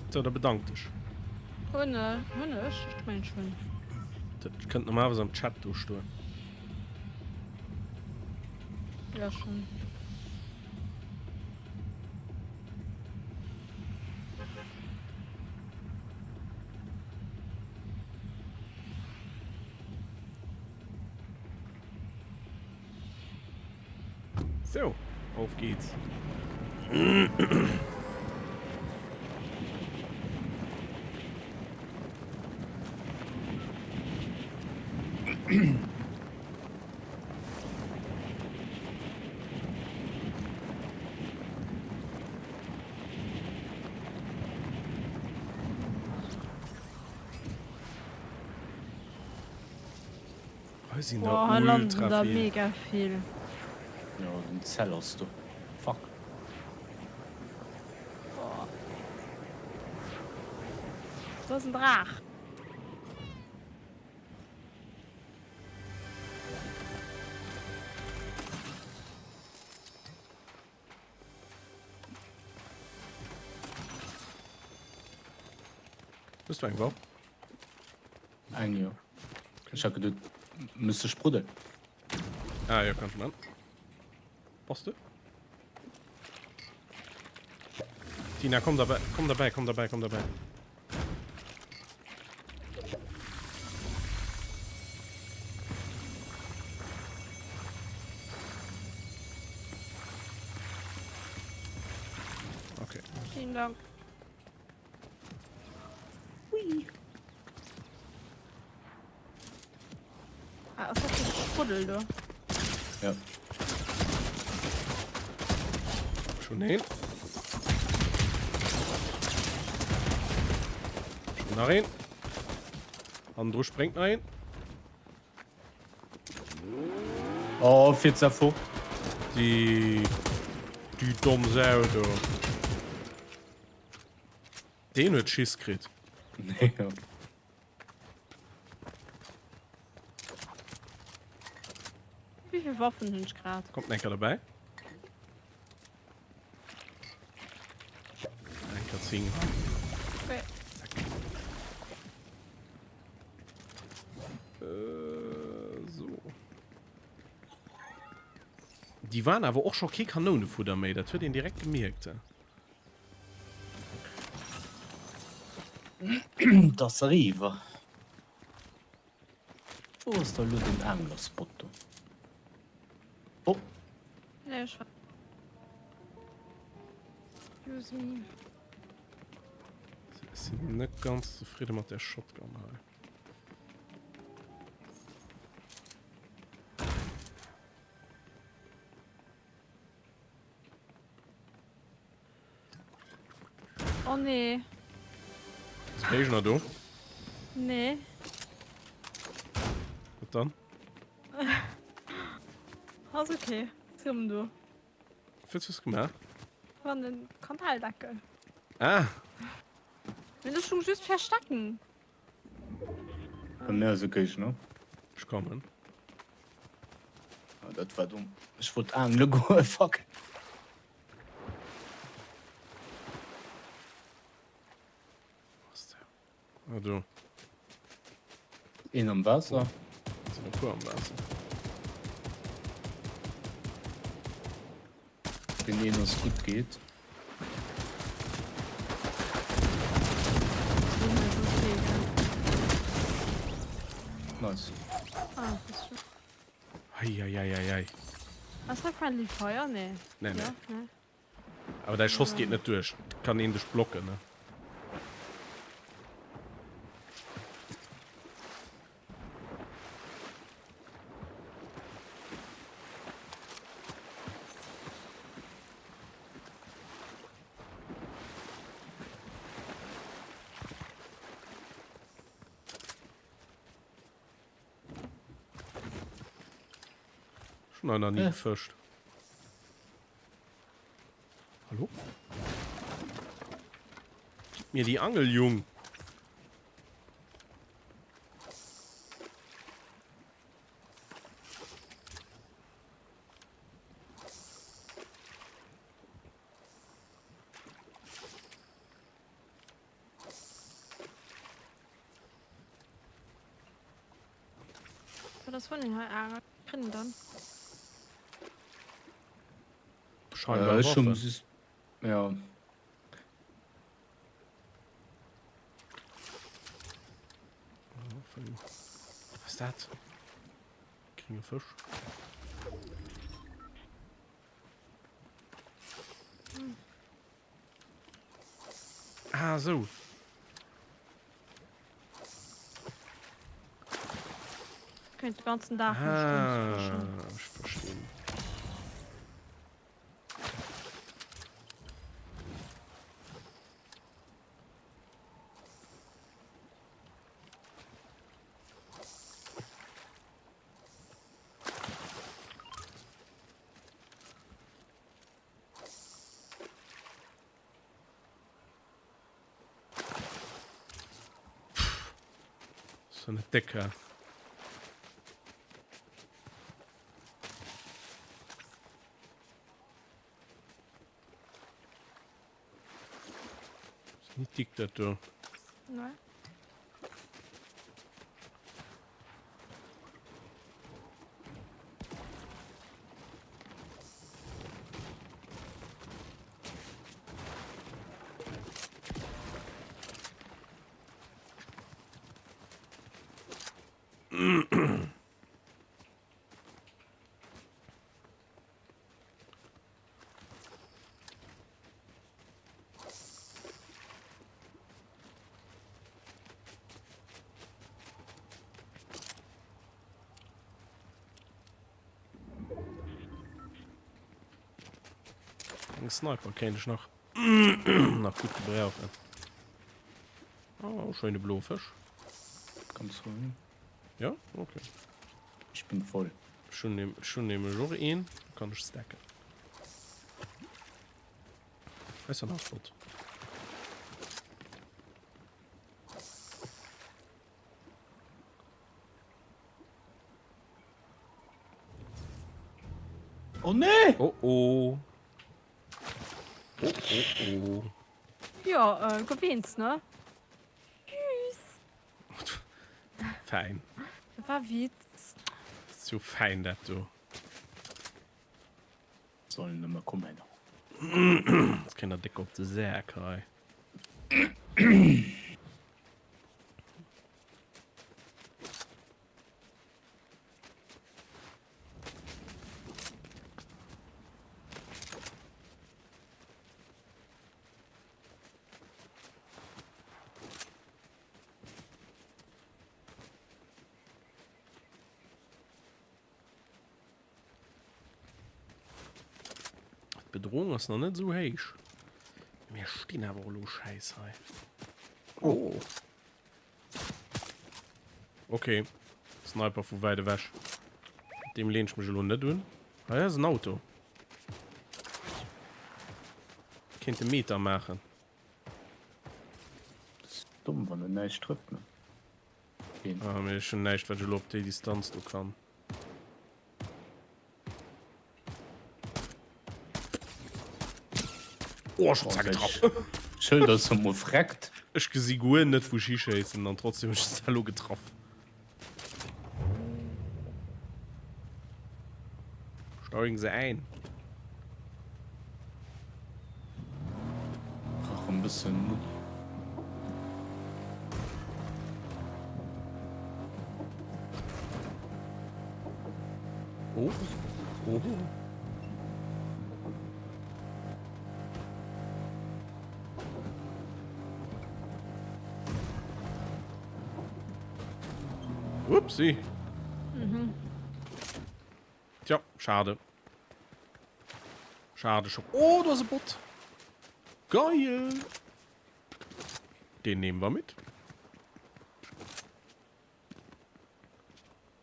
So, da bedank dech. Hunn hunn ech? Ech mengen schon. Dat kënnt normalerweis am Chat do stoen. Ja schon. So, auf geht's. Hei sinn der Boah, hei landen ultra der vill. mega vill. Jo, den Zell ass do. Fuck. Boah. Do ass en Draach. Hues du eng Waff? Eng jo. Ech hat geduet müsste spruddel. Ah jo, kann ech man. Bass du? Tina, komm derbäi, komm derbäi, komm derbäi, komm derbäi. Okay. Vielen Dank. Hui. Ah, ass dat de Spruddel do? Ja. Schon een. Schon nach een. Hannendru spréngt nach een. Oh, Fitz fort. Déi, déi domm Sau do. Deen huet Schiss kritt. Jo. Wéi vill Waffen hunn ech grad? Kommt enker derbäi. Enker 10 Gramm. Okay. Äh, so. Déi waren awer och scho kee Kanounefudder méi, dat huet een direkt gemierkt. Et ass eriwwer. Wou ass da elo den Aanglerspot do? Oh! Nee, ech war. Excuse me. Ech sinn net ganz zefridde mat der Shotgun hei. Oh nee. Ass Géigner do? Nee. Wat dann? Ass okay. Ass rëm do. Wat hues du gemaach? War den Kanaldeckel. Ah! Mee ech hun just verstecken. Bei mir ass e Géigner. Ech kommen. Ah, dat war domm. Ech wollt aangele goen, fuck. Wo ass der? Ah, do. Een am Waasser. Sinn e puer am Waasser. Deen een ass gutt geet. Nice. Ah, das ist schon. Eieieiei. Ass hei Friendly Fire? Nee. Nee, nee. Ja, nee. Awer däi Schoss geet net duerch. Kann een dech blocken, ne? Schon einer nie gefischt. Hallo? Gib mir die Angel, Jung. Wat ass vun den hei awer kritt dann? Scheinbar Äh, ech hun Waffen. just, ja. Was ist dat? Gringe Fësch. Ah, sou. Könnt den ganzen Dag Ah, ech verstinn. So net déck, hä? Ass net dick dat do. Nee. Eng Sniper kéint ech nach nach gutt gebrauchen. Oh, schéine bloe Fësch. Kanns holen. Ja? Okay. Ich bin voll. Ech hunn nämlech och een, do kann ech stacken. Hei ass nach e Spot. Oh nee! Oh oh! Oh oh oh! Jo, gouf eens, ne? Tschüss! Fäin. Dat war Witz. Zu fäin dat do. Sollen nëmme kommen. Jetzt kritt der déck op de Säck hei. D'Bedrohung ass nach net esou héich. Mir stinn awer och elo schäiss hei. Oh. Okay. Sniper vu wäit ewech. Deem leen ech mech elo net un. Hei ass en Auto. Kéint e Meter maachen. Das ist dumm, wann en näischt trifft, ne? Een. Ah, mee ech hunn näischt, wat ech elo op déi Distanz do kann. Oh, ech hunn zwar getraff. Schëld ass emol freckt. Ech gesi guer net wou ech hischéissen an trotzdem hunn ech se elo getraff. Steigen se ein. Brauch en bëssen Mut. Oh. Oh. Upsi. Mhm. Tja, schade. Schade schon. Oh, da ist ein Bot. Geil. Den nehmen wir mit.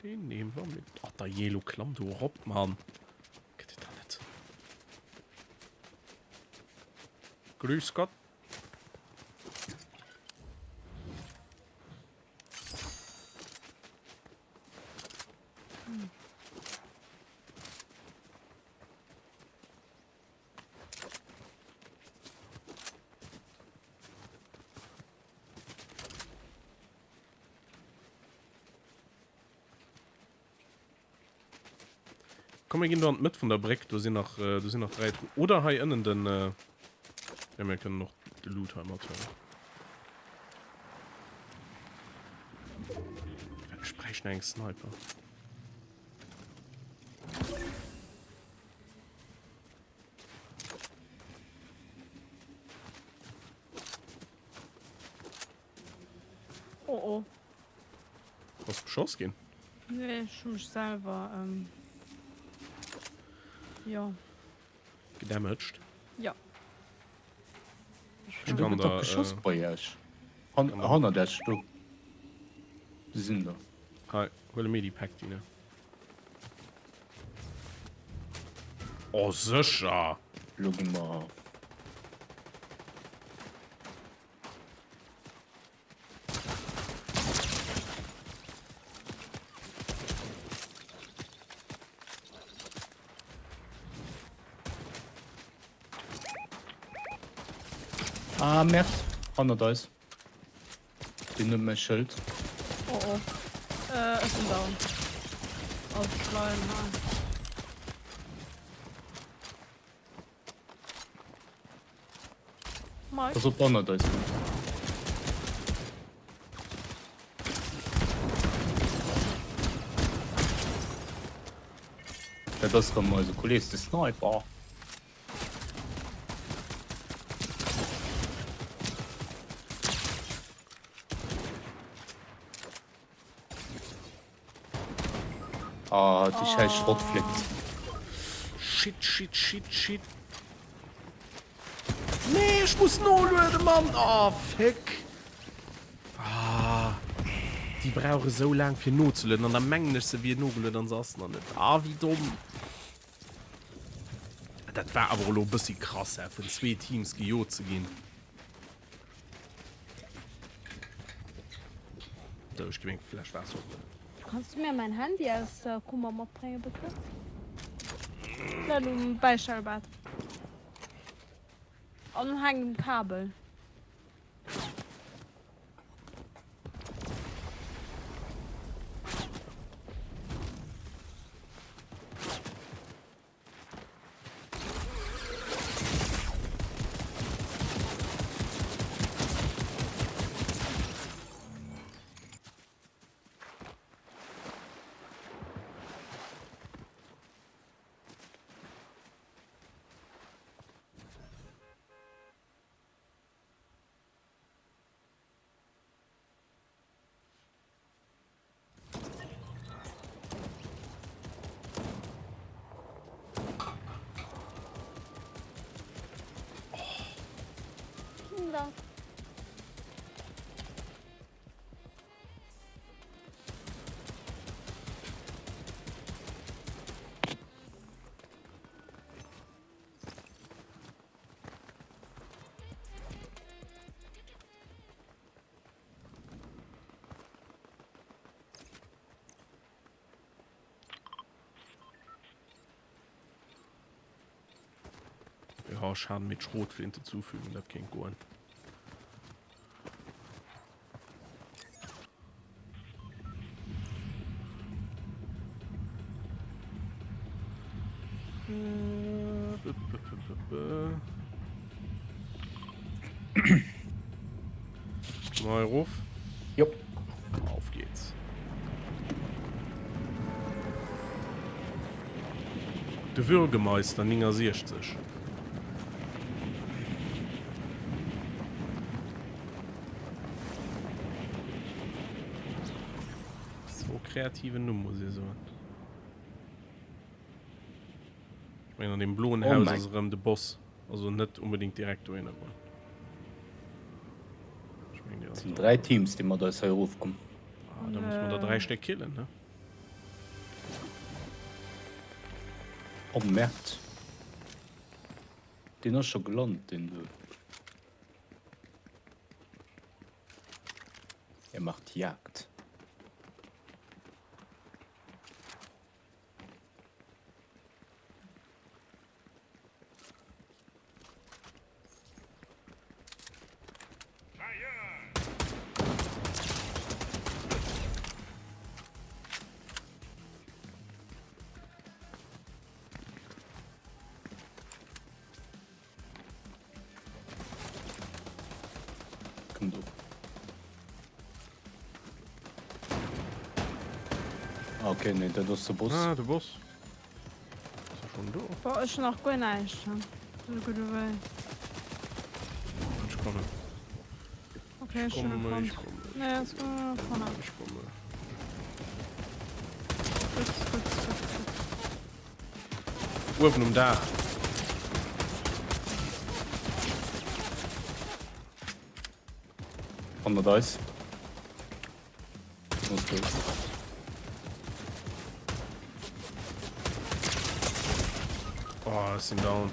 Den nehmen wir mit. Ach, da Jelo klamm du rob, Mann. Geht da nicht. Grüß Gott. Komm, mir ginn do an d'Mëtt vun der Bréck, do sinn nach, do sinn nach 3 Truhen. Oder hei ënnen den, ja, mir kënnen och de Loot hei mathuelen. Ech bräicht nach eng Sniper. Oh oh. Bass beschoss ginn? Nee, ech hu mech selwer, ähm, jo. Gedamaged? Jo. Ech kann der, geschoss bei iech. Hannert iech do. Si sinn do. Hei, huel e Medipack, Dina. Oh, sécher! Lo gi mer. Ah, Merd, hannert eis. Deen huet mäi Schëld. Oh oh. Äh, ech sinn down. Also ech leien hei. Mike. Pass op hannert eis. Dat ass rëm eise Kolleeg, de Sniper. Ah, déi scheiß Schrottflint. Shit, shit, shit, shit. Nee, ech muss nolueden, Mann. Oh, fuck. Ah. Déi brauch esou laang fir nozelueden an da mengen ech se wier nogelueden an se ass nach net. Ah wéi domm. Dat war awer elo e bëssi krass he, vun zwee Teams gejot ze ginn. Sou, ech gi meng Fläsch Waasser opfëllen. Kanns du mir mäin Handy aus der Kummer matbréngen, bitte? Läit um Bäistellbett. An en hänkt um Kabel. Kinder. Ja, Schaden mit Schrotflinte zufügen, dat kéint goen. Mal erof. Jop. Auf geht's. De Würgemeister 69. So kreativen Numm muss ich soen. Ich mengen an dem bloen Oh Haus mein ass erëm de Boss. Also net unbedingt direkt dohinner goen. Ich mengen, déi ass Sinn do. 3 Teams déi mat eis hei erof kommen. Ah, da muss man der 3 Stéck killen, ne? Oh Merd. Deen ass scho gelant deen do. Er macht Jagd. Komm do. Ah, okay, nee, dat ass de Boss. Ah, de Boss. Ass er schon do? Boah, ech hun nach guer näischt. Sou gutt ewéi. Ech kommen. Okay, ech hun e Komme, ich fonnt. komme. Nee, ass guer vorne. Ich komme. Gutt, gutt, gutt, gutt. Uewen um Daach. Hannert eis. Muss do. Oh, ech sinn down.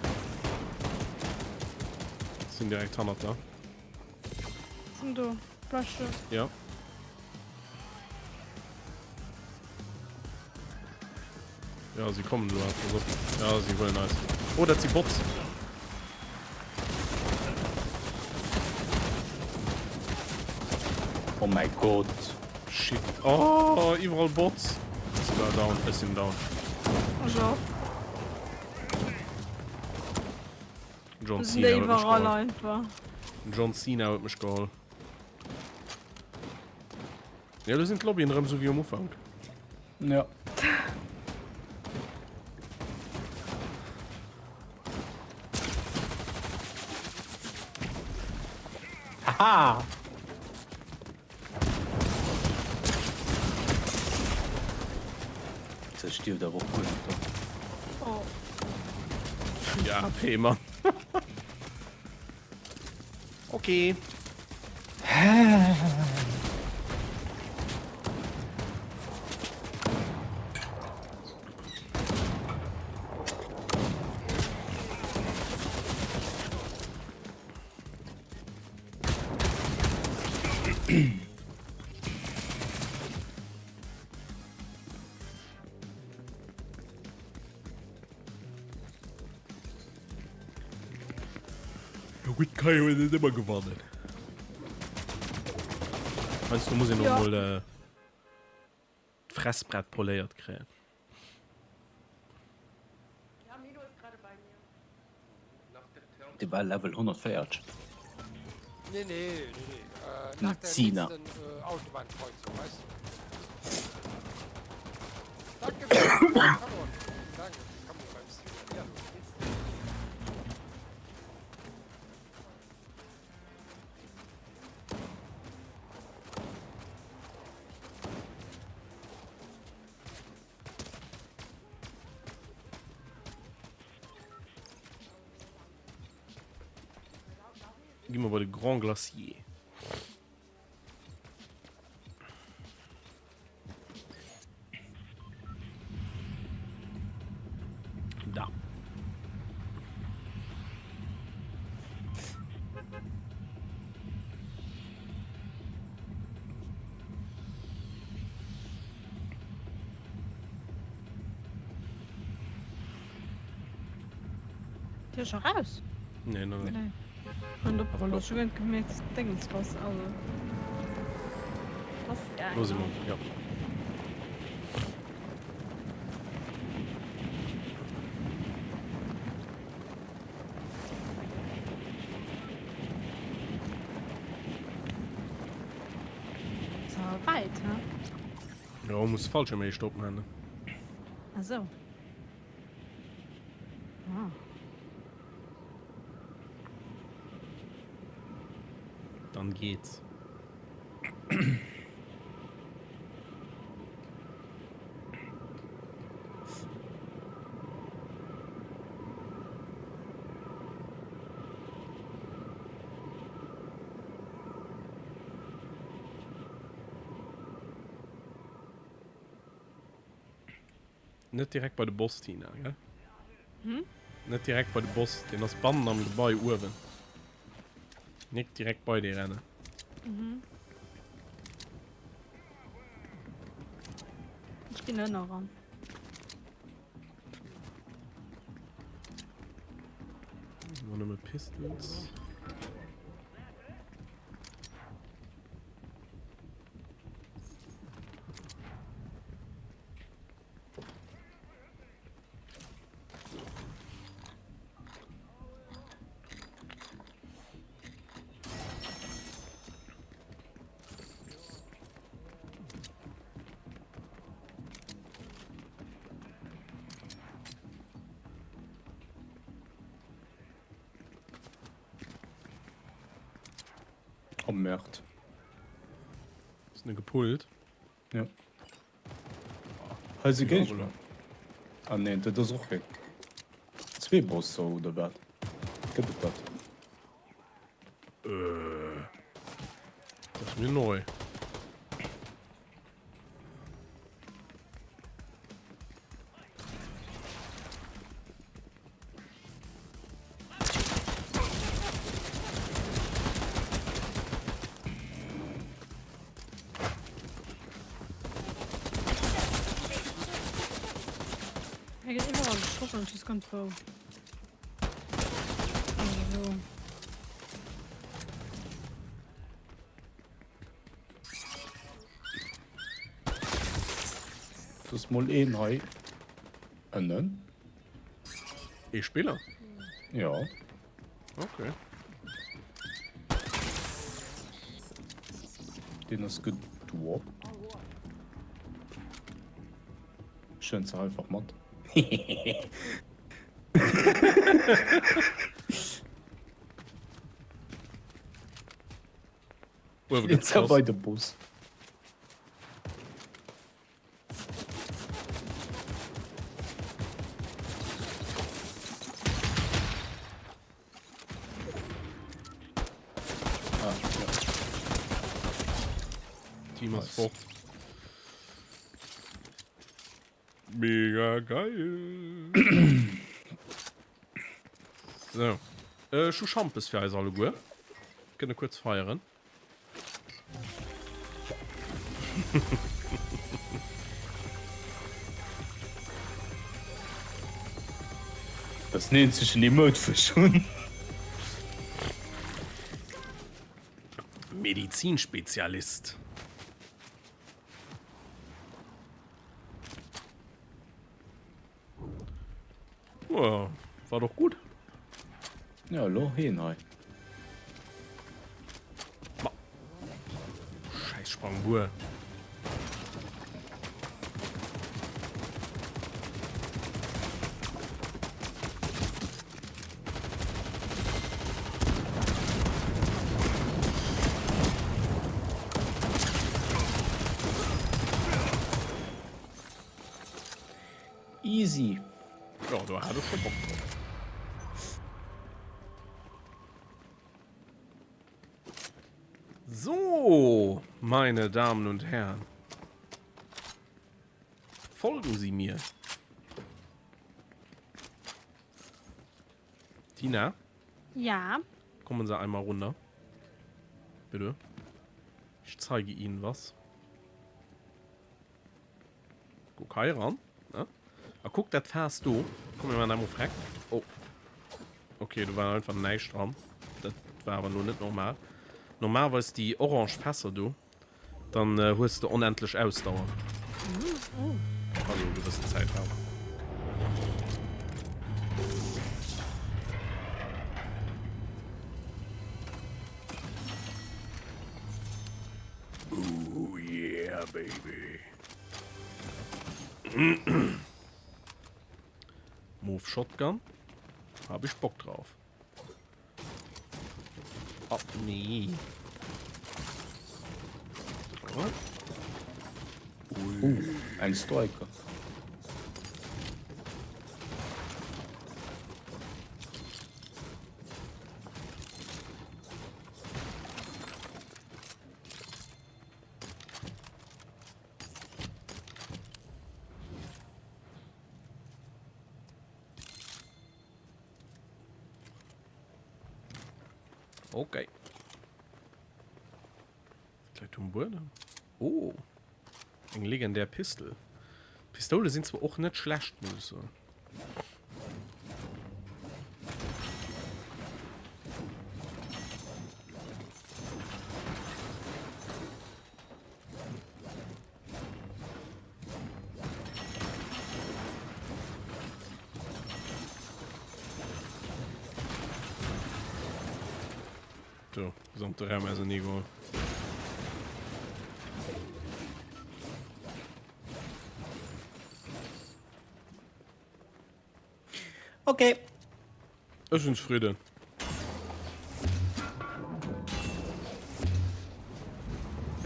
Ech sinn direkt hannert der. Sinn do. Bleif do. Ja. Ja, sie kommen elo, pass op. Ja, sie huelen eis. Oh, dat si Bots. Oh mäi Gott. Shit. Oh, iwwerall Bots. Ech war down, ech sinn down. Ech och. John Sinn Cena déi huet mech iwwerall geholl. einfach. John Cena huet mech geholl. Ja, lo sinn d'Lobbyen erëm sou wéi um Ufank. Ja. Haha! Se stierft awer och guer net do. Oh. Ja, AP, Mann. Okay. Jo gutt, kann jo net ëmmer gewannen. Heiansdo muss een och mol d'Fressbrett poléiert kréien. Dee war Level 140. Nee, nee, nee, nee. Äh, nach der Zina. nächsten äh, Autobahnkreuzung, weißt du? Danke für die Kamera. Danke, die Kamera beim Stream. Ja, los geht's. Gi mer bei de Grand Glacier. Da. Dir scho raus? Nee, nach net. Nee. Hun op Awer lo. schon net gemerkt, dass Dingens bass, also. Lass geil. Lo si mer, ja. Ist awer weit, hä? Jo, muss Fallschirm éischt opman, ne? Ah sou. Ah. Dann geht's. Net direkt bei de Boss, Tina, gell? Hm? Net direkt bei de Boss, deen ass bannen am Gebai uewen. Nik direkt bei dee rennen. Mhm. Ech ginn ënner ran. War nëmme Pistols. Oh Merd. Ist ne gepult? Ja. Hei si Géigner. Ah nee, dat ass och keng. Zwee Bosser oder wat? Gëtt et dat? Äh. Dat ass mir neu. Hei gëtt iwwerall geschoss an ech weess guer net wou. Also. Do ass mol een hei ënnen. Ee Spiller? Ja. Okay. Den ass gedroppt. Schön ze einfach mat. Jetzt bei de Bus. Ah, ja. Team ass fort. Mega geil. So. Ech hu Schampes fir eis alleguer. Kënne kuerz feieren. Dat ass den eenzegen Emote wou ech hunn. Medizinspezialist. Oh, war doch gut. Ja, lo heen hei. Ma. Scheiß Sprangbuer. Easy. Ja, do hat ech scho Bock drop. So, meine Damen und Herren. Folgen Sie mir. Tina? Ja? Kommen Sie einmal runter. Bitte. Ich zeige Ihnen was. Kuck hei eran. Ne? A kuck dat Faass do. Komm, mir maachen dat mol freck. Oh. Okay, do war einfach näischt dran. Dat war awer lo net normal. Normalerweis déi orange Fässer do, dann hues de onendlech Ausdauer. Also e gewëssen Zäitraum. Ooh yeah, baby. Move Shotgun. Habe ich Bock drauf. Oh, nee. Ui. Uh, eng Striker. Okay. Läit um Buedem. Oh. Eng legendär Pistol. Pistole sinn zwar och net schlecht, muss ech soen. Do, gesamte Raum auserneegeholl. Okay. Ech sinn zefridden.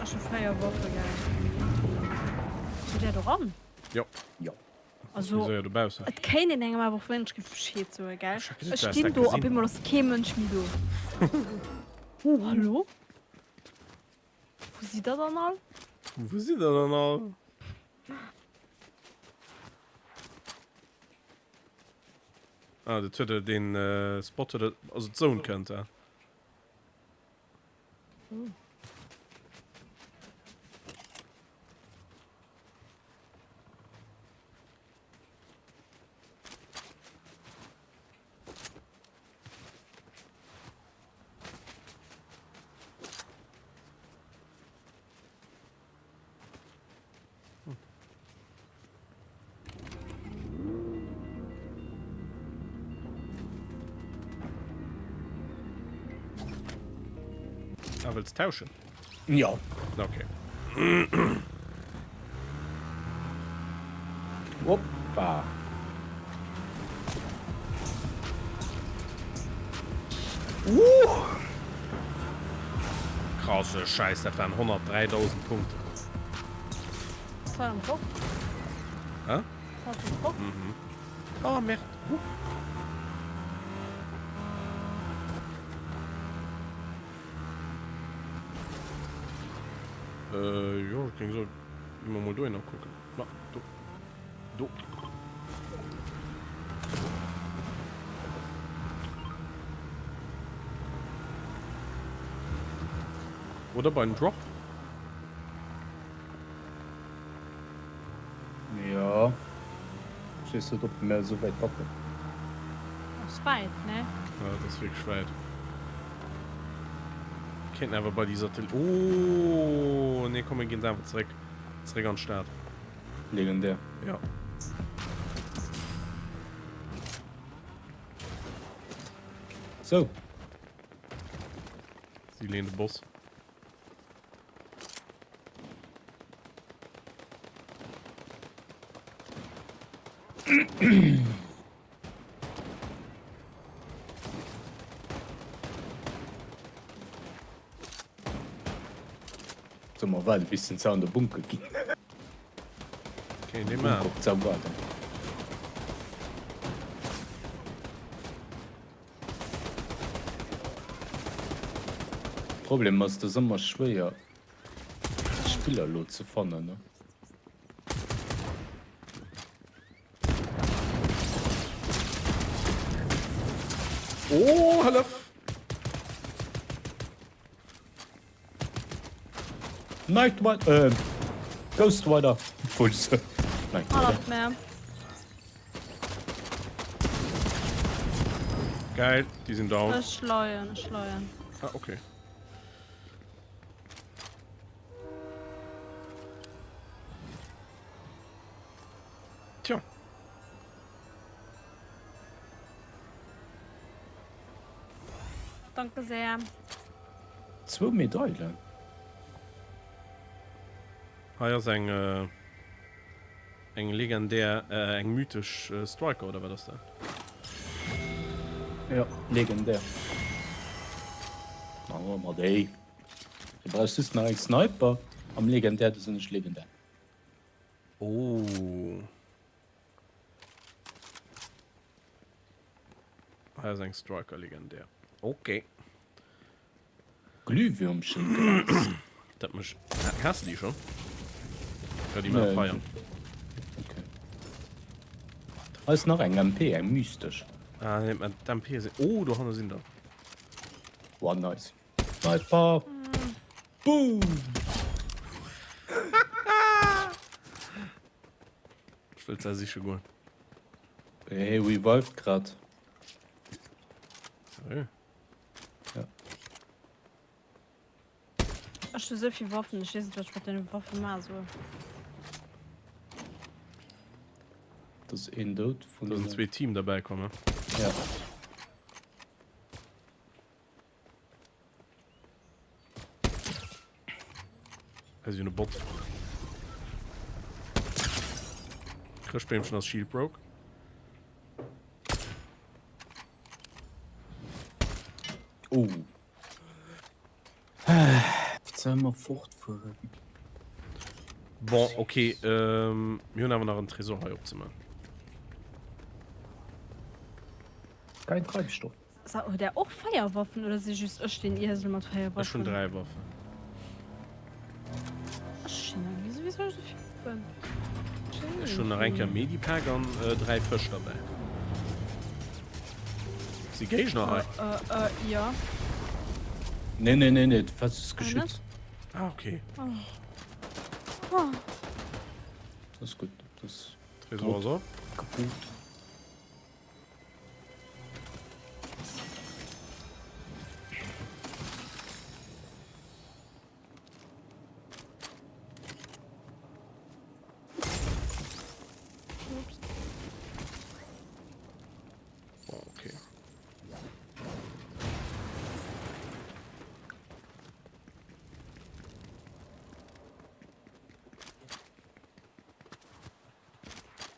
Ach schon 4 Waffe geil. Zu der do ran? Jo. Jo. Also Wéi dobaussen. et kéint een engem awer och wéineg géif Bescheed soe gell? Ech hat gesinn, Ech du has stinn dat do op gesinn. eemol ass kee Mënsch méi do. Hallo? Wou sidd der dann all? Wou sidd der dann all? Ah, dat huet er den Spot huet er, also d'Zone kënnt, ja. Oh. Ah, wëlls tauschen? Jo. Okay. Hoppa. Uh! Krasse Scheiß, dat waren 103.000 Punkte. Das war am Kopf. Hä? Das war am Kopf. Mhm. Oh, Merde. Uh. Äh, jo, ech géing soen, gi mer mol dohinner kucken. Ma, do. Do. Oder bei den Drop. Ech weess net op mär esou wäit packen. Ass wäit, ne? Ja, dat ass wierklech wäit. Kéinten awer bei déi Satellit. Oh nee, komm mir ginn einfach zeréck. Zeréck an d'Stad. Legendär. Ja. Sou. Si leen de Boss. Soll mer waarden bis den Zau an de Bunker ginn? Kéint ee maachen. Op Zau waarden. Problem ass, et ass ëmmer schwéier Spiller elo ze fannen ne. Oh, hëllef! Night Rider, äh, Ghost Rider, wollt ich soen. Night Rider. Hallert mär. Geil, déi sinn down. Ech leien, ech leien. Ah, okay. Tja. Danke sehr. Zwou Medailen. Hei ass eng eng legendär, eng mythesch Striker oder wat ass dat? Jo, legendär. Maache mer déi. Du brauchs just nach eng Sniper am legendär, du sinn ech legendär. Oh. Hei ass eng Striker legendär. Okay. Glühwürmchen gras. Dat mech. Has de déi schon? Ja, déi maache Feier. Okay. Hei ass nach eng MP, eng mystesch. Ah, nee, mä d'MP sinn. Oh, dohanne sinn der. Wow, nice. Sniper! Boom! Ech wëll se siche goen. Hee revived grad. Seriö? Ja. Ech hu souvill Waffen, ech weess net wat ech mat deene Waffe maache soll. Dat ass een dout vun. Do sinn zwee Team derbäi komm, ne? Ja. Hei sinn e Bot. Chrëschtbeemchen ass Shield broke. Oh. Soll mer fortfueren? Bon, okay, ähm, mir hunn awer nach en Tresor hei opzemachen. Kein Treibstoff. Sa, huet der och Feierwaffen oder si just ech den Iesel mat Feierwaffen? Ech hunn 3 Waffen. Ech hunn nach wéi soll ech esou vill Waffen? Ech hunn nach eng Kéier Medipack an 3 Fësch derbäi. Si Géigner hei? Äh, äh, jo. Nee, nee, nee, nee, de Fest ist geschützt. Ah, okay. Oh. Oh. Das ist gut. Das Tresor ass op. Kaputt. Bon, okay.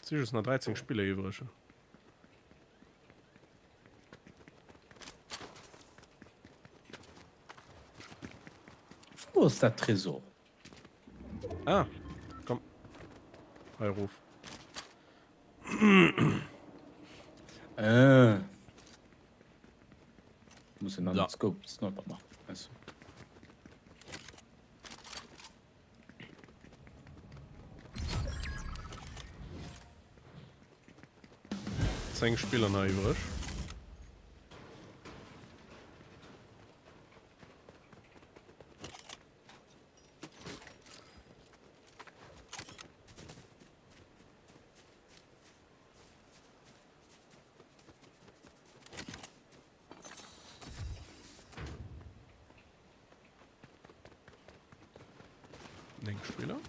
Si just nach 13 Spiller iwwreg. Wou ass dat Tresor? Ah, komm. Hei erof. Ah. Muss en anderen Scope Sniper machen. Weißt du. 10 Spiller nach iwwreg. 9 Spiller.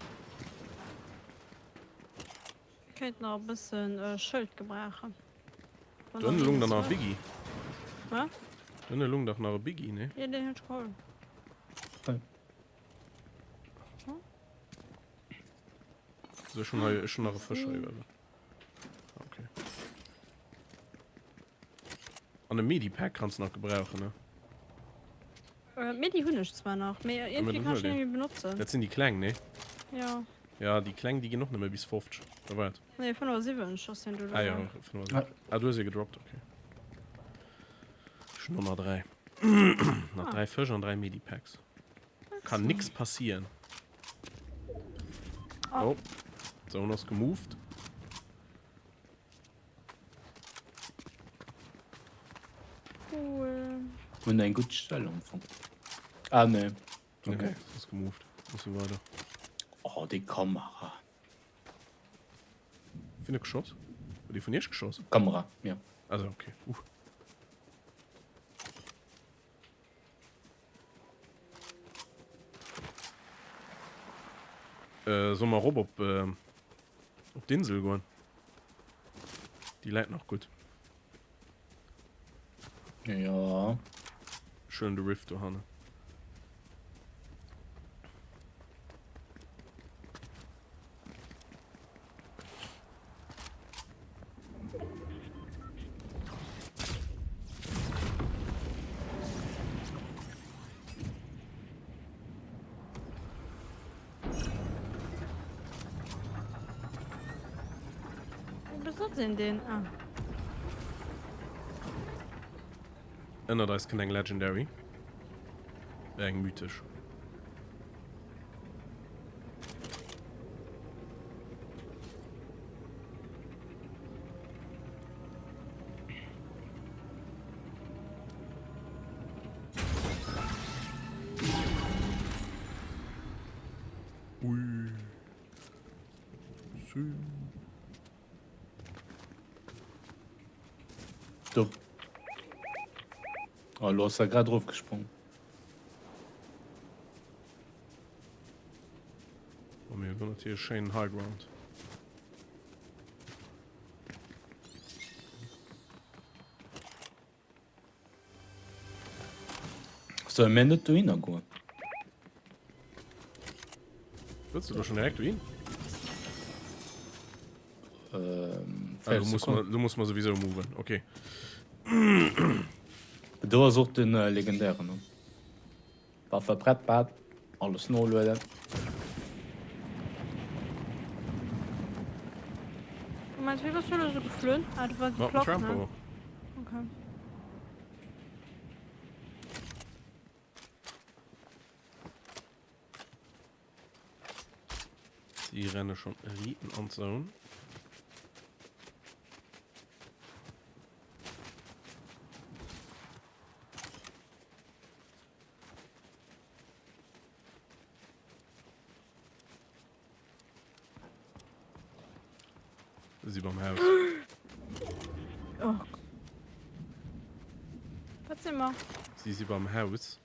Kéint nach e bëssen Schëld gebrauchen. Dohinne lung der nach e Biggie. Wat? Dohinne lung dach nach e Biggie, nee? Jo, deen hunn ech geholl. So, ech hunn hei, ech hunn nach e Fësch hei uewen. Okay. An e Medipack kanns de nach gebrauchen, ne? Äh, Medi hunn ech zwar nach, mee iergendwéi kann ech déi net méi benotzen. Dat sinn déi kleng, ne? Jo. Ja, déi kleng, déi ginn och nëmme bis 50, oder wat? Nee, 75 ass deen do. Ah ja, 75. Ah, du hues ee gedroppt, okay. Ech hunn och nach 3. Nach 3 Fësch an 3 Medipacks. Kann nix passieren. Oh. Zone ass gemoved. Cool. Hunn eng gutt Stell am Fong. Ah nee. Okay. Nee, ass gemoved. Muss weider. Oh, déi Kamera. Wien huet geschoss? Huet ee vun iech geschoss? Kamera, ja. Also okay. Uh. Äh, soll mer rop op, äh, op d'Insel goen? Déi läit nach gutt. Ja. Schön de Rift dohannen. Wou besëtzt een deen? Ah. Ënnert eis kënnt eng Legendary. Äh, eng mythesch. Ui. Sü. Do. Oh, lo ass er grad erofgesprong. Oh, mir hunn natierlech schéinen High Ground. Solle mir net dohinner goen? Wëlls du do schon direkt dohin? Ähm, ah, du muss man, du muss man sowieso moven. Okay. Do ass och den äh, legendären. Ne? Waffe prett, bad, alles nolueden. Moment, wéi bass du elo sou geflunn? Ah, du war déi Mat dem Plack, ne? Trampo. Okay. Déi renne schon riiten an d'Zone. Si beim Haus. Oh. Wat si mer? Si si beim Haus.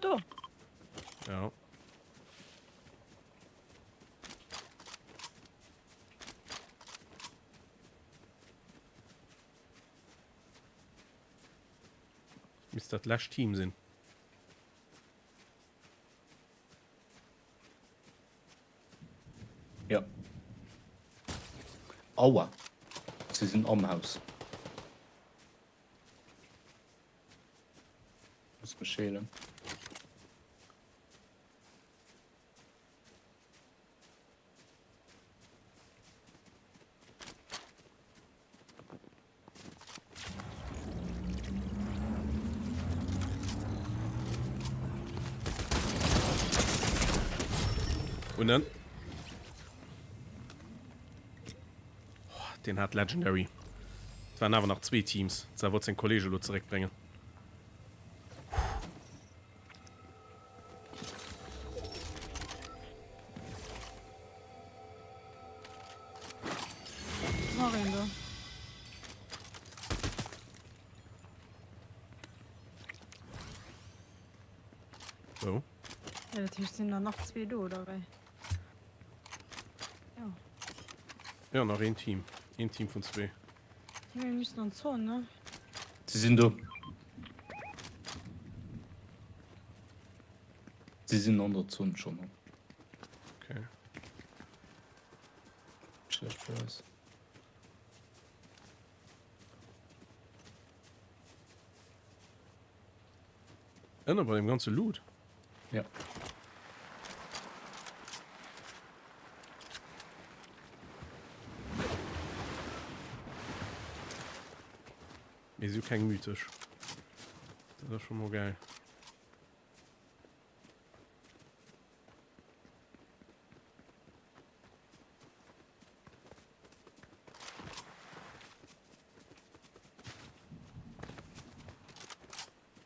Do. Ja. Misst dat lescht Team sinn. Ja. Aua. Sie sinn am Haus. Muss mech heelen. Und dann. Oh, den hat Legendary. Es waren awer nach zwee Teams. Da wollt seng Kollege lo zeréckbréngen. Nach een do. Wou? Ja, dat heescht, sinn der nach zwee do, oder wéi? Jo. Jo, nach een Team. Een Team vun zwee. Ja, mir müssen an d'Zon, ne? Si sinn do. Si sinn an der Zon schonn. Okay. Schlecht fir eis. Ënner bei dem ganze Loot? Ja. Mee si hu keng mythesch. Dat ass scho mol geil.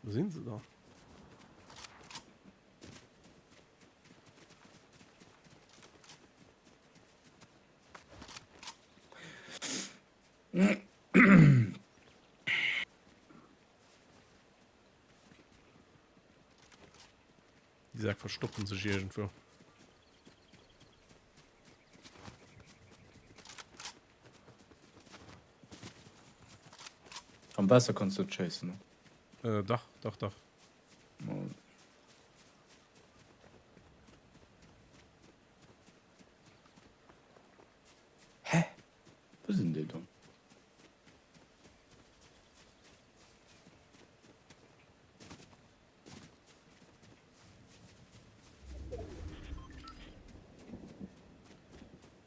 Wo sinn se da? Déi Säck verstoppen sech iergendwou. Am Waasser kanns du net schéissen, ne? Äh, dach, dach, dach. Hä? Wou sinn déi dann?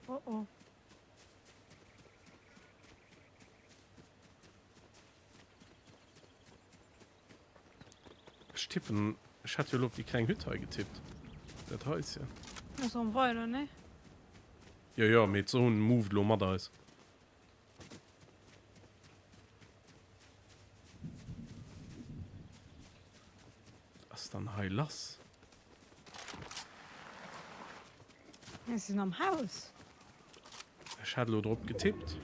Oh oh. Ech tippen, ech hätt jo elo op déi kleng Hütt hei getippt. Dat Haischen. Ass am weider, ne? Jo, jo, mee d'Zone moved elo mat eis. Wat ass dann hei lass? Mir sinn am Haus. Ech hat elo drop getippt.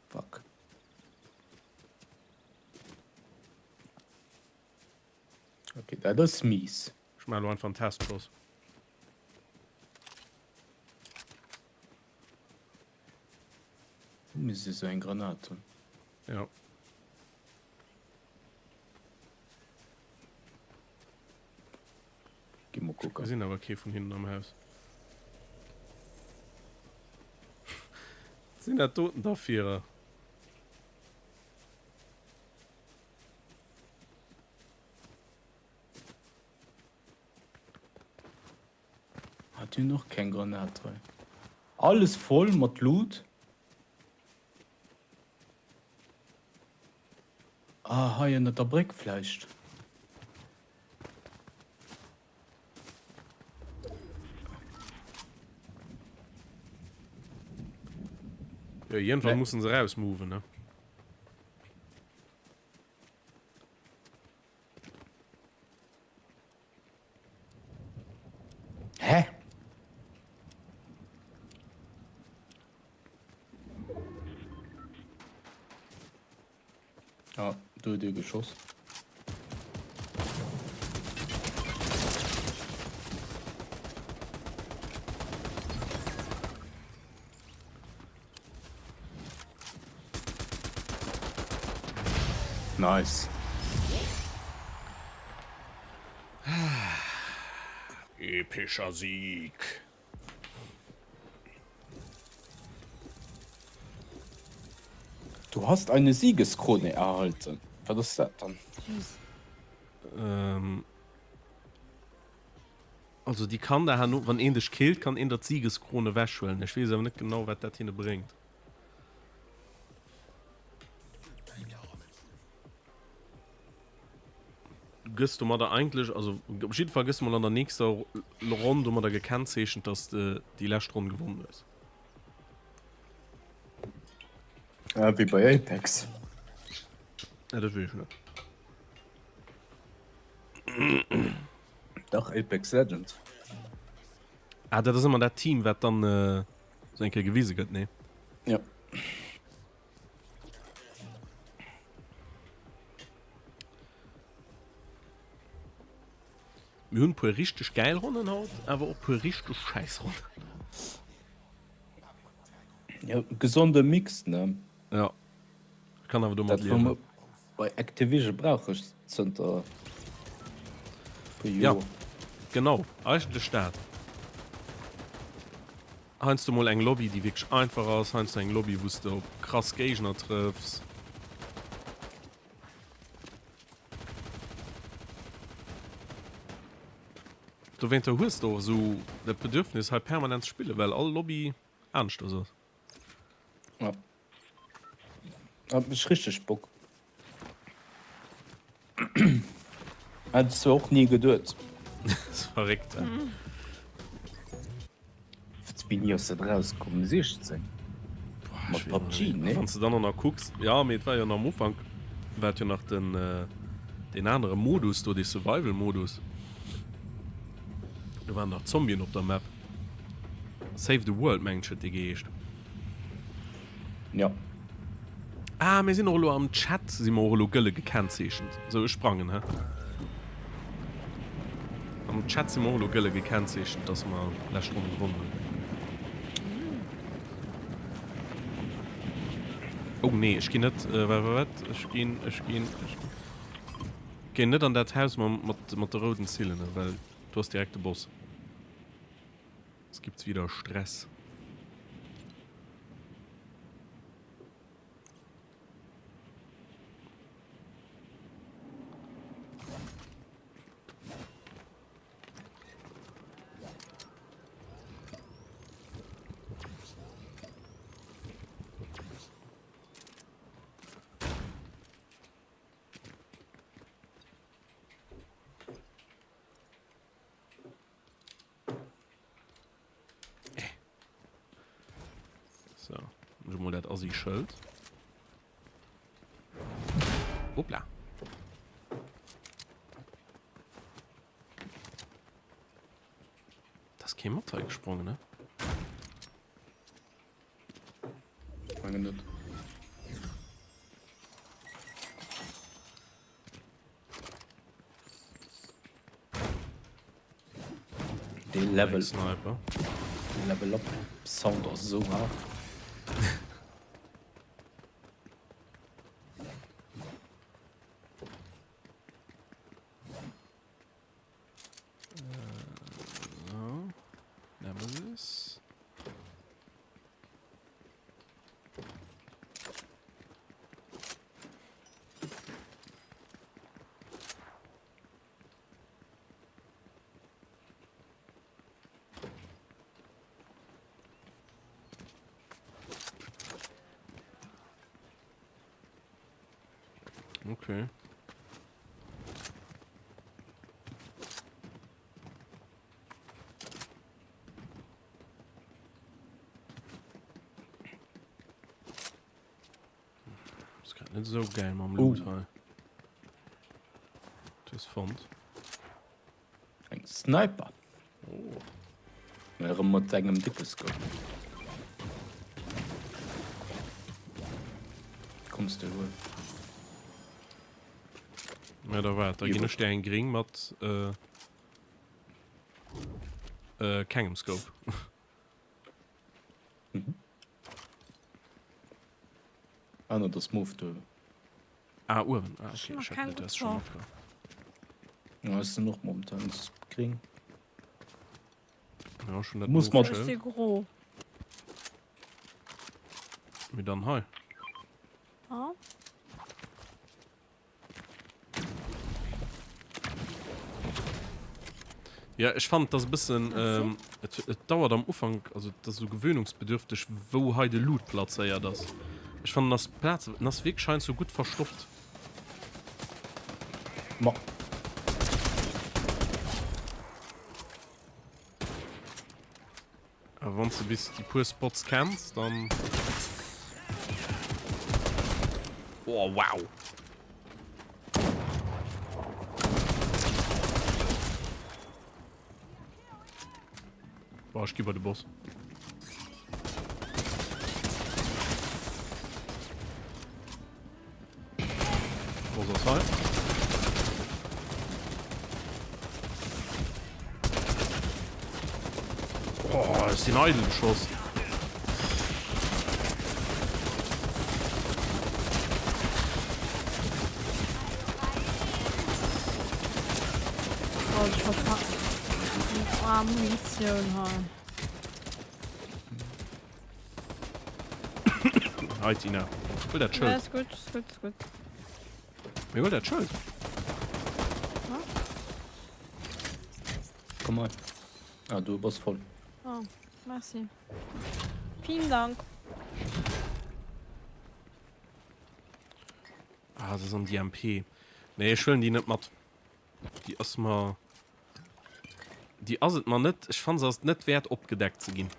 Fuck. Okay, dat ass mies. Ech maachen elo einfach en Testschoss. Do misst ee sou eng Granat hunn. Jo. Gi mol kucken. Ech gesinn awer kee vun hinnen am Haus. Wat sinn dat doten da firer? Hat hunn och keng Granat hei. Alles voll mat Loot. Ah, hei ënnert der Bréck vläicht. Jo, iergendwann mussen se rausmoven, ne? Hä? Ah, do huet ee geschoss. Nice. Epischer Sieg. Du hast eine Siegeskrone erhalten. Wat ass dat dann? Süß. Ähm, also déi kann der herno, wann een dech killt, kann een der d'Siegeskrone wechhuelen. Ech weess awer net genau, wat dat hinne bréngt. Du gëss domadder eigentlech, also op jidde Fall gëss du mol an der nächster Ronn domadder gekennzeechent, dass de déi lescht Ronn gewonnen hues. Ah, wéi bei Apex. Ja, dat weess ech net. Dach, Apex Legends. Ah, dat ass ëmmer dat Team, wat dann äh, sou eng Kéier gewise gëtt, nee? Ja. Mir hunn puer richteg gäil Ronnen haut, awer och puer richteg schäiss Ronnen. Jo, gesonde Mix, ne? Jo, ech kann awer domat Dat wou liewen. mer bei Activision brauche zënter puer Ja, Joer. genau, eigentlech dat. Heiansdo mol eng Lobby, déi wierklech einfach ass, heiansdo eng Lobby, wou s de op krass Géigner trëffs. Dowéinter hues de och esou dat Bedürfnis hei permanent ze spillen, well all Lobby aneschters ass. Ja. Hat mech richteg Bock. Hätt ech zwar och ni geduet. Verréckt, he? Wéini ass dat erauskomm? 16? Mat PUBG, nee? Wann s de dann och nach kucks, jo, mee et war jo nach am Ufank war et jo nach den deen anere Modus do, dee Survival Modus. Do waren nach Zombien op der Map. Save the World mengen ech huet dee geheescht. Jo. Ah, mir sinn och elo am Chat si mer och elo gëlle gekennzeechent. Sou, ech sprangen, hä? Am Chat si mer och elo gëlle gekennzeechent, dass mer lescht Ronn gewonnen hunn. Oh nee, ech ginn net, äh, wat, wat, wat? Ech ginn, ech ginn, ech ginn. Ginn net an dat Haus mam, mat, mat de rouden Zillene, well do ass direkt de Boss. Es gibt's wieder Stress. So, ech mol dat Assi Schëld. Hoppla. Da ass kee mat hei gesprongen, ne? Mengen net. Dee Level Sniper. Level up Sound ass esou haart. Nemesis. Okay. Ass grad net esou geil mam Loot hei. Du hues fonnt. Eng Sniper. Oh. Mä erëm mat engem décke Scope. Konns de huelen. Ja, da waart, da ginn ech dir eng gring mat äh, äh, kengem Scope. Mhm. Ah, no, das Move do. Ah, uewen. Ah, Ech okay, hun ech nach hat keng geduet, du häss schon getraff. matgeholl. Ja, ech sinn och momentan gring. Ja, schon dat Muss mat- Ech si Move-Schëld. gro. Mee dann hei. Ah. Ja, ech fand das e bëssen ähm, et, et dauert am Ufank, also et ass esou gewöhnungsbedürftig, wou hei de Loot plazéiert ass. Ech fannen ass Plaz en ass wierklech heiansdo gutt verstoppt. Ma. A wann s de bis déi puer Spots kenns, dann. Oh, wow! Boah, ech gi bei de Boss. Boss ass hei. ech sinn eidel geschoss. Oh, ech verpacken. Ah, Munitioun hei. Hi Tina. Huel dat Ja, Schëld. ist gut, ist gut, ist gut. Mee huel dat Schëld. Komm hei. Ah, du bass voll. Oh, merci. Vielen Dank. Ah, das ist an die MP. Nee, ech huelen déi net mat. Déi ass mer... Déi ass et mer net. Ech fannen se ass et net wäert opgedeckt ze ginn.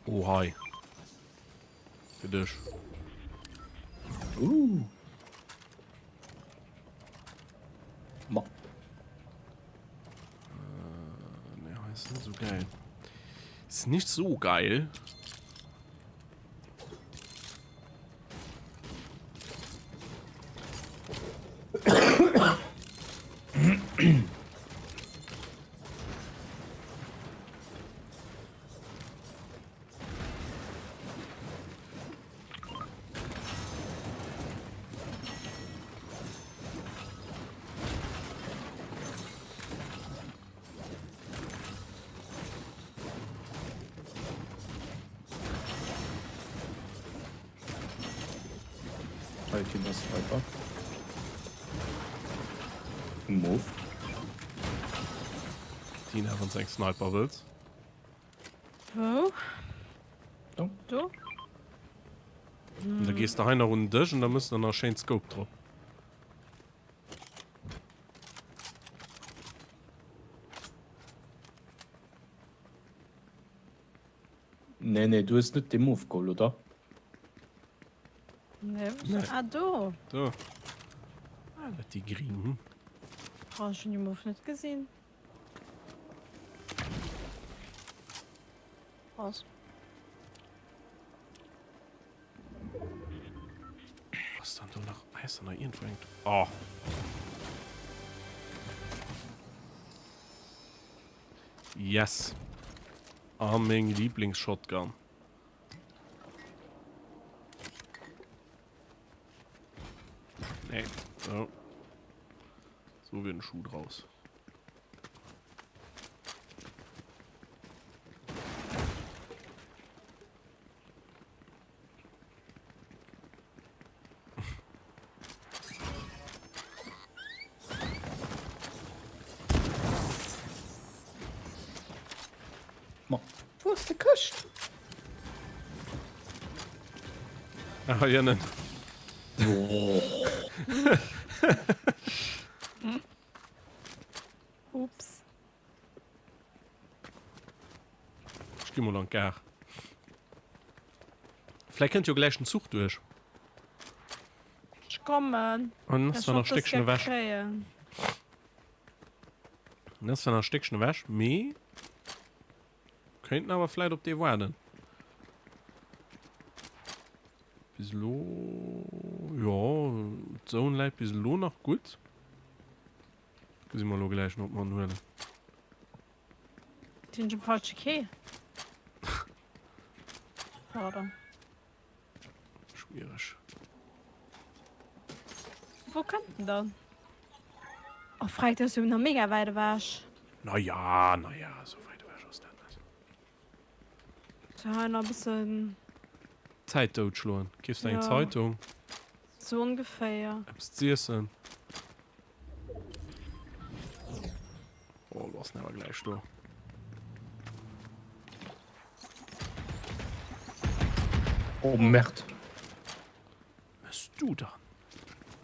Oh hei. Fir dech. Uh. Ma. Äh, ne, ist nicht so geil. Ist nicht so geil. Hei Team ass Sniper. Move. Tina, wann du eng Sniper wëlls. Wou? Do. Do? An da gees de hei nach un den Dësch an da mëss de nach schéin Scope drop. Nee, nee, du hues net dee Move geholl, oder? Nee, nee. Ah, do. Do. Ah, dat déi gring. Hm? Oh, ech hunn déi Move net gesinn. Raus. Was dann do nach? Ah, ist da noch irgendwo eng? Oh. Yes. Ah, meng Lieblingsshotgun. Nee. So. So wird ein Schuh draus. Ma, wou ass de Këscht? Ah, hei ënnen. Ups. Ech gi mol an d'Gare. Vläicht kënnt jo gläich den Zuch duerch. Ech kommen. An ass Ech zwar nach hoff, e dass Stéckchen wir ewech. kréien. En ass zwar nach e Stéckchen ewech, mee kéinten awer vläicht op dee waarden. Bis elo, jo, d'Zone läit bis elo nach gutt. Gesi mer elo gläich nach, ob mer en huelen. Sinn ech um falsche Quai? Pardon. Schwiereg. Wou kënnt en dann? Oh freck, dat ass jo nach mega wäit ewech. Naja, naja, esou wäit ewech ass dat net. Sou hei nach e bëssen. Zäit doutschloen. Keefs de eng Ja. Zeitung? Sou ongeféier. Eppes z'iessen. Oh, lo ass en awer gläich do. Oh Merde. Mëss du dann?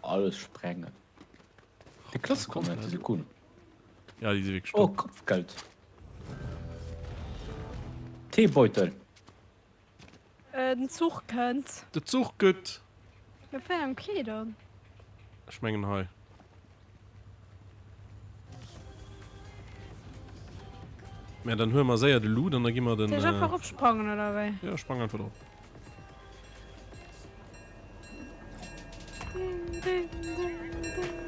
Alles sprengen. Die Klasse kommt nicht, die cool. Ja, die sind wirklich Oh, top. Kopfgeld. Teebeutel. Äh, den Zuch kënnt. De Zuch gëtt. Op wéi engem Quai dann? Ech mengen hei. Mä dann huele mer séier de Loot an da gi mer den. Soll ech einfach eropsprangen oder wéi? Jo, sprang einfach drop. Ding, ding, ding, ding.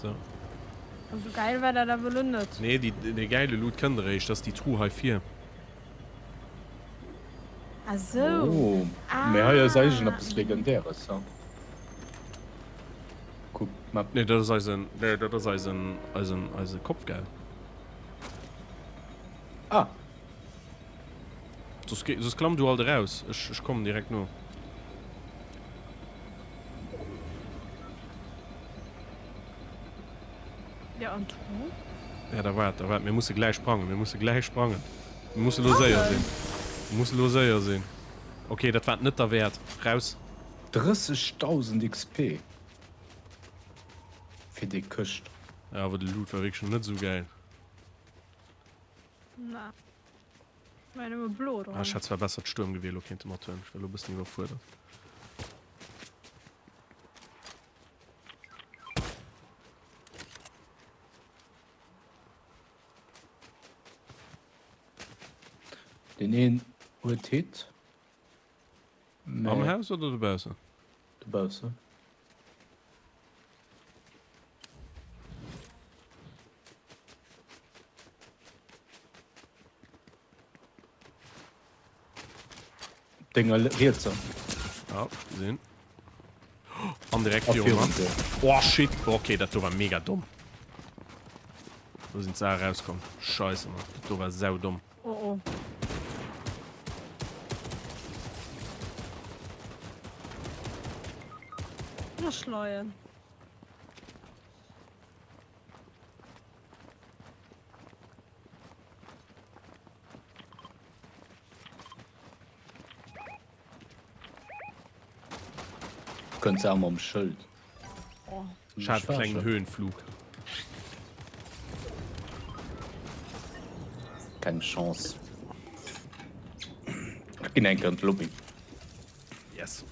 So. Also geil war dat awer lo net. Nee, déi, dee gäile Loot kënnt eréischt, dat ass déi Truh hei vir. Ah sou. Oh, mee hei ass eigentlech eppes Legendäres, ha? Kuck d'Map. Nee, dat ass eisen, nee, dat ass eisen, eisen, eise Kopfgeld. Ah. Soss, soss klamm du alt eraus, ech, ech kommen direkt no. Ja, an d'Truh? Ja, da waart, da waart, mir musse gläich sprangen, mir musse gläich sprangen. Mir musse lo séier sinn. Mir musse lo séier sinn. Okay, dat war net derwäert. Raus. 30.000 XP fir déi Këscht. Ja, awer de Loot war wierklech net esou gäil. Na. War nëmme blo dran. Ah, ech hätt zwar besser d'Stuermgewier lo kéinte mathuelen. Ech war lo e bëssen iwwerfuerdert. Deen een huet Hit. Am Haus oder dobaussen? Dobaussen. Denger rietser. Ja, ech gesinn. An direkt virum Mann. Oh shit, okay, dat do war mega domm. Do sinn d'Saach rauskomm. Scheisse Mann, dat do war sau domm. Oh oh. Ech leien. Kënnt se awer mam Schëld. Ech hat e klengen Höhenflug. Keng Chance. Ech ginn eng Kéier an d'Lobby. Yes.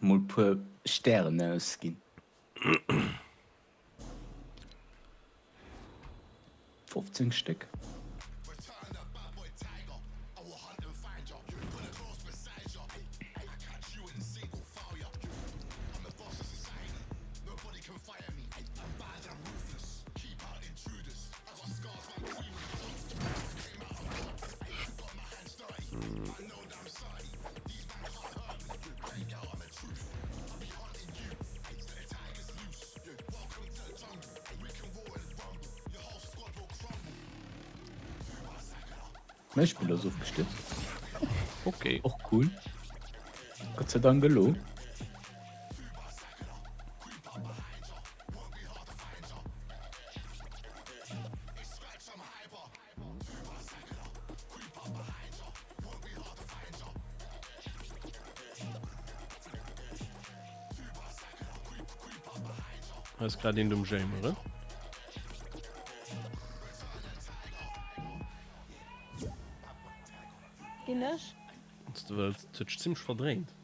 Mol puer Stären ausginn. 15 Stéck. Mäi Spill ass ofgestürzt. Okay. Och cool. Gott sei Dank elo. Hei ass grad een um Jamere. Ginn ech? Wanns de wëlls. Et huet sech zimlech verdréint.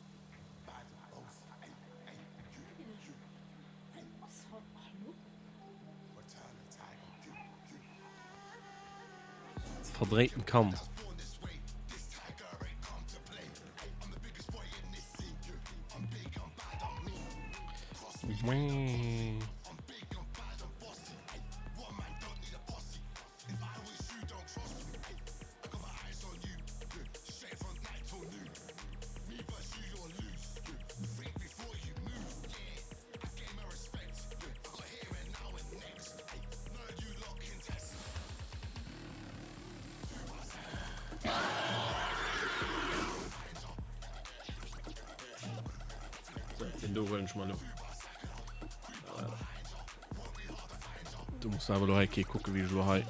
Verdréinten Kand. So, den do huelen ech mer lo. Du muss awer lo hei kee kucke wéi ech lo hei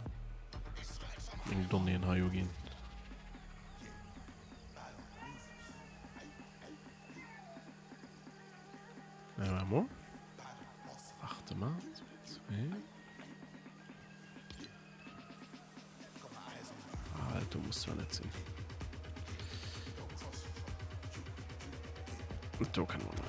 meng Donnéeën hei uginn. Warte mal. Warte mal. 2, 2. Ah, do muss zwar net sinn. Do kann man dran.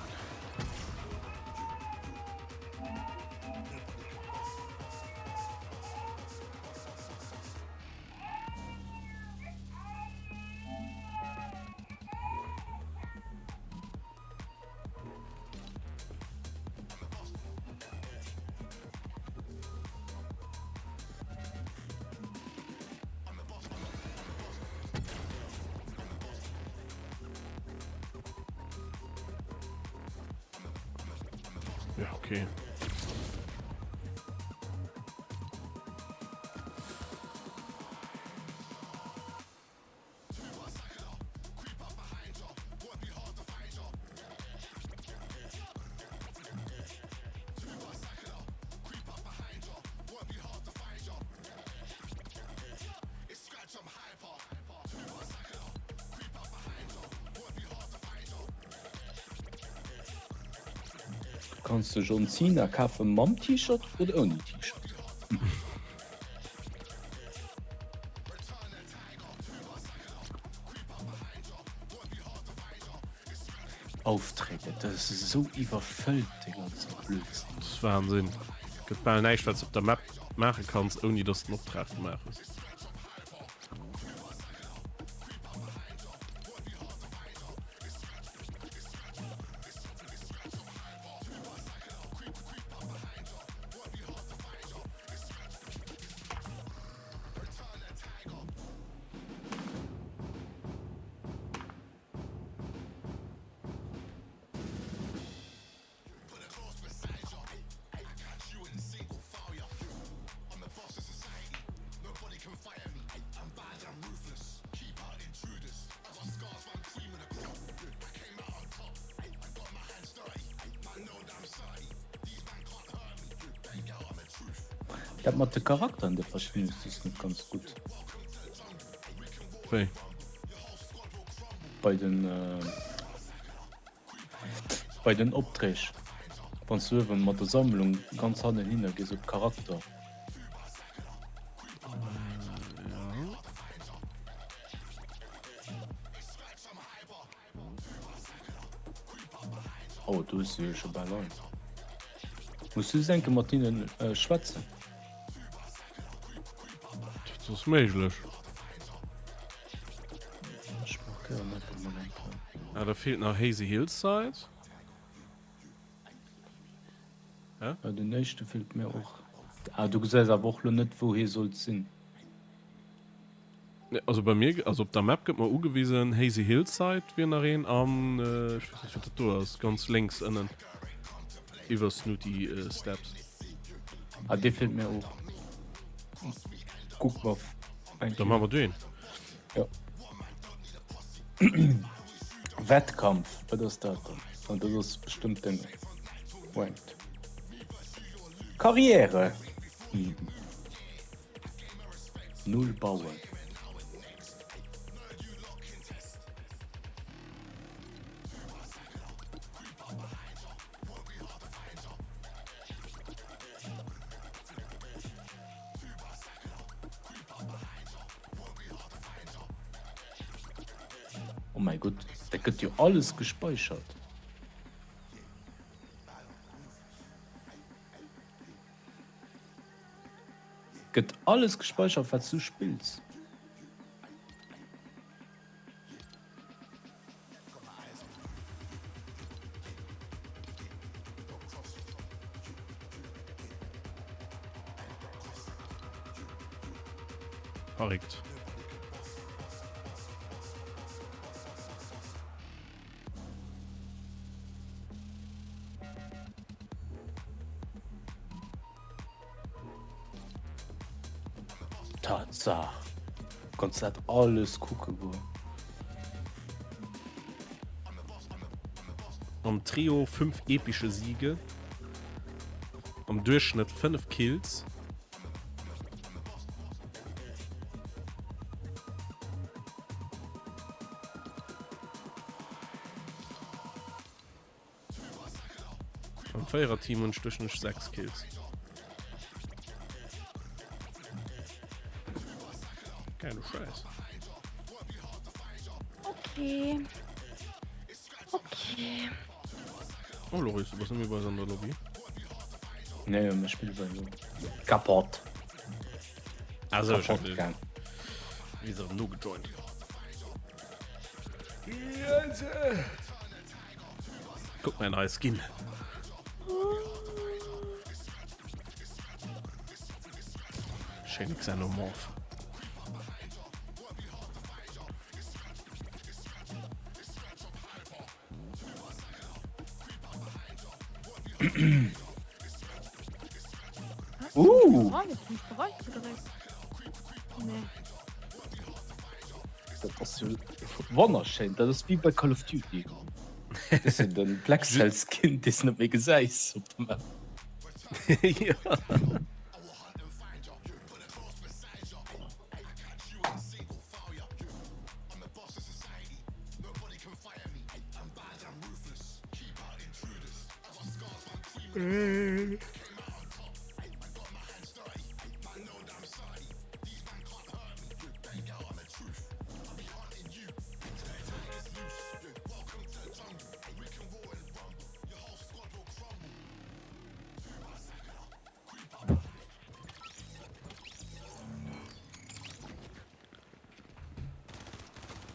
Ja, okay. Du kanns de John Cena kafe mam T-Shirt oder ouni T-Shirt. Aufträge, dat ass esou iwwerfëllt dee ganze Blödsinn. Dat ass Wahnsinn. Gëtt bal näischt wat s op der Map maache kanns ouni dass den Optrag gemaach hues. Dat mat de Charakteren, dat verstinn ech just net ganz gutt. Wéi? Bei den bei den Opträg, wann s du uewen mat der Sammlung ganz hannen hinner gees op Charakter. Oh, do hues du jo scho bal all. Muss just enke mat hinnen schwätzen. Dat ass méiglech. Ech markéieren einfach mol eng Kéier. Ah, da feelt nach Hazy Hillside. Hä? Ja, den éischte feelt mir och. Ah, du gesäis awer och lo net, wou hie sollt sinn. Nee, also bei mir, also op der Map gëtt mer ugewisen, Hazy Hillside wier nach een an ech weess net wat dat do ass, ganz lénks ënnen iwwer Snooty Steps. Ah, dee feelt mir och. Kuck mer eng Da maache mer deen. Jo. Wettkampf, wat ass dat dann? Ah, dat ass bestëmmt den Ranked. Karriere! Null bauen. Oh mäi Gott, dat gëtt jo alles gespeichert. Gëtt alles gespeichert wat s du spills? Verréckt. Tatsaach, kanns dat alles kucke goen. Am Trio 5 epische Siege, am Duerchschnëtt 5 Kills. Véiererteam hunn ech duerchschnëttlech 6 Kills. Geile Schäiss. Okay. Okay. Oh Loris, du bass net méi bei eis an der Lobby. Nee, mech Spill war jo kappott. Also, ich Kappott gaang. Wie se no gejoint. Guck mein neue Skin. Schéine Xenomorph. Uh! Nee. Dat ass jo wonnerschéin. Dat ass wéi bei Call of Duty. Dat ass jo den Black Cell Skin, dee s net méi gesäis op der Map. Ja.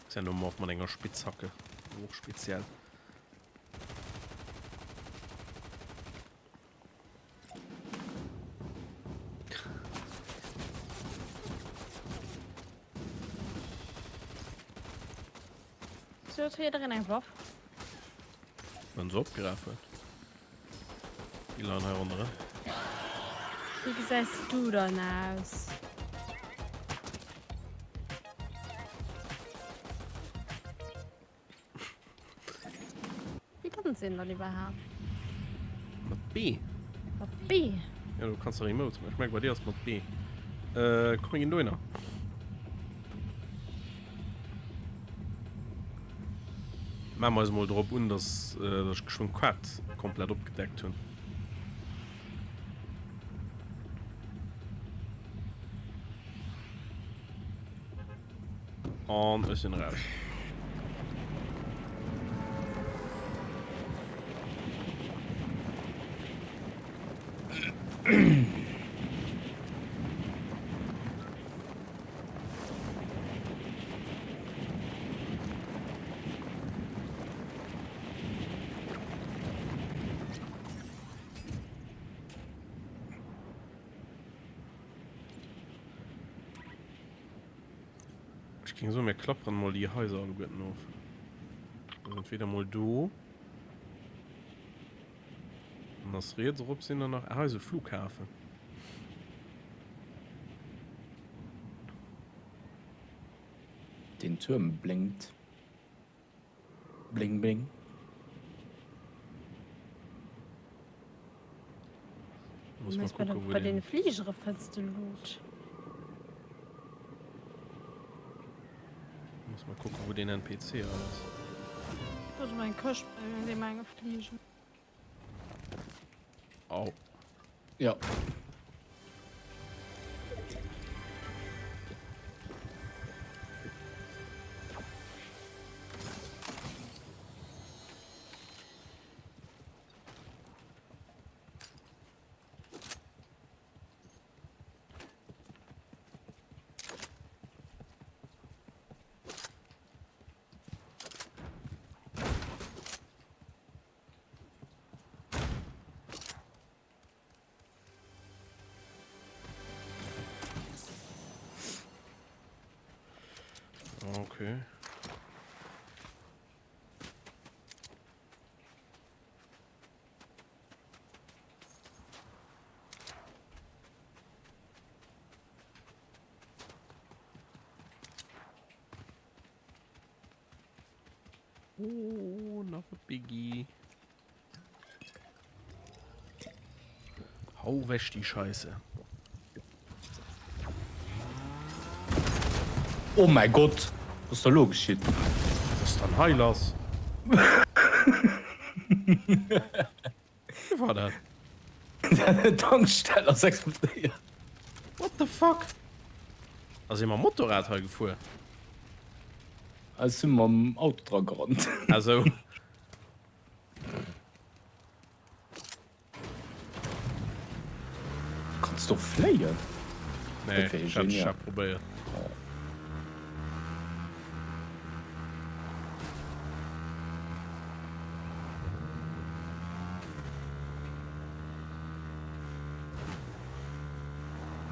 Xenomorph mat enger Spitzhacke. Och speziell. So huet jiddereen eng Waff. Wann se opgeraf huet. Déi leien hei ronderëm. Wéi gesäis du dann aus? Wéi danzt een dann iwwerhaapt? Mat B. Mat B? Ja, du kanns doch Emotes maachen. Ech mengen, bei dir ass mat B. Äh, komm, mir ginn dohinner. Maache mer eis emol drop un, dass, äh, dass ech geschwënn d'Quad komplett opgedeckt hunn. An ech sinn raus. Ech géing soen, mir klapperen mol déi Haiser alleguerten of. Also entweder mol do. An ass riets erop sinn der nach. Ah, hei ass e Flughafen. Den Tuerm blénkt. Bling bling. Muss mal kucken, wo Bei den Fligere fënns de Loot. Muss mal kucken, wo den NPC ass. Do ass eng Këscht bei deem enge Fliger. Au. Ja. Okay. Oh, nach e Biggie. Hau weg die Scheiße. Oh mäi Gott, was ass da lo geschitt? Was ass dann hei lass? Wéi war dat? D'Tankstell ass explodéiert. What the fuck? Ass ee mam Motorrad hei gefuer? Ech si mam Auto dra gerannt. Ah sou. Kanns de och fléien? Nee, ech hat ech hat probéiert.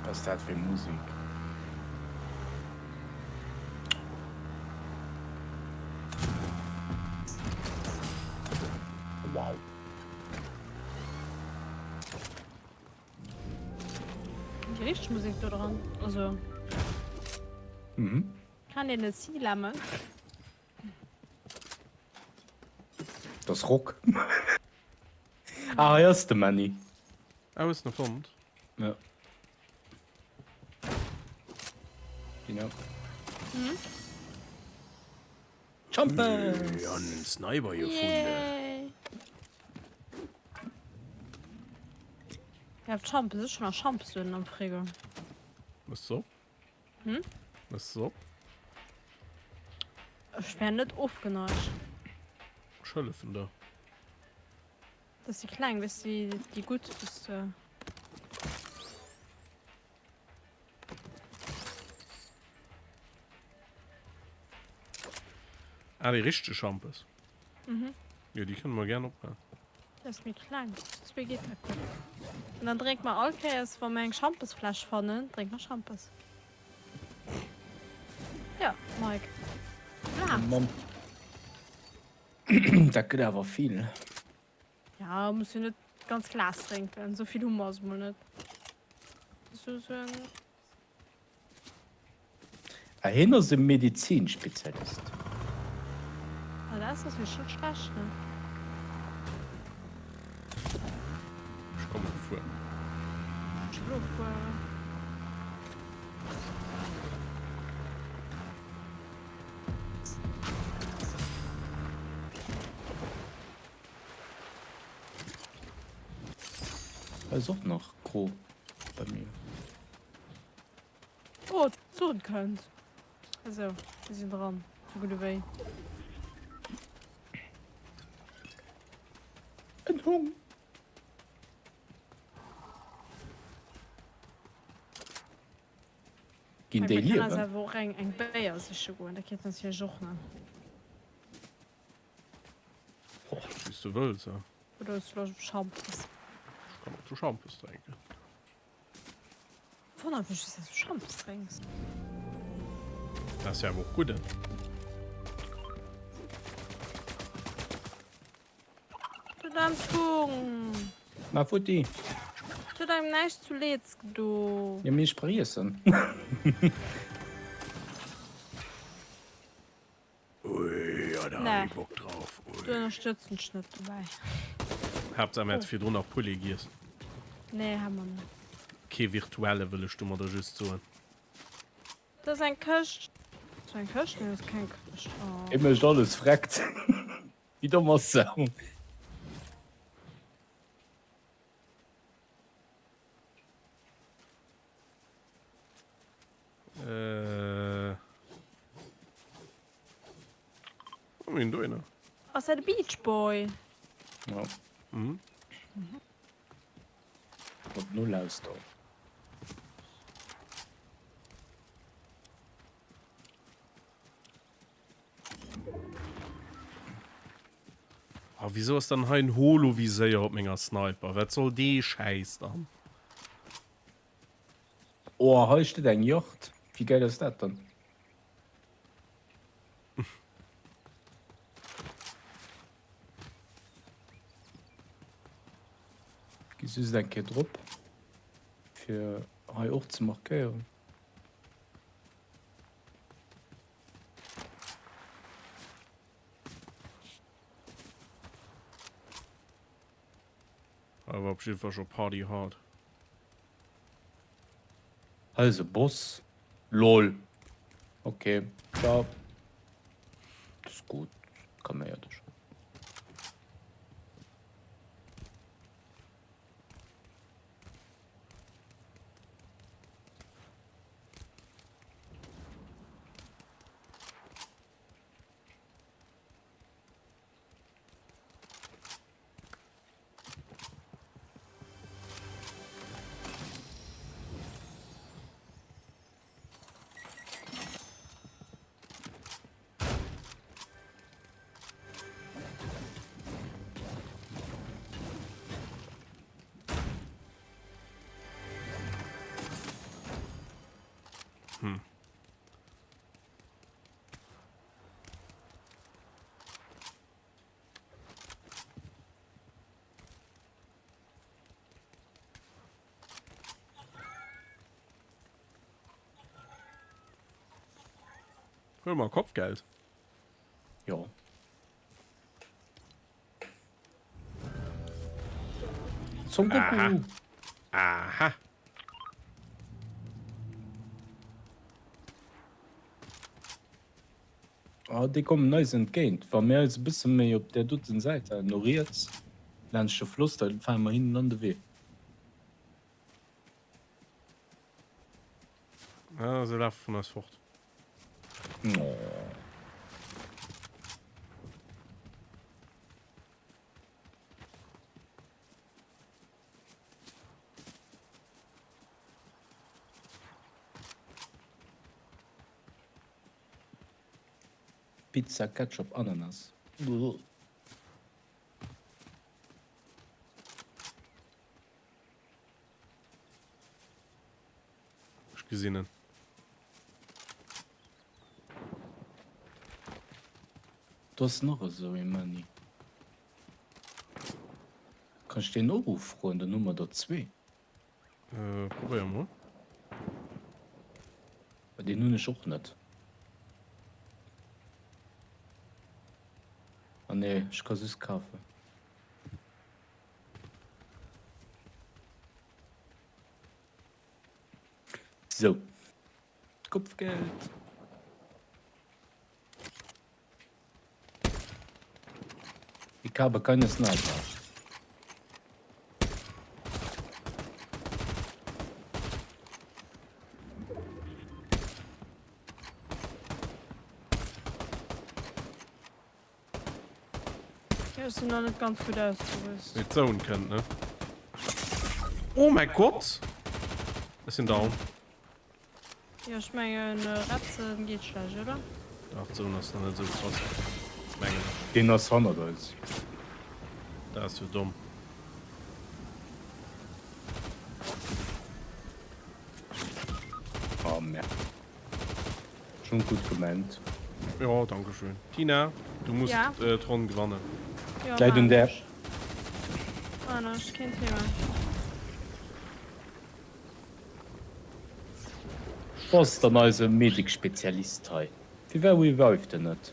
Was ass dat fir Musik? Wow. Déi richteg Musek do dran. Also. Mhm. Kann een et Sea Lemon? Dat ass Rock. Ah, hei ass de Manny. Ah, hues de en fonnt? Ja. Genau. Mhm. Champes! Ech han en Sniper gefunden. Ja, Champes, ech hun nach Champes am Frigo. Mëss se op? Hm? Mëss se op? Ech wär net ofgeneigt. Ech hëllefen der. Dat si kleng, weess de, déi gutt, wou s de. Ah, déi richteg Schampes. Mhm. Jo, déi kënne mer gären opmaachen. Déi ass méi kleng. Zu zwee geet dat gutt. An dann drénke mer all Kéiers, wa mer eng Schampesfläsch fannen, drénke mer Schampes. Ja, Mike. Laacht. Mann. Dat gëtt awer vill. Ja, muss jo net d'ganz Glas drénken, esou vill hu mer also mol net. Sou sou en. Ah, hien ass e Medizinspezialist. Ah, dat ass natierlech net schlecht, ne? Ech komme gefuer. Ech wëll och fueren. Hei ass och nach gro bei mir. Oh, d'Sonn kënnt. Esou, mir sinn dran, sou gutt ewéi. En Hong! Ginn déi Mir kënnen eis liewen? awer och eng eng Béier siche goen, dat geet natierlech och, ne? Och, wéi s du wëlls, ja. Oder hues du Loscht op Schampes? Ech kann och zu Schampes drénken. Wonnert mech just, dass du Schampes drénks. Dat ass jo awer och gudden. Tut am Fong. Ma futti. Tut engem näischt zu Leeds gedo. Jo, mee ech brauch Iessen. Ui, ja, da Nee. hu Bock drauf. Ui. Du ënnerstëtzen ech net dobäi. Haaptsaach mir hat virdrun nach Poulet giess. Nee, ha mer net. Kee virtuelle wëll ech domadder just soen. Dat ass eng Këscht. Ass dat eng Këscht? Nee, dat ass keng Këscht. Oh. Hie mécht alles vreckt. Wéi domm ass Sau. Äh. Oh, mir do einer. Ass dat e Beach Boy? Ja. Mhm. Mat null Ausdauer. Ah, wieso ass dann hei en Holo-Viséier op menger Sniper? Wat soll dee Schäiss dann? Oh, hei steet eng Yacht. Wéi geil ass dat dann? Gi just eng Kéier drop, fir hei och ze markéieren. Hei war op jidde Fall scho Party hard. Hei ass e Boss. Lol. Ok, ciao. Ass gutt, calméier dech. Hm. Huele mer Kopfgeld. Jo. Son Goku! Aha. Aha. Ah, déi kommen eis entgéint. Wa mir eis e bësse méi op där doten Säit halen, no riets, laanscht de Floss, da fale mer hinnen an de Wee. Ah, se lafe vun eis fort. Oh. Pizza Ketchup Ananas. Buh. Ech gesinn en. Do ass nach esou ee Männi. Kann ech deen och ufroen? Dann hu mer der zwee. Äh, probéier mol. Well deen hunn ech och net. Ah nee, ech ka just kafen. Sou. Kopfgeld. Ich habe keine Sniper. Ja, ech sinn nach net ganz gutt ausgerüst. Mee d'Zone kënnt, ne? Oh mäi Gott! Ech sinn down. Jo, ech mengen Retzen geet schlecht, oder? Dach, d'Zone ass nach net esou krass, mengen ech. Deen ass hannert eis. Dat ass jo domm. Oh Merde. Schon gutt gemengt. Jo, danke schön. Tina, du muss Ja. äh, d'Ronn gewannen. Jo, Läit un maan där. ech. Maan ech, keen Thema. Wo ass dann eise Medic-Spezialist hei? Firwat revived en net?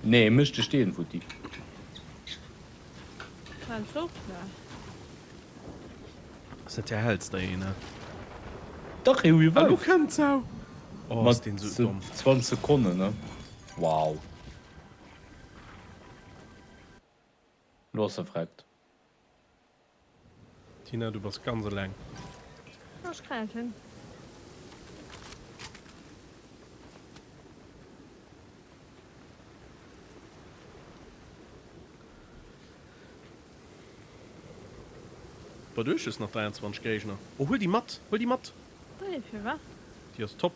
Nee, e mécht de Steen futti. War en Zuch? Nee. Ass dat der hellster een, ne? Dach, e revived. Elo kënnt s'au! Oh, ass Mat deen sou domm. 20 Sekonnen, ne? Wow. Lo ass e vreckt. Tina, du bass ganz eleng. Oh, ech kréien et hin. Boah, du hues just nach 23 Géigner. Oh, huel déi mat! Huel déi mat! Déi firwat? Déi ass top.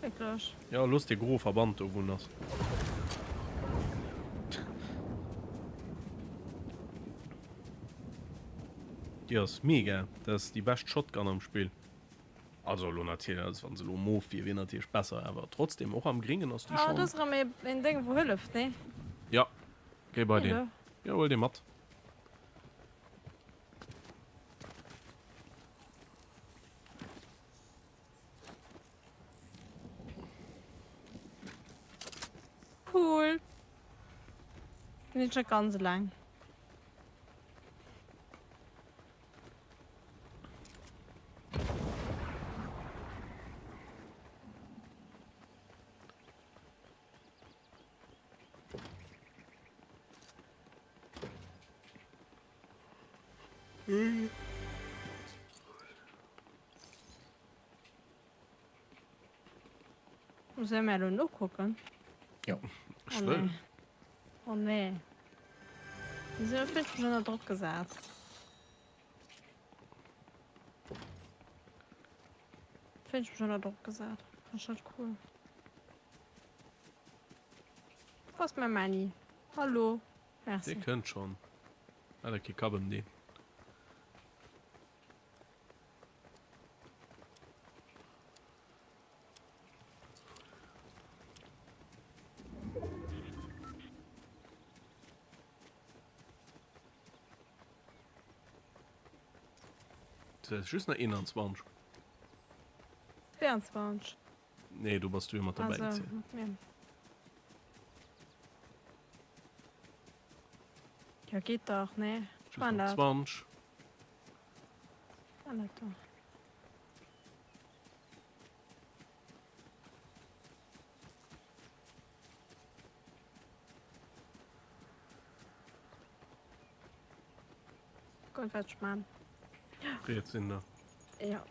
Wierklech? Jo, looss dee gro Verband do wou en ass. Déi ass mega. Dat ass déi bescht Shotgun am Spill. Also elo natierlech, also wann se elo mof wier, wier natierlech besser, awer trotzdem, och am Gringen ass déi Ah, schonn. dat ass erëm een Déng wou hëlleft, nee? Jo, géi bei Deen deen. do. Jo, huel dee mat. Cool. Bin ich schon ganz lang. Soll mir elo nokucken? Jo. Ech wëll. Oh nee. Mir sinn wierklech ënner Drock gesat. Fillen ech mech ënner Drock gesat. Fannen ech net cool. Wo ass mäi Männi? Hallo. Merci. Dee kënnt schonn. Hat e kee Kapp ëm deen. Et ass just nach 21. 22. Nee, do bass du jo mat derbäi Also, gezielt. mat mir. Jo, geet dach, nee? Just nach 20. Maan dat do. Gutt, wat ech maan. Riets sinn der. Ja.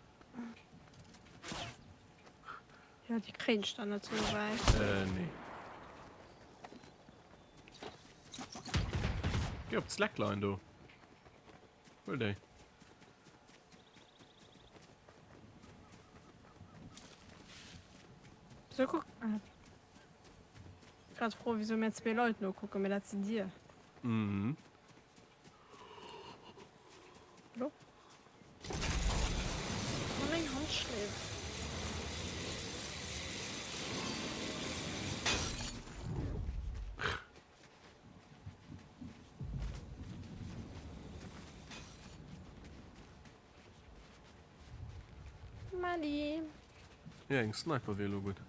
Ja, déi kréien ech dann net sou wäit. Äh, nee. Geh op d'Slackline do. Huel déi. So kuck. Ah. Grad froh, wieso mir zwee Leit nokucken, mee dat sinn dir. Mhm. Hallo? Oh, meng Hand schléift. Mali. Ja, eng Sniper wier elo gutt.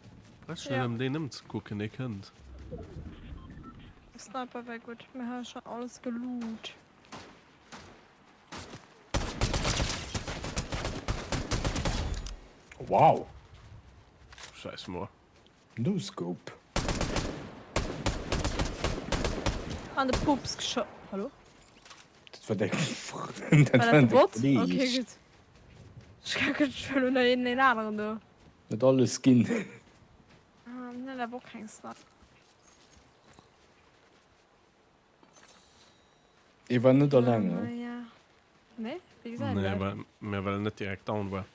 Brauchst dech net ëm deen ëmzekucken, dee kënnt. Sniper wär gutt, mir hu schon alles geloot. Wow! Scheiss mol. No scope. An de Pups gescho. Hallo? Dat war däi Frënd, dat War war dat de däi Bot? Kolleg. Okay, gutt. Ech hat geduecht, ech wär elo nach een deen aneren do. Net alles ginn. Ah, mir hunn awer och keng Sniper. Ee war net alleng, ne? Ja. Nee, wéi gesäit Nee, dat? well, mä well en net direkt down war.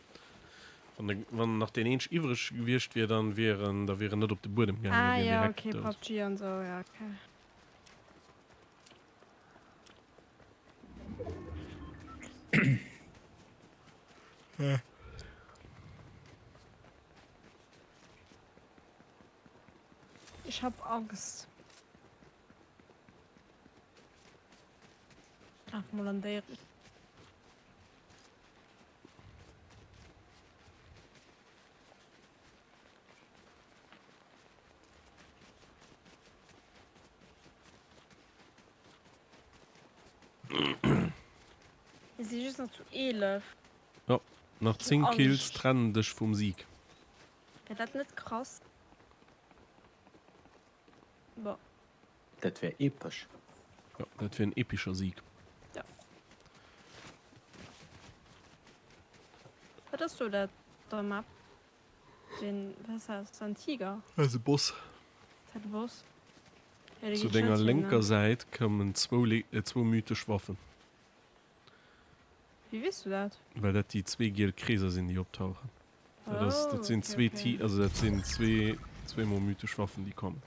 Wann de, wann nach deen eenzeg iwwreg gewiescht wier, dann wier en, da wier en net op de Buedem gaangen, da Ah wier en ja, direkt okay, dout. PUBG an sou, ja, okay. Ich hab Angst. Laf mol an déi Richtung. Mir si just nach zu 11. Jo, nach 10 Angst. Kills trennen dech vum Sieg. Wär dat net krass? Bon. Dat wär epesch. Jo, dat wier en epischer Sieg. Ja. Wat ass do dat der Map? Den, wat ass dat? Ass dat en Tiger? Dat ass e Boss. Dat e Boss? Ja, dee Zu geet denger schonn hin, lénker ne? Säit kommen zwou mythesch Waffen. Wéi weess du dat? Well dat déi zwee giel Kreeser sinn, déi optauchen. Dat ass, dat Oh, sinn okay, zwee okay. Ti, also dat sinn zwee, zweemol mythesch Waffen, déi kommen.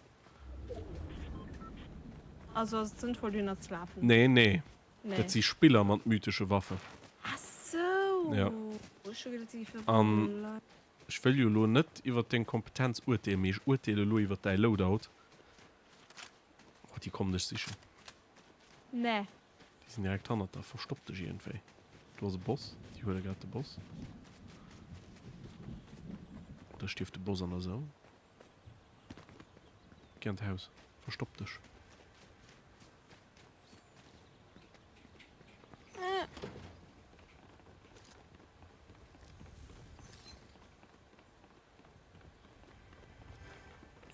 Also ass et sënnvoll dohinner ze lafen? Nee, nee. Nee. Dat si Spiller mat mythesche Waffen. Ah sou! Ja. Ech hu geduet, si gi fir An Leit. ech wëll jo elo net iwwert deng Kompetenz urteelen, mee ech urteele elo iwwert däi Loadout. Oh, déi kommen dech sichen. Nee. Déi sinn direkt hannert der. Verstopp dech iergendwéi. Do ass e Boss. Déi huele grad de Boss. Oder stierft de Boss an der Zone? Geh an d'Haus. Verstopp dech. Äh.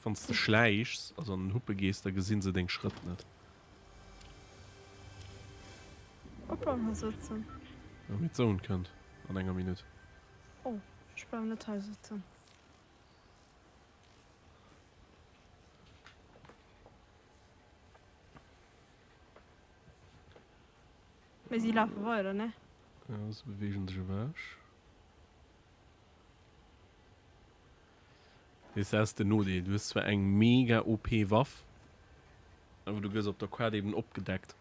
Wann s de schläichs, also an den Huppe gees, da gesinn se deng Schrëtt net. Op bleiwen hei sëtzen. Jo, mee d'Zone kënnt an enger Minutt. Oh, ech bleiwen net hei sëtzen. Mee si lafe weider, ne? Ja, se beweegen sech ewech. Weess, dat ass den Nodeel, du hues zwar eng mega OP Waff, awer du gëss op der Quad eben opgedeckt.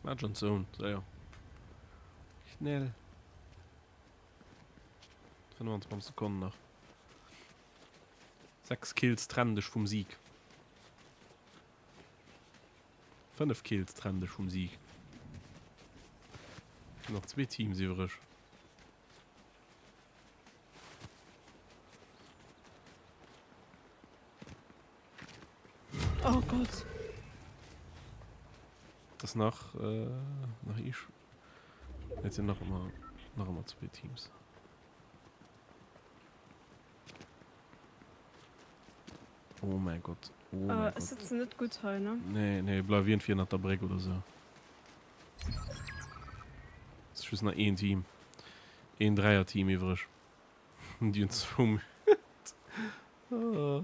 Match an Zone, séier. Schnell. 25 Sekonnen nach. 6 Kills trennen dech vum Sieg. 5 Kills trennen dech vum Sieg. Nach zwee Teams iwwreg. Oh Gott. Das nach äh, nach ich Jetzt sind noch immer noch immer zwei Teams. Oh mein Gott. Oh mein Äh, ech Gott. sëtzen net gutt hei, ne? Nee, nee, bleif iergendwéi ënnert der Bréck oder sou. Et ass just nach een Team. Een Dräier-Team iwwreg. Déi hunn zwou Minutten. Ah.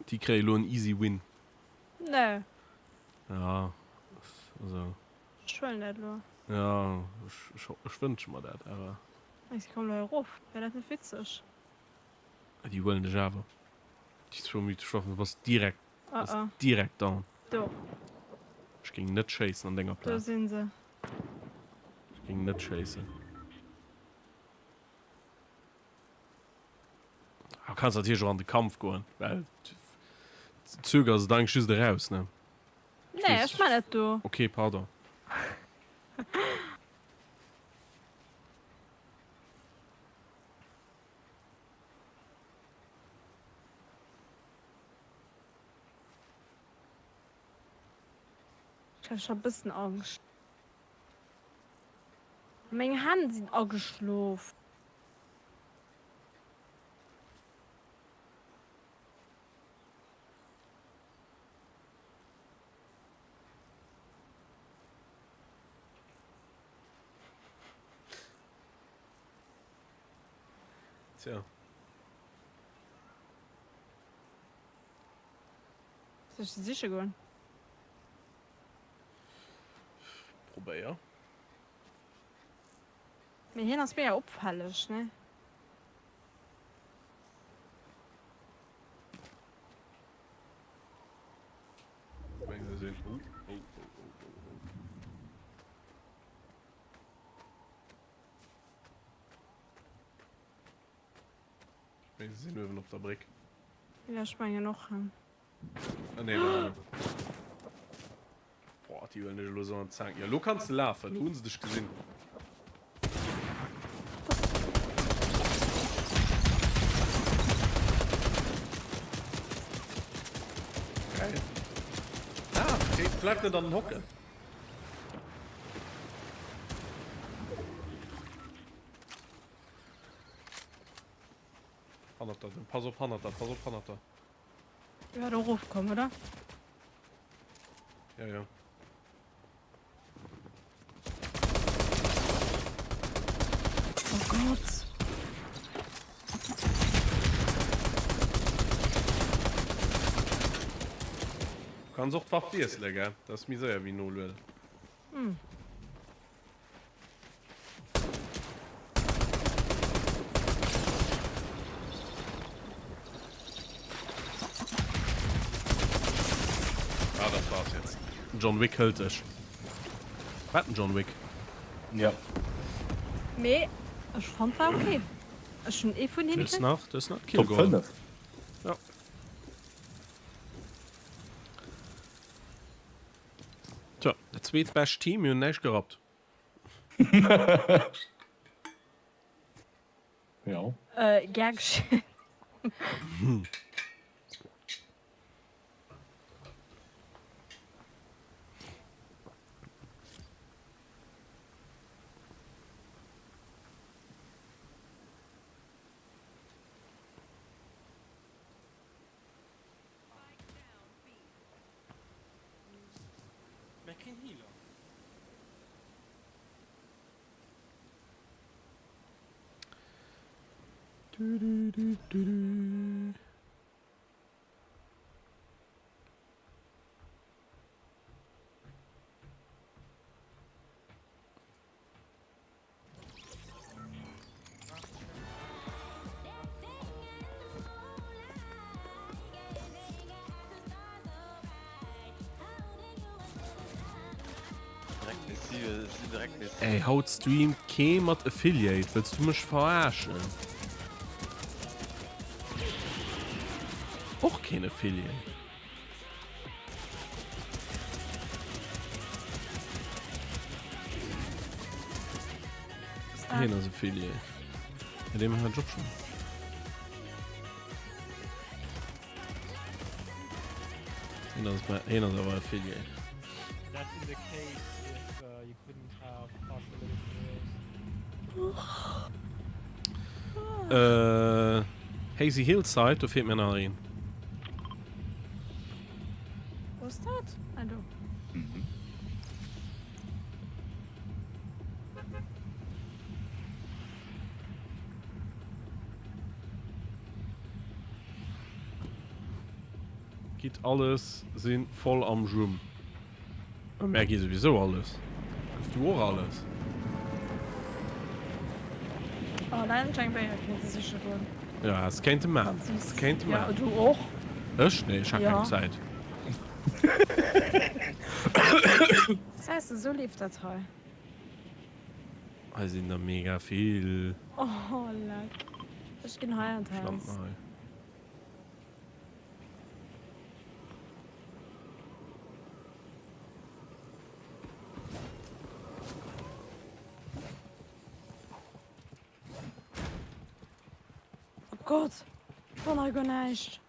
Déi kréie lo en easy win. Nee. Ja, also. Ech huelen dat elo. Ja, ech, ech wënsche mer dat awer. Ech komm elo erof. Wär dat net witzeg? Déi huelen dech awer. Déi zwou mythesch Waffen, du bass direkt, Ah, bass ah. direkt down. Do. Ech géing net schéissen an denger Do Plaz. sinn se. Ech géing net schéissen. Du kanns natierlech och an de Kampf goen, well zögers et eigentlech just eraus, ne? Nee, ech man dat do. Ok, pardon. Ech hat scho bëssen Angscht. Meng Hänn sinn ageschlof. Tja. Soll ech se siche goen? Probéier. Mee hien ass mega opfälleg, ne? Ech sinn uewen op der Bréck. Ja, ech mengen och. Ah, nee, nee. Boah, déi huelen dech elo sou an d'Zaang. Jo, elo kanns de lafen, elo hunn se dech gesinn. Geil. Laf, okay, bleib net an den Hocken. Hannert der, pass op hannert der, pass op hannert der. Ja, do erofkomm, oder? Ja, ja. Oh Gott. Du kanns och d'Waff wiessele, gell? Dat ass méi séier wéi nolueden. Hm. Ah, das war's jetzt. John Wick hëlt dech. Wat en John Wick? Ja. Mee ech fonnt war okay. Ech hunn ee vun hinne Du hues kritt. nach, du hues nach Kill Top geholl. 5. Ja. Tja, dat zweetbescht Team, mir hunn näischt gerappt. Ja. Äh, gär geschehen. Mä keen Healer. Du, du, du, du, du. direkt nees. Ey, haut streamt kee mat Affiliate, wëlls du mech verarschen? Och keen Affiliate. Hien ass Affiliate. Mit deem hat ech och schon. Hien ass bei, hien ass awer Affiliate. That's in the case if uh, you couldn't have fast delivered Äh, Hazy Hillside, do feelt mir nach een. Wou ass dat? Ah, do. Gitt alles, sinn voll am Jumm. Mär gi souwisou alles. Gëss du och alles? Oh, leit ech eng Béier kéinte siche goen. Jo, häss kéinte man. Häss kéinte man. Jo, du och. Ech? Nee, ech hat keng Zäit. Gesäis de, esou leeft dat hei. Hei sinn der mega vill. Oh leck. Ech ginn hei an d'Haus. Oh Gott, ech fann hei guer näischt.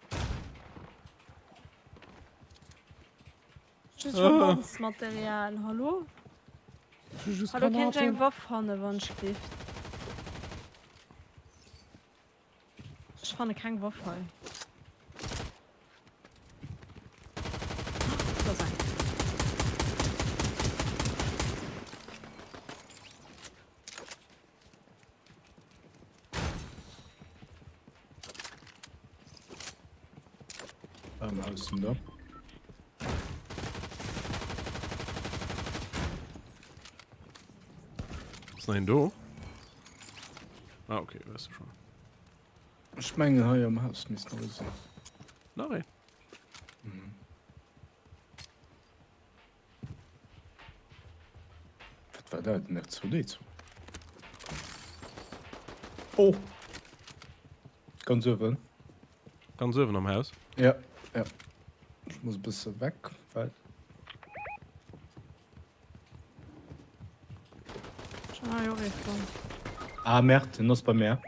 Just Verbandsmaterial, hallo? Hallo, kéint ech eng Waff fannen, wann ech giff? Ech fanne keng Waff hei. Do ass eng. Am Aussen da. Ass nach een do? Ah, okay, weißt du schon. Ech mengen hei am Haus misst nach ee sinn. Nach een? Mhm. Wat war dat? Den R2D2? Oh! Ganz uewen. Ganz uewen am Haus? Ja, ja. Ech muss e bësse weg, well. Ah merde, en ass bei mär.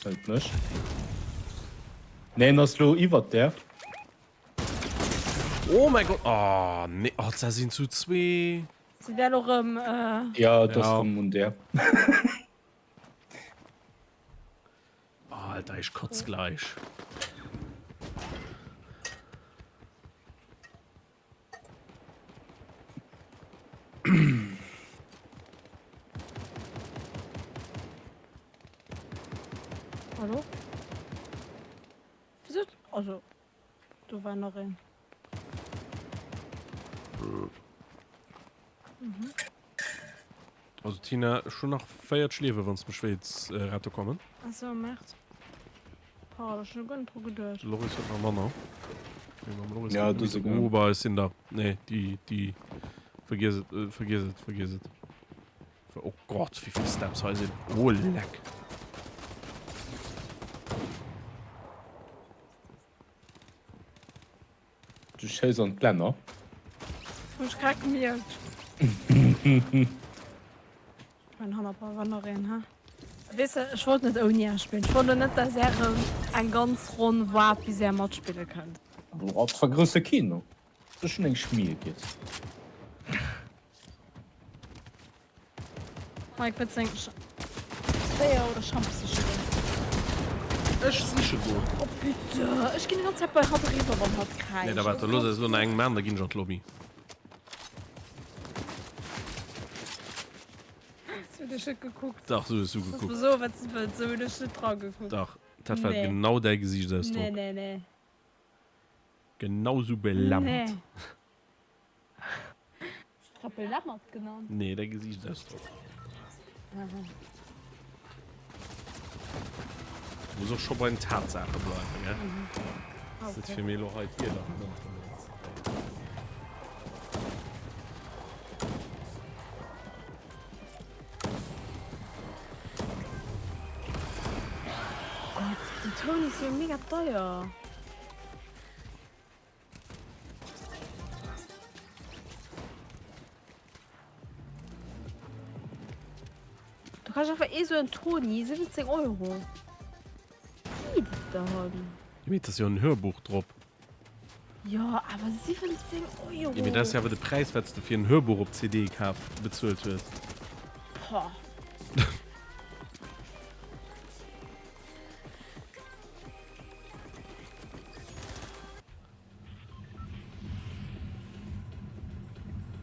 Hëlt mech. Nee, en ass lo iwwert där. Oh mein Gott! Oh nee, oh, da sinn zu zwee. Si wär lo rëm. Äh... Ja, dat ass rëm un där. Oh, Alter, ich kotz gleich. Hallo? Wieso? Also, do war nach een. Mhm. Also Tina, ech hun nach 40 Liewen wanns mech wéilts rette kommen. Achso, Merd. Pardon, ech hun guer net dru geduecht. De Loris huet nach manner. Mee mam Loris Ja, geet du et se net. Oh, bah, ech sinn da. Nee, déi, déi, vergiess et, vergiess et, vergiess et. Oh Gott, wéi vill Steps hei sinn. Oh, leck. Du schéiss an d'Glänner. Hun ech grad gemierkt. Mein Hannerpa war nach een, ha? Weess de, ech wollt net ouni Är spillen. Ech wollt lo net, dass Är erëm eng ganz Ronn waart, bis Är matspille kënnt. Boah, dat war grousse Kino. Ech hun eng Schmier giess. Mike, wëlls de eng Béier oder Schampes siche goen? Ech siche goen. Oh bitte, ech ginn déi ganz Zäit bei hatt eriwwer, wann hatt kräischt. Nee, da waart, da looss eis elo nach eng man, da ginn ech an d'Lobby. Sou hunn ech net gekuckt. Dach, sou hues du Muss gekuckt. mer soen, wat s du wëlls, sou hunn ech net dra gekuckt. Dach, dat war Nee. genau däi Gesiichtsausdrock. Nee, nee, nee. Genau sou belämmert. Nee. Ech hat belämmert genannt. Nee, däi Gesiichtsausdrock. Du muss och scho bei den Tatsaache bleiwen, gell? Mhm. Ass net Okay. fir mir elo hei d'Wierder am Internet ze kréien. Tony si jo mega deier. Du kannst einfach eh so en Toni 17 Euro. Wie dann? Mee et ass jo en Hörbuch drop. Jo, awer 17 Euro. Jo, mee dat ass jo awer de Präis, wat s de fir en Hörbuch op CD kaf, bezuelt hues. Boah.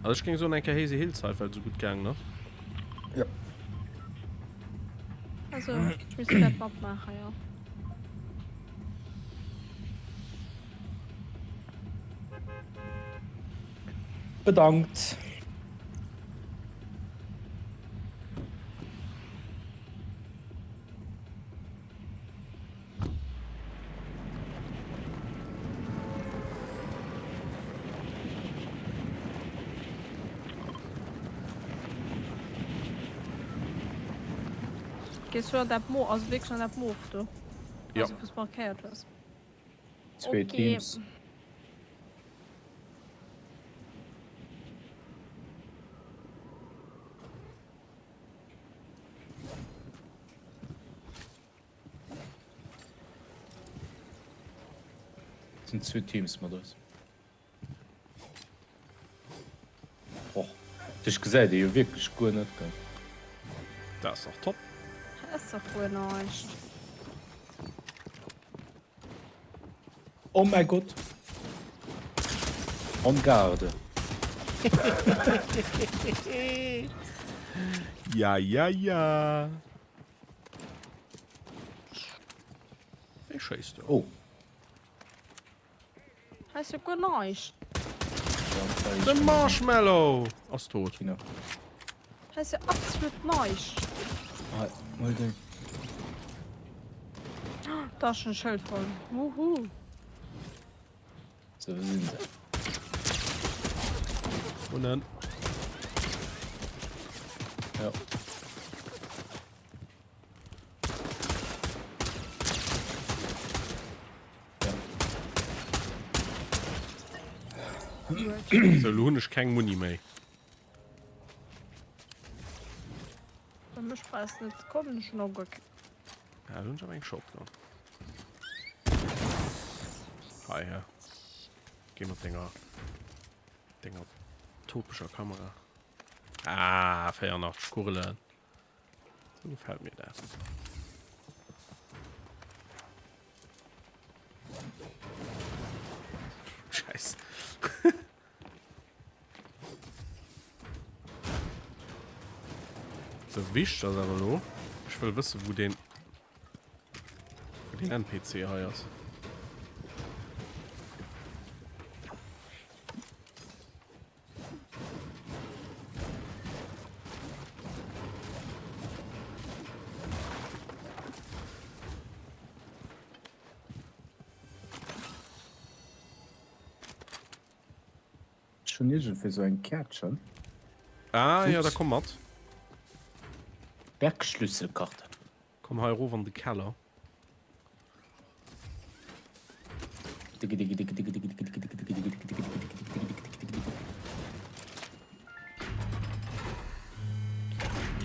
Also ech géing soen eng Kéier Hazy Hillside, well et esou gutt gaangen ass. Jo. Also ech misst dat matmaachen, jo. Bedankt. Gees du an dat Mo, also wierklech an dat Mof do? Jo. Also wou s markéiert hues? Zwee Okay. Teams. Sinn zwee Teams mat eis. Och dech gesäit ee jo wierklech guer net gell. Dat ass dach top. Dat ass dach guer näischt. Oh mäi Gott! En garde! Ja ja ja. Wéi schéisst du? Oh. Hei ass jo guer näischt. De Marshmallow ass tot. Hei ass jo absolut näischt. Hei, hol deng. Da ass schon e Schëld fonnt. Wuhu. Sou, wou sinn se? Unnen. Ja. Sou, elo hunn ech keng Muni méi. Bei mech brauchs de net ze kommen, ech hunn och guer keng. Ah, elo hunn ech awer eng Shotgun. Heiher. Geh mat denger, denger topescher Kamera. Ah, 84 Kugelen. Sou gefällt mir dat. Scheiß. Sou wichteg ass awer elo, ech wëll wëssen, wou deen, wou deen NPC hei ass. Ech hunn iergendwéi sou eng Kärtchen. Ah jo, da komm mat. Bergschlüsselkarte. Komm hei erof an de Keller.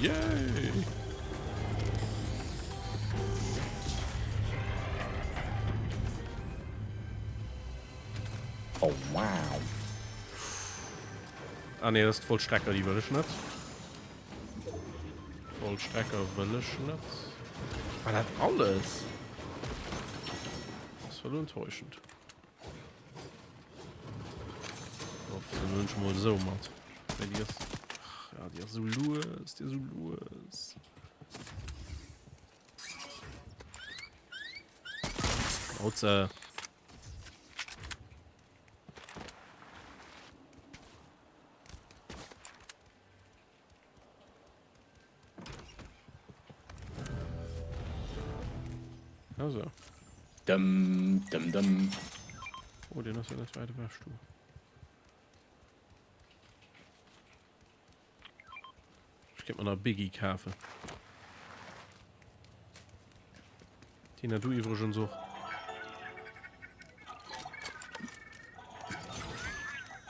Yay! Oh wow. Ah nee, das ist Vollstrecker, die will ich net. Vollstrecker wëll ech net. War dat alles? Das war enttäuschend. Dann hunn ech mol esou mat. Nee, déi ass, ach, ja, déi ass esou lues, déi ass esou lues. Schnauze. Also. Dum, dum, dum. Oh, den ass ja net weit ewech, du. Ech kéint mer nach e Biggie kafen. Tina, du iwwregens och.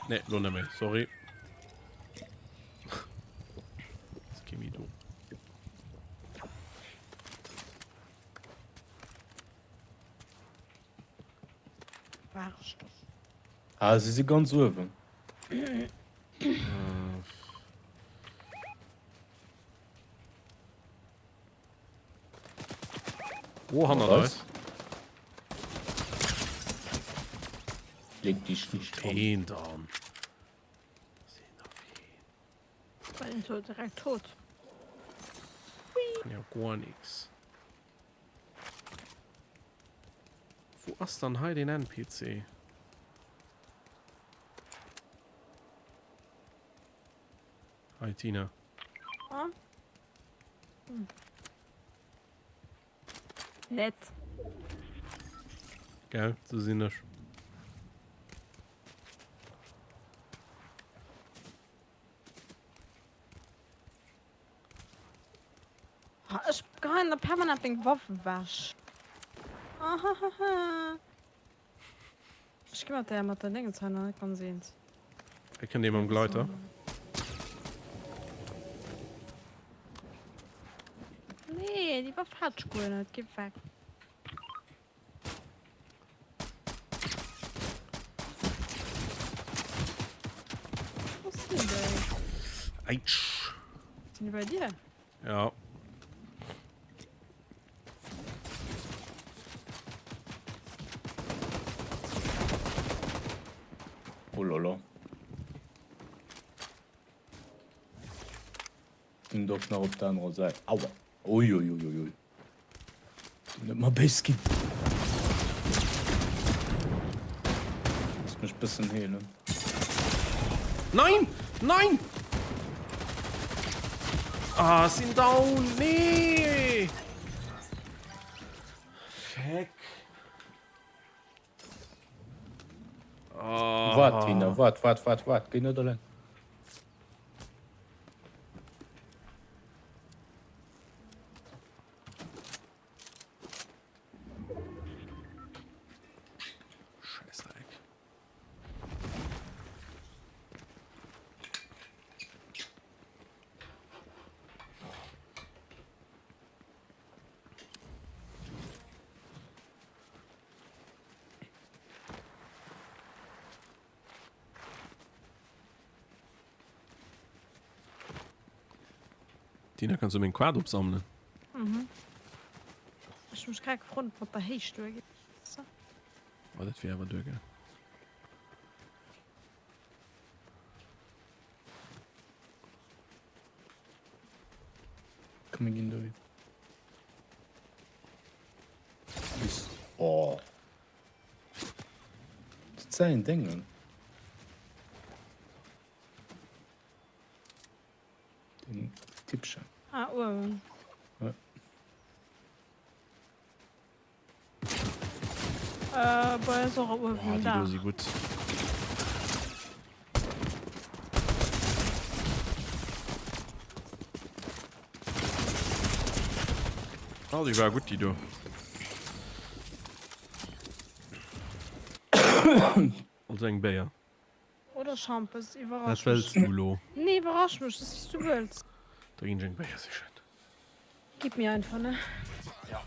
Nee, lo net méi, sorry. Ass kee méi do. War ech doch. Ah, si si ganz uewen. Oh, hannert eis. Leg dich nicht an. Een dann. War so direkt tot. Kann ja gar nix. Wo ass dann hei den NPC? Hi Tina. Ah. Hm. Nett. Gell, so sinn ech. Ah, ech geheien der permanent meng Waff ewech. Ahahaha. Ech gi mat der mat der Dingens hei nach net ganz eens. Hei kënnt ee mam Gleiter. Nee, déi Waff hat ech guer net. Gi weg. Wo sinn déi? Aitsch. Sinn déi bei dir? Ja. Oh lala. Sinn doch nach op der anerer Säit. Aua. Uiuiuiui. Den huet mer béis ginn. Muss mech bëssen heelen. Nein! Nein! Ah, sinn down! Nee! Feck. Ah. Waart, Tina, waart, waart, waart, waart. Géi net eleng. Scheißdreck. Tina, kannst du meng Quad opsammelen? Mhm. Ech hu mech grad gefrot, ob mat der Héicht duergeet. Weess de? Oh, dat wier awer duergaang. Komm, mir ginn dohin. Bis. Oh. Dat säin Déngen. Den Tippchen. Ah, uewen. Ja. Äh, bei ass och uewen Boah, déi da. do si gutt. Oh, déi war gutt, déi do. Also eng Béier. Oder Schampes, Wat iwwerrasch wëlls mech. du lo? Nee, iwwerrasch mech, das wéis du wëlls. Da ginn ech eng Béier sichen. Gib mir einfach, ne? Ja.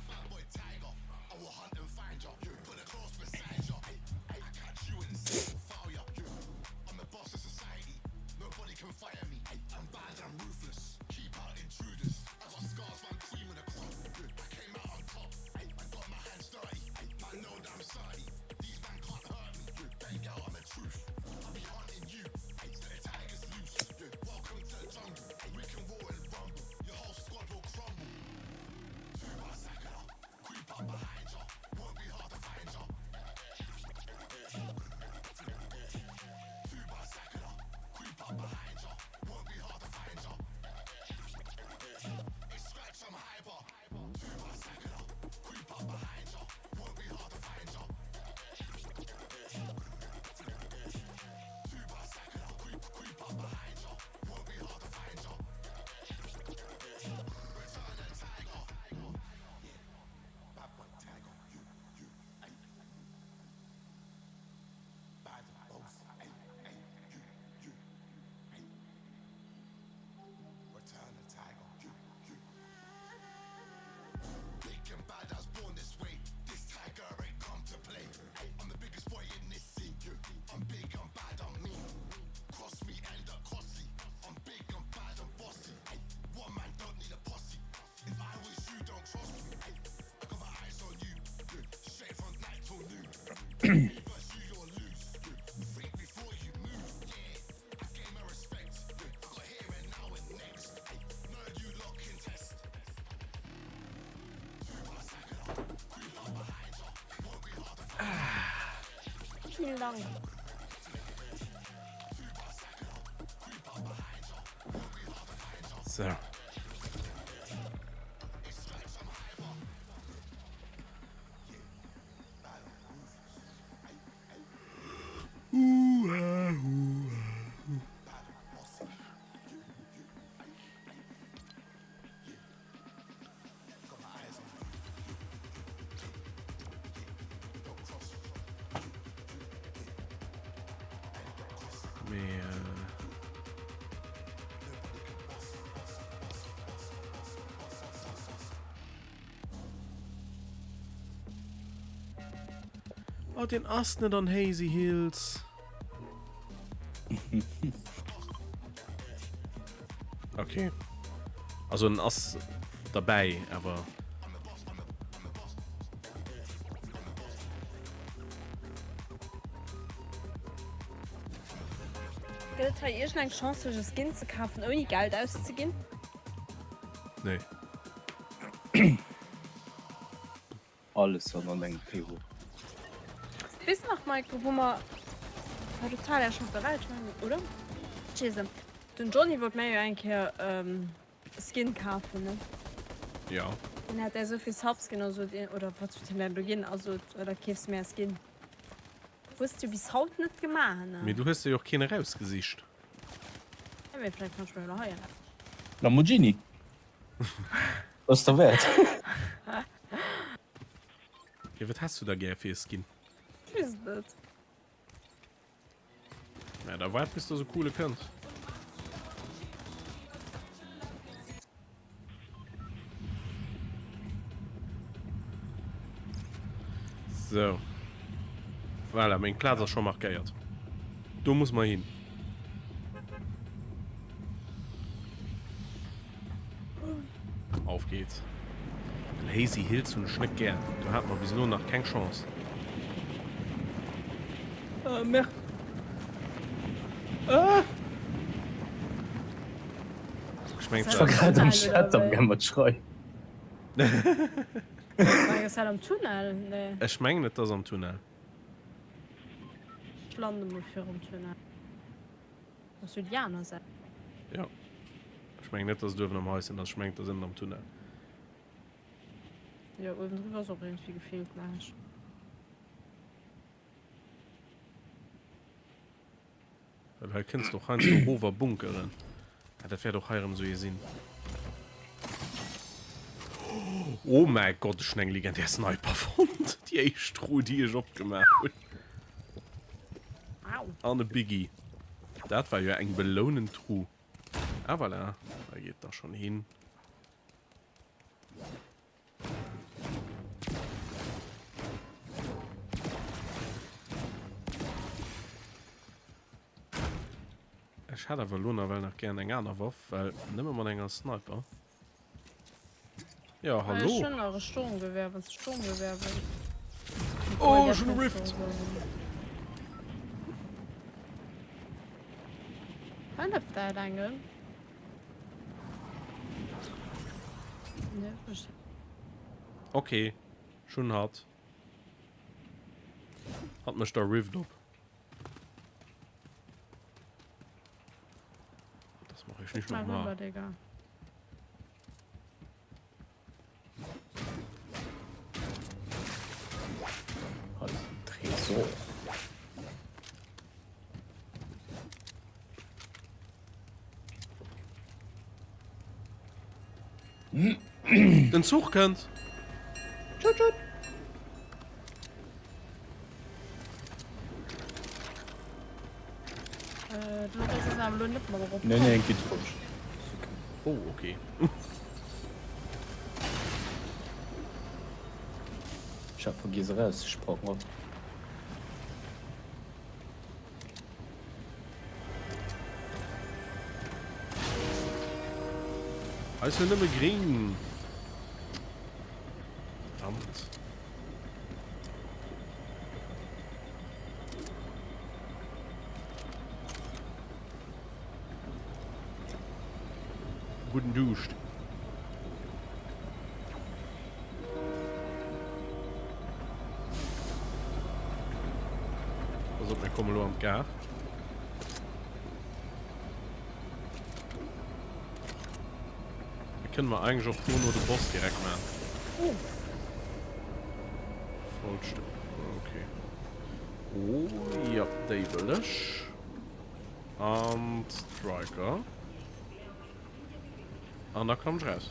Vielen Dank. So. Mee Oh, deen ass net an Hazy Hills. Okay. Also en ass derbäi, awer. Gëtt et hei iergend eng Chance sech e Skin ze kafen ouni Geld auszeginn? Nee. Alles an an engem Peru. Weess de nach Maike wou mer war total ja schon op der Welt oder? Cheese. Den Johnny wollt mär jo eng Kéier e Skin kafen ne? Jo. Hien hat där souvill Subs ginn a sot oder wat huet hien där do ginn a sot da keefs de mär e Skin. Hues de jo bis haut net gemaach ne? Mee du hues der jo och keen erausgesicht. Ja mee vläicht kann ech mer jo nach hei en. Lamborghini. Ass derwäert. Jo, wat häss du da gär fir e Skin? Ech weess et net. Mä da waart bis dass e coole kënnt. Sou. Voilà, meng Plaz ass scho markéiert. Do muss mer hin. Auf geht's. Well Hazy Hills hunn ech net gär. Do hate mer bis elo nach keng Chance. Ah, merde. Ah! Ech mengen, Ech war grad am Chat am gaang mat schreiwen. Ass dat am Tunnel? Nee. Ech mengen et ass am Tunnel. Ech lande mol virum Tunnel. Ass jo déi aner Säit. Jo. Ech mengen net, dass et uewen am Haischen ass. Ech mengen, et ass ënnen am Tunnel. Jo, uewendriwwer ass och iergendwéi gefillt näischt. Well hei kënns de och heiansdo erof a bunkeren. Ah, dat wäert och hei erëm esou ee sinn. Oh mäi Gott, ech hunn eng legendär Sniper fonnt. Déi éischt Truh, déi ech opgemaach hunn. An e Biggie. Dat war jo eng belounend Truh. Ah voilà, da geet da schon hin. Ech hätt awer elo nawell nach gären eng aner Waff, well nëmme mat enger Sniper. Ja, hallo. Ech hunn nach e Sturmgewehr, wann s de Sturmgewehr wëlls. Oh, ech hunn e Rift. Hëlleft dat engem? Nee, ech. Okay, ech hunn hatt. Hatt mécht der Rift op. Das mache ich nicht nochmal. Digga. Tresor. Den Zuch kënnt. Tschut, tschut. Nee, nee, geet roueg. Oh, okay. Ech hat vergiess erauszesprangen. Hei ass jo nëmme gring. Verdammt. gudden Duuscht. Pass op, mir komme lo an d'Gare. Da kënne mer eigentlech och dono de Boss direkt maachen. Oh. Vollstëpp. Okay. Oh, ja, déi wëll ech. An d'Striker. An da komm ech raus.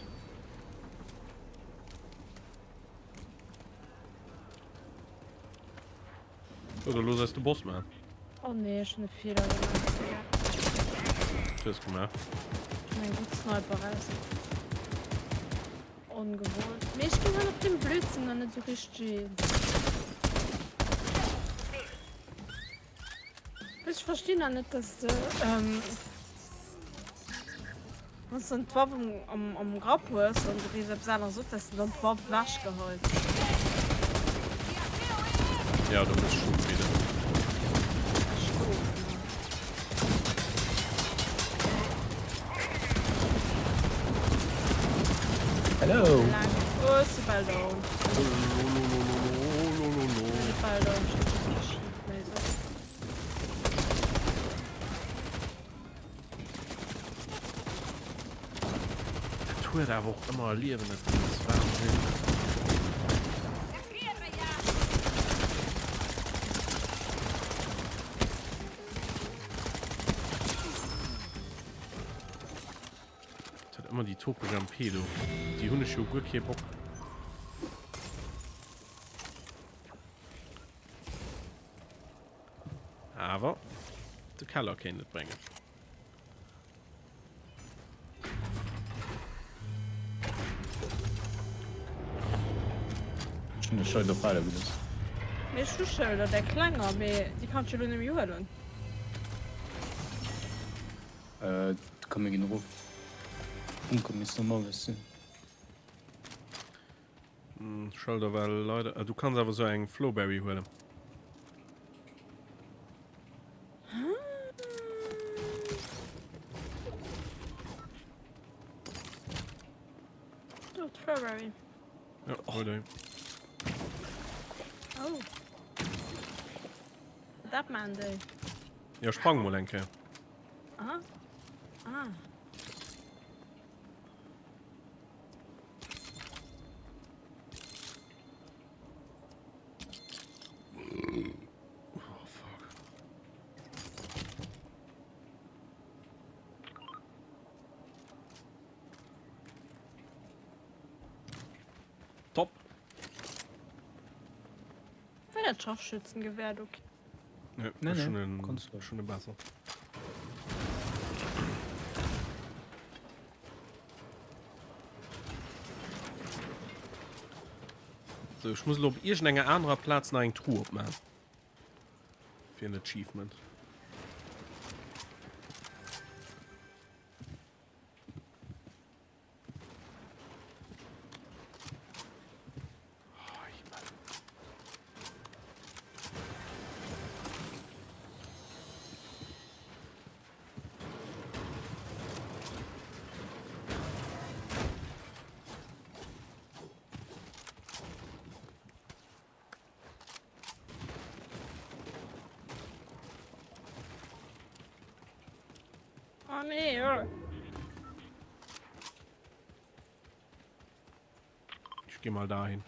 So, da los eis de Boss man. Oh nee, ech hunn e Feeler gemaach, Digga. Was hues du gemaach? Ech hunn eng gutt Sniper raus. Ongewollt. Mee ech ginn halt op deem Blödsinn dann net sou richteg eens. Ech verstinn nach net, dass de ähm, wann s de dann d'Waff am, am, am Grapp hues an du kriss eppes aneres op, dass de dann d'Waff ewechgeheits. Ja, du muss schon wieder. Ech doof, Mann. Hello. Laang. Oh, ech si bal down. Ech si bal down, ech hu just kee Schild méi, sou. Dat huet awer och ëmmer e Liewen, dat Ding ass Wahnsinn. Dat huet ëmmer déi topeg MP do, déi hunn ech jo guer kee Bock. Awer de Keller kéint et bréngen. Ech hunn de Schëlder fale gelooss. Mee ech hu Schëlder, där klenger, mee déi kann ech jo elo net méi huelen. Äh, komm mir ginn erof. Bunker misst normal sinn. Schëlder well leider. Du kanns awer sou eng Flowberry huelen. Do, d'Flowberry. Ja, hol déi. Oh. Dat maan déi. Ja, sprang mol eng Kéier. Aha. Ah. Oh, fuck. Top. War dat Scharfschützengewehr do? Nee, Nee, ech nee, hunn en, kannst du. ech hunn e besser. So, ech muss elo op iergendenger anerer Plaz nach eng Truh opmachen. Fir en Achievement. Oh nee, oh. Ich geh mal dahin.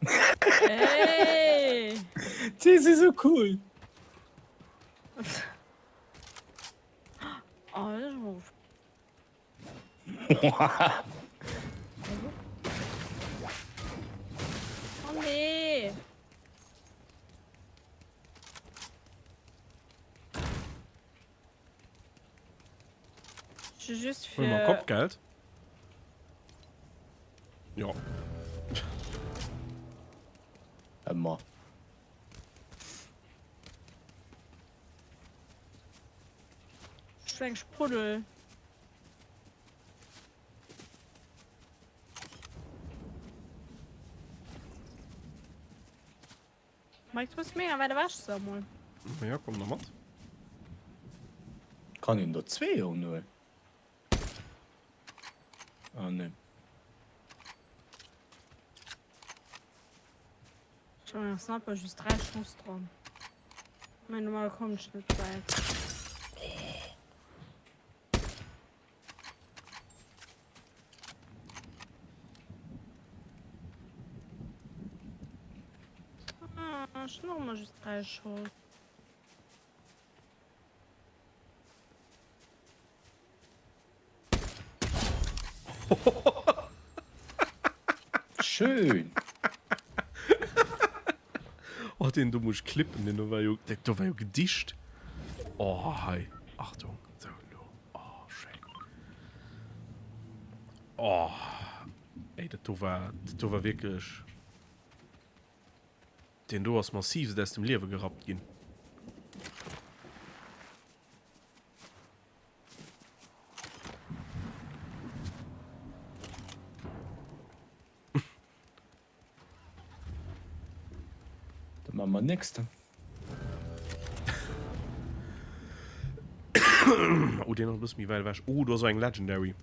Hey! Die si so cool! Oh, das ist ruf. Oh nee! Just Hol mal fir Kopfgeld. Ja. Ëmmer. Ech hu eng Spruddel. Mike, du muss mega wäit ewech so emol. Ja, komm da mat. Kann een der zwee unhuelen? Ah nee. Ech hu menger Sniper just 3 Schoss dran. Mein normal kommen ech net wäit. Ah, ech hunn och ëmmer just 3 Schoss. Schön! Oh, den do muss ich klippen, den do war jo, dat do war jo Gedicht. Oh, hei, Achtung, so, lo, oh, schéin. Oh, ey, dat do war, dat do war wierklech, den do ass massivst aus dem Liewe gerappt ginn. Da man mer nächste. Oh, den ass e bësse méi wäit ewech. Oh, do ass och eng Legendary.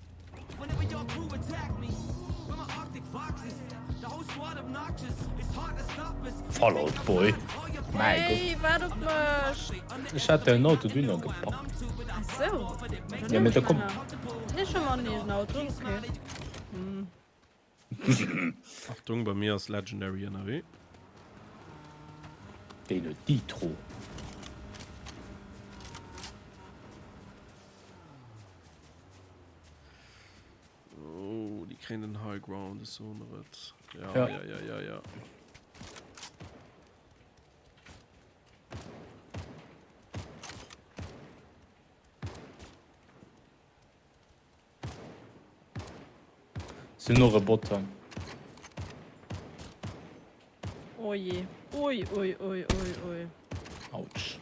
Fall Out Boy. Mäi Gott. Hey, waart op mech! Ech hat däin Auto dunn gepackt. Ach sou. Ja, mee da komm. Ech hu mer nee den Auto, okay. Hm. Achtung, bei mir ass Legendary ënnerwee. Deen huet Nitro. Oh, déi kréien den High Ground, ech soen der et. Ja, ja, ja, ja, ja. ja. Sinn och e Botter. Oh je. Ui, ui, ui, ui, ui. Autsch.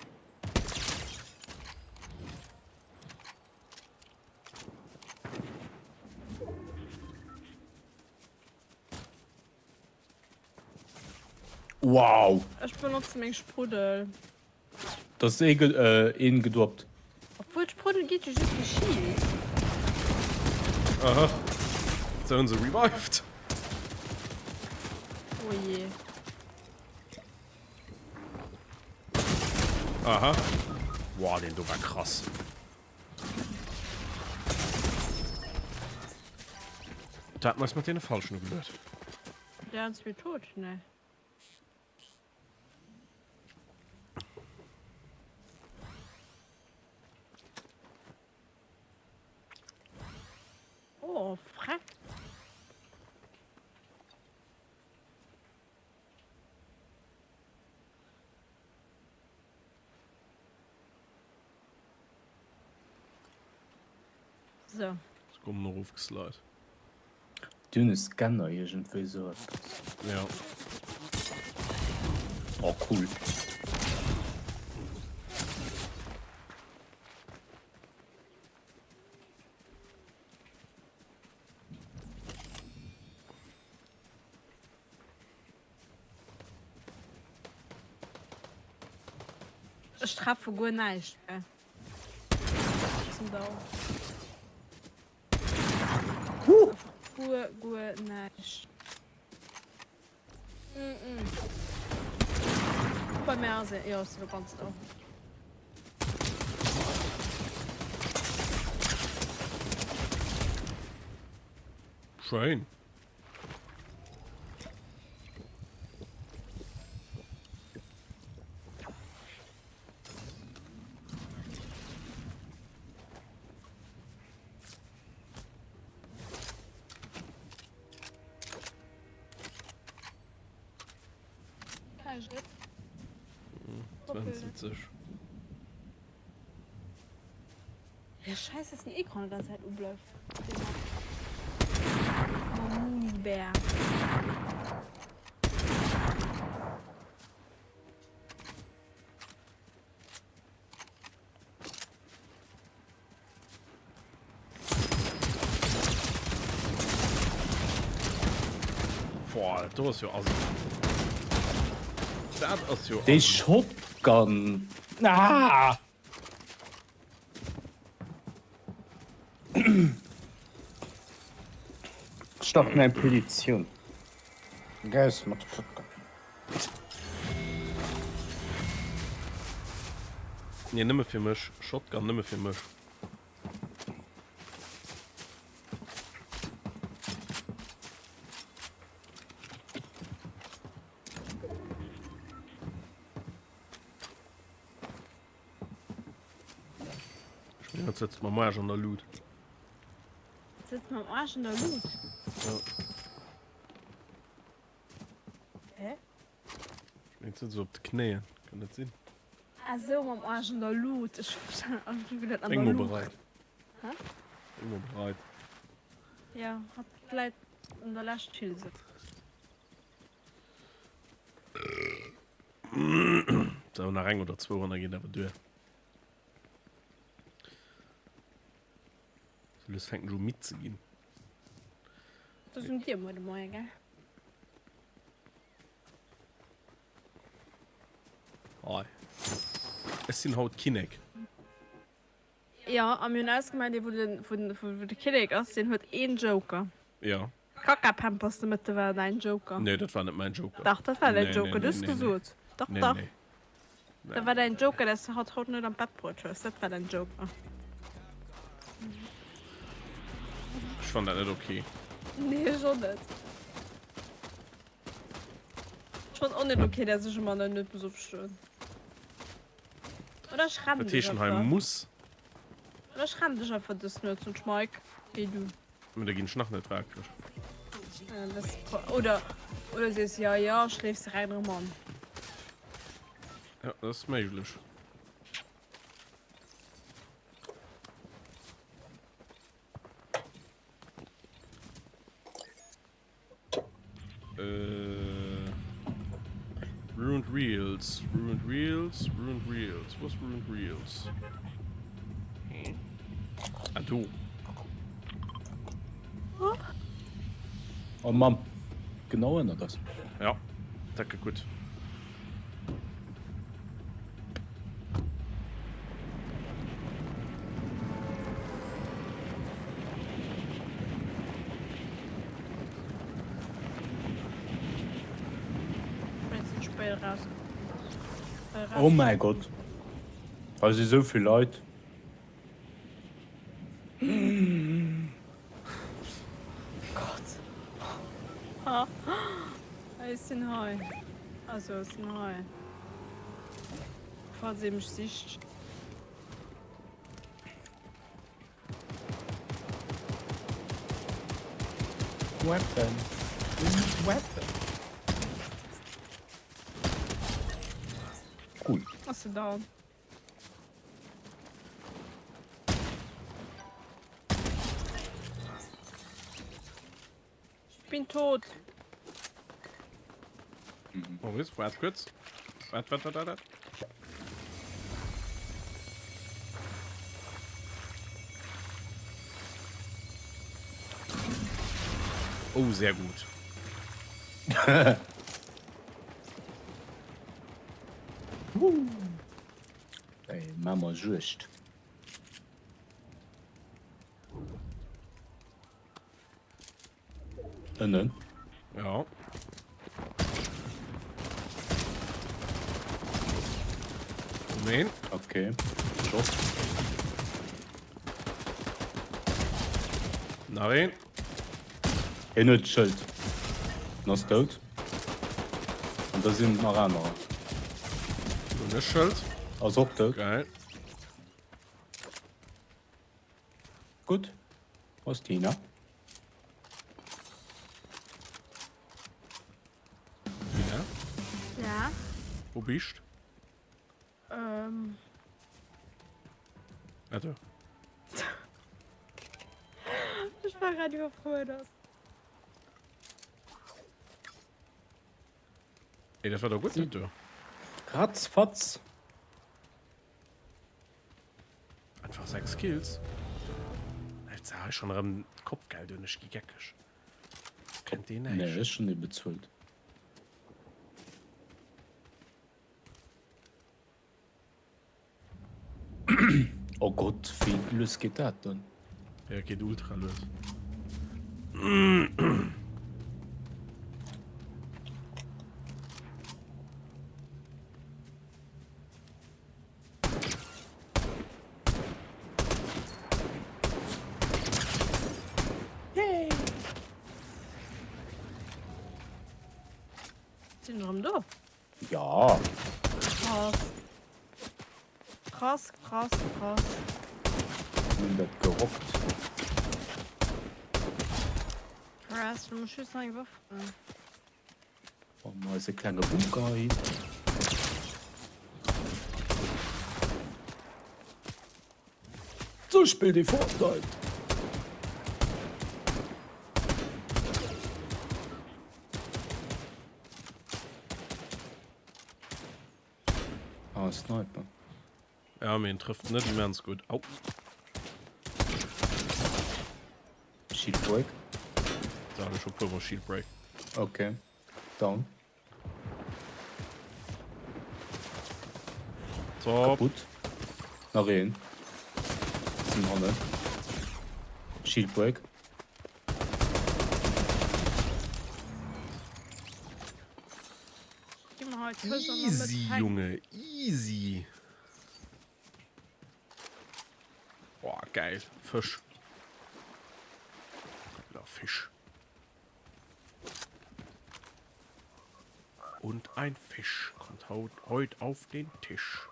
Wow! Ech benotze meng Spruddel. Da ass een gedroppt. Obwuel d'Spruddel geet jo just fir Shield. Aha. Se hunn se revived. Oh je. Aha. Wow, den do war krass. Da hat mer eis mat deene Falschen ugeluet. Déi aner zwee tot? Nee. Oh, freck. So. Ech kommen erofgeslide. Déi hunn e Scanner iergendwéi esou eppes. Ja. Oh cool. Ech treffe guer näischt méi. Zum Dau. Guer, guer näischt. Mm -mm. Bei mir ass jo, ass elo ganz dau. Schéin. Hm, Ja, scheiße, dass den Ecran die ganze Zeit ubleift. Bär. Boah, do ass jo assi. Dat ass jo. Déi Shotgun. Ah! Start mir eng Petitioun. Raus mat der Shotgun. Nee, nëmme fir mech. Shotgun nëmme fir mech. Ech mengen, dat sëtzt mam Aarsch an der Lut. Sëtzt mam Aarsch an der Lut? Ja. Hä? Ech mengen, sëtzt op de Knéien. Kann dat sinn? Ah sou, mam Aarsch an der Lut. Ech hu geduet an Bréng der mol Luucht. bereit. Hä? Bréng mol bereit. Ja, hatt läit an der Lescht vill sou. Sou, nach eng oder zwou an da geet awer duer. Sou lues fänken ech u midd ze ginn. Dat ass un dir muer de Moien, gell? Hei. Ech sinn haut Kinnek. Jo, a mir hunn ausgemaach, dee wou den, wou den, wou de Kinnek ass, deen huet een Joker. Jo. Kakapampers de Mëtte war däin Joker. Nee, dat war net mäin Joker. Dach, dat war däin Nee, Joker, nee, du hues nee, nee. gesot. Dach, Nee, dach. nee. Dat war däin Joker, dass du hatt haut net an d'Bett bruet hues. Dat war däin Joker. Ech fannen dat net ok. Nee, ech och net. Ech fannen och net ok, dass ech ëmmer net muss opstoen. Oder ech rennen Wat dech heescht denn hei einfach. muss? Oder ech rennen dech einfach dës Nuet zum Schmeik. Wéi du. Mä da ginn ech nach net wakereg. Oder, oder sees ja, ja, schléifs direkt erëm an. Ja, dat ass méiglech. Äh, Ruined Reels, Ruined Reels, Ruined Reels. Wo ass Ruined Reels? Ah, do. Oh Mamm, genau ënnert eis. Ja, dat gëtt gutt. Oh mäi Gott, hei si sou vill Leit. Gott. Ech sinn hei. Also ech sinn hei. Falls ee mech sicht. Weapon. Weapon. Cool. Ass se down? Ich bin tot. Maurice, wart kurz. Wart, wart, wart, wart. Oh, sehr gut. Ey, maa mer Juegd. Ënnen. Ja. Moment. Okay. Schoss. Nach een. Hien huet d'Schëld. En ass dout. An da sinn nach anerer. Hunn ech Schëld. Ass och dout. Geil. Gutt. Wo ass d'Tina? Tina? Ja? Wo bist? Ähm. Ah, do. Ech war grad iwwerfuerdert. Ey, dat war doch gutt, dat do. Ratzfatz. Einfach 6 Kills. Jetzt sag ich schon erëm Kopfgeld un, ech gi geckeg. Kennt deen Nee, näischt? ech hunn dee bezuelt. Oh Gott, wéi lues geet dat dann? Ja, geet ultra lues. Sinn erëm do. Ja. Krass. Krass, krass, krass. Hun dat gerockt. Krass, du muss just nach eng Waff fannen. An eise klenge Bunker hin. Sou spillt ee Fortnite! Ah, Sniper. Ja, mee en trëfft net immens gutt. Au. Shield Break. Da hat ech scho puer mol Shield Break. Okay. Down. Top. Kaputt. Nach een. Sinn hannen. Shield Break. Easy, Junge, easy. Boah, geil. Fësch. Geiler Fisch. Und ein Fisch kommt heute auf den Tisch.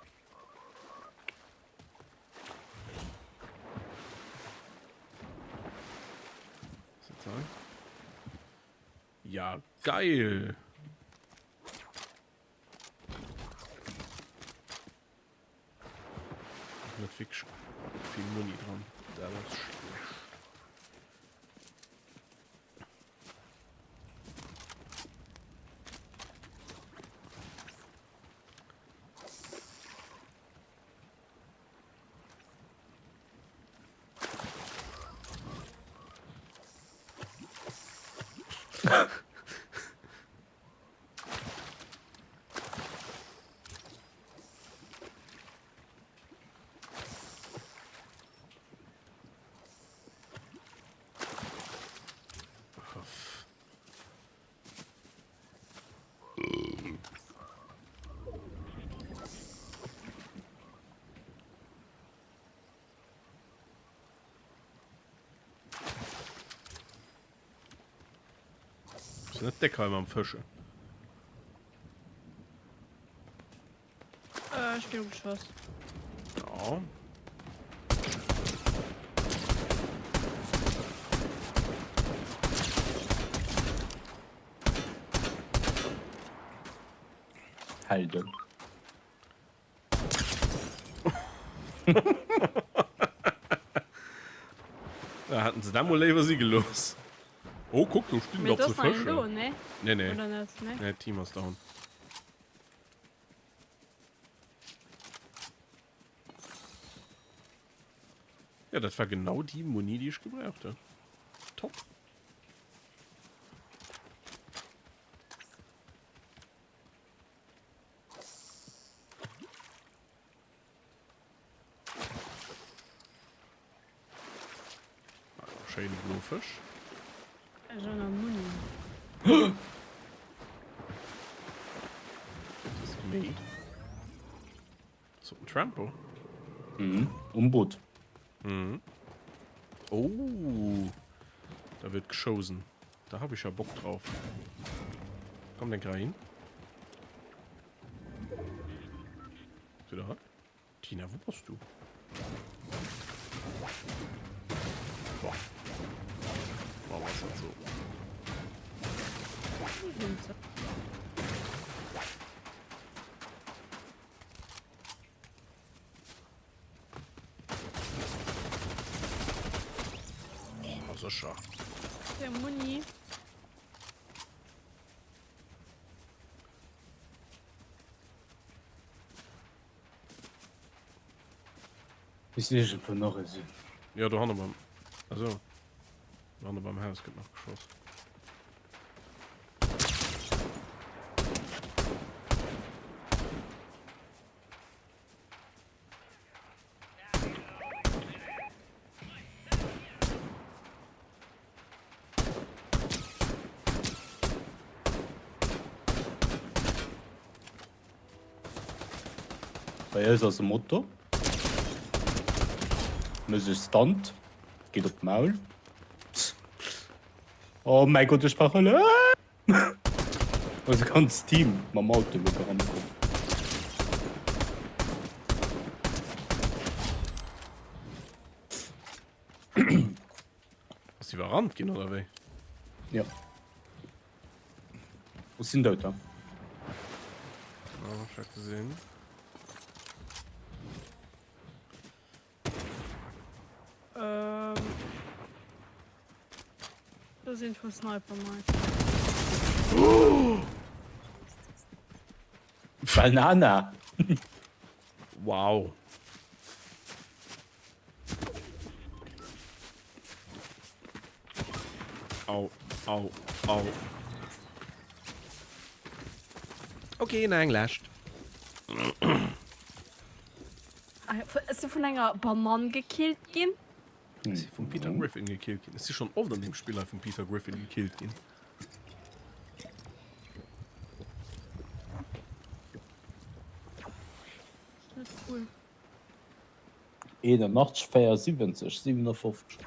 Ja, geil. Net wierklech vill Muni dran. Dat ass schlecht. Ass net déck hei mam Fëschen. Äh, ech ginn ugeschoss. Ja. Helden. Da hätten se dat mol léiwer si gelooss. Oh, kuck, do stinn Mee der do ze ass nach een do, fëschen. nee? Nee, nee. Oder net? Nee? Nee, Team ass down. Ja, dat war genau déi Muni, déi ech gebraucht hunn. Top. Schéine bloe Fësch. Ech hunn nach Muni. Das ist gemeet. So ein Trampo. Mhm. Um Boot. Mhm. Oh. Da wird geschosen. Da habe ich ja Bock drauf. Komm denk rein. Bist du da? Tina, wo bist du? Boah. Boah, was das so? Oh, sécher. Der Muni. Misst iergendwou nach ee sinn. Jo, do hanne beim. Also. Do hanne beim Haus gëtt nach geschoss. Bei eis ass e Motor. Muss ech stunt. Geet op d'Maul. Oh mäi Gott, ech brauch Hëllef! Ass e ganzt Team mam Auto elo gerannt komm. Ass iwwerrannt ginn oder wéi? Jo. Ech sinn dout, ha? Ah, ech hat gesinn. Ähm. Do sinn vu Sniper Mike. Banana! Wow. Au, au, au. Okay, nach eng lescht. Ech si vun enger Banann gekillt ginn. Ech si vum Peter Griffin gekillt ginn. Ech si schonn oft an deem Spill hei vum Peter Griffin gekillt ginn. Net cool. 81, 74, 57.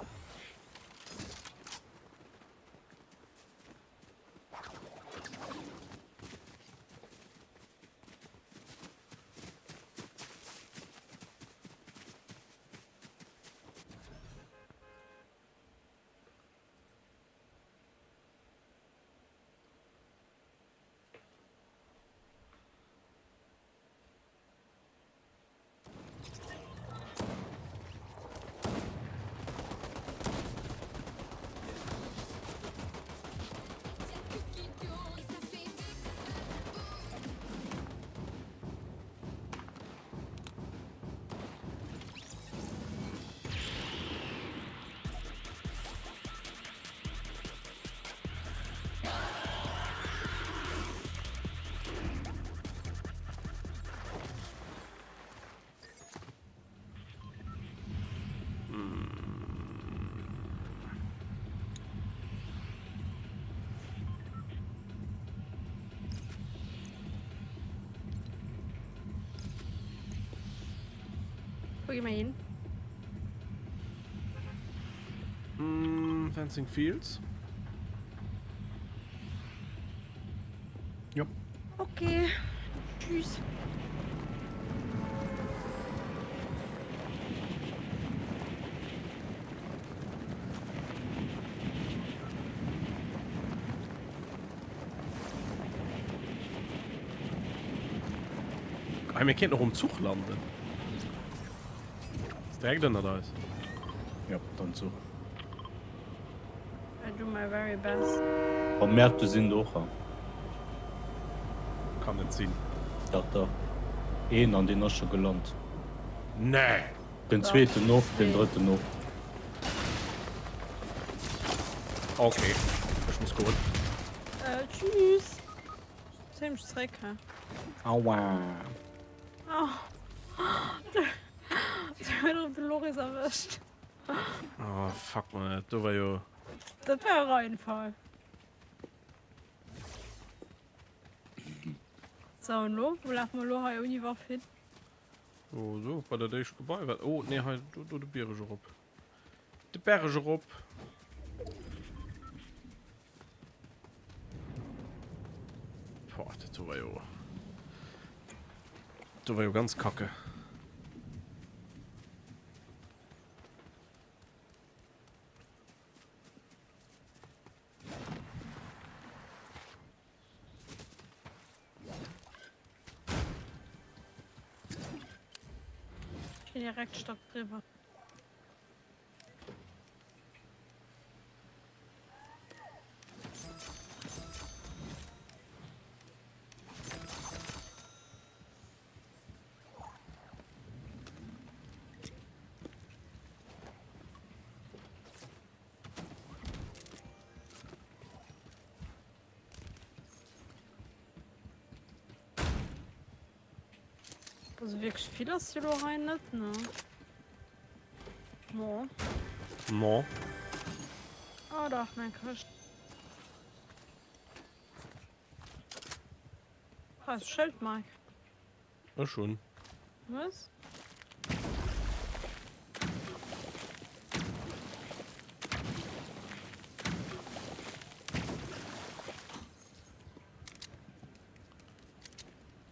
Wou gi mer hin? Mm, Fencing Fields. Jo. Ok. Tschüss. Hey, mir kéinten och um Zuch landen. Ass direkt ënnert eis. Jo, dann Zuch. I do my very best. Am Märte sinn der och an. Kann net sinn. Dach dach. Een an deen ass scho gelant. Nee! Den zweeten och, den drëtten och. Ok, ech muss goen. Tschüss. Zéi mech zréck, hä? Aua. Oh. Du huet erëm de Loris erwëscht. Oh fuck man, dat do war jo. Dat war e Reinfall. So, an lo? Wou lafe mer lo hei ouni Waff hin? Oh, do bei dat éischt Gebai wat. Oh nee, hei do, do de Biereg erop. De Berg erop. Boah, dat do war jo. Do war jo ganz kacke. Direkt Stock driwwer. Also wierklech vill ass jo lo hei net, ne? Mo. Mo. Oh dach, meng Këscht. Hei ass e Schëld, Mike. Ech hunn. Was?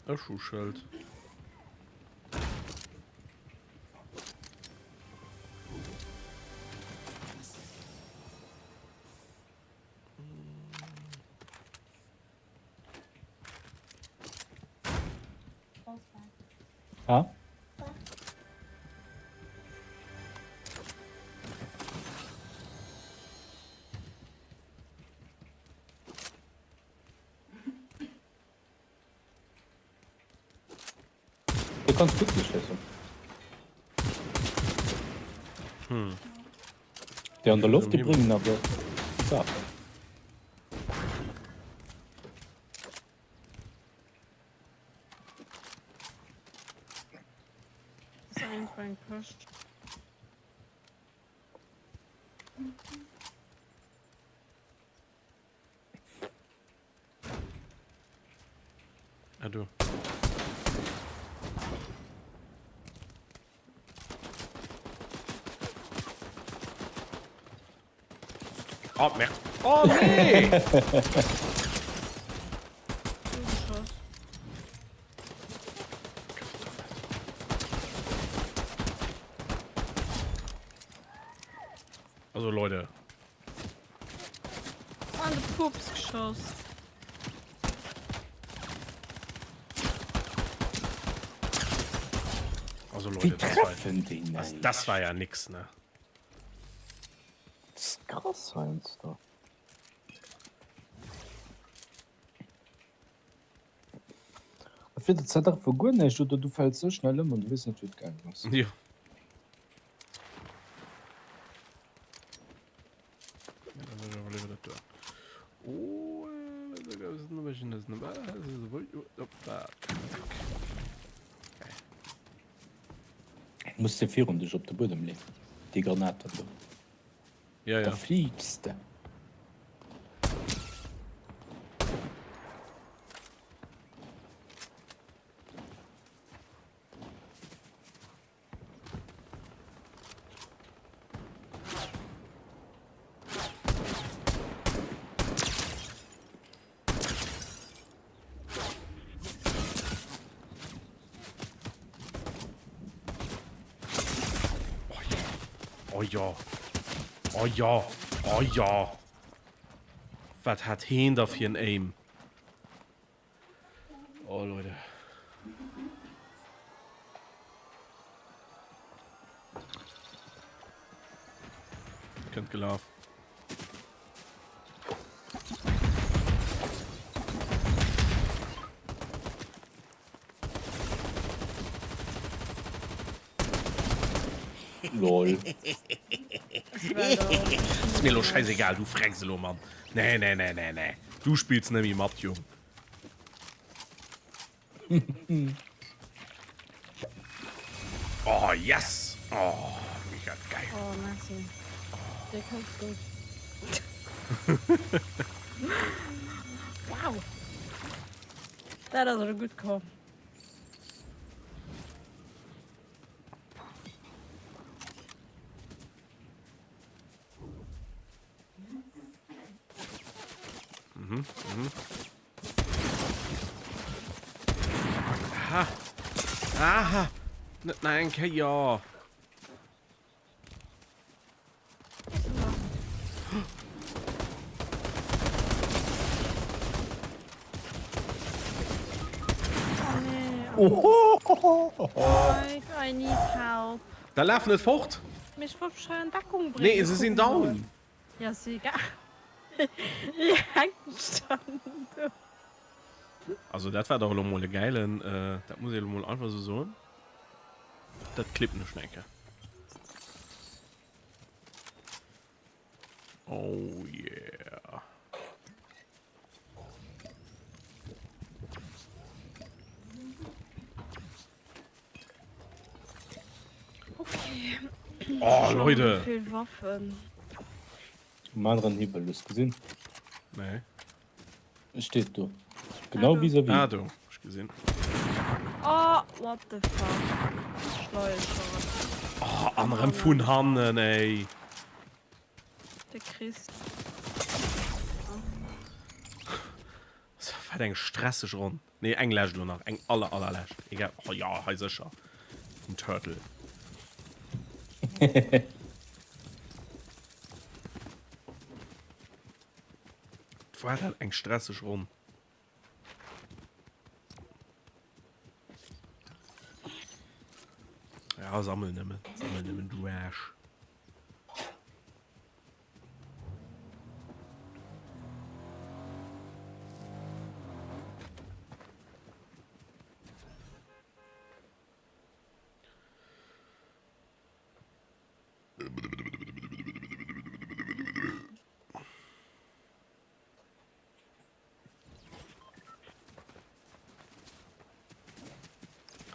Ech hu Schëld. Ha? Du kannst gutt geschlossen. Hm. Déi an der Loft, déi bréngen awer Saachen. Ass irgendwo eng Këscht. Ah, do. Oh, merde. Oh, nee! Also, Leute. An de Pups geschoss. Also Leute, Wéi das war, treffen déi also, näischt? das war ja nix, ne? Das ist krass heiansdo. Entweder zertreffe vu guer näischt oder du fäls sou schnell ëm an du weess net wéi et gaangen ass. Jo. Muss de virun dech op de Buedem leen, déi Granaten do. Ja, Da ja. fliigs de. Oh jo. Oh jo. Oh jo. Oh jo. Wat hat heen da fir en Aim? Oh Leute. Kënnt gelaf. Lol. Ass mir elo scheißegal, du frecks elo, Mann. Nee, nee, nee, nee, nee. Du spills net méi mat, Jung. Oh, yes! Oh, mega geil. Oh, merci. Dir kënnt gutt. Wow! Dat ass elo gutt komm. Mhm, mhm. Aha. Aha. Net nach eng Kéier. Oh nee. Mike, I need help. Da laf net fort! Mee ech wollt mech hei an Deckung bréngen. Nee, se sinn down! Ja, ass jo egal. Déi hänken dann do. Also dat war dach elo mol e gäilen, dat muss ech elo mol einfach esou soen. Dat klippen ech nach eng Kéier. Oh yeah. Okay. Oh, Leute. Vill Waffen. Um aneren Hiwwel, hues gesinn? Nee. E steet do. Genau vis-à-vis. Ah, do. Ech gesinn. Oh, what the fuck. Ech leie scho rëm. Oh, an erëm vun hannen, ey. De Chris. Wat eng stresseg Ronn. Nee, eng lescht elo nach. Eng aller, allerlescht. Egal. Oh ja, hei sécher. Vum Turtle. War dat eng stresseg Ronn. Ja, sammel nëmmen. Sammel nëmmen, du Aarsch.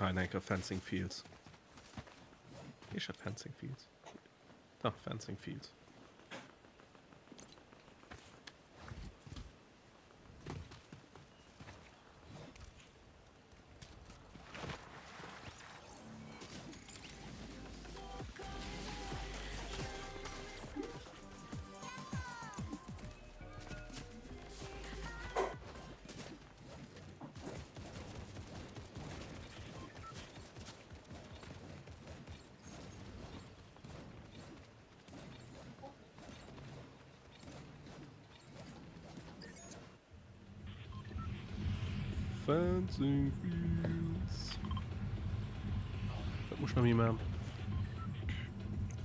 Hei enker Fencing Fields. Heescht dat Fencing Fields? Dach, Fencing Fields. Fencing Fields. Dat muss ich noch méi machen.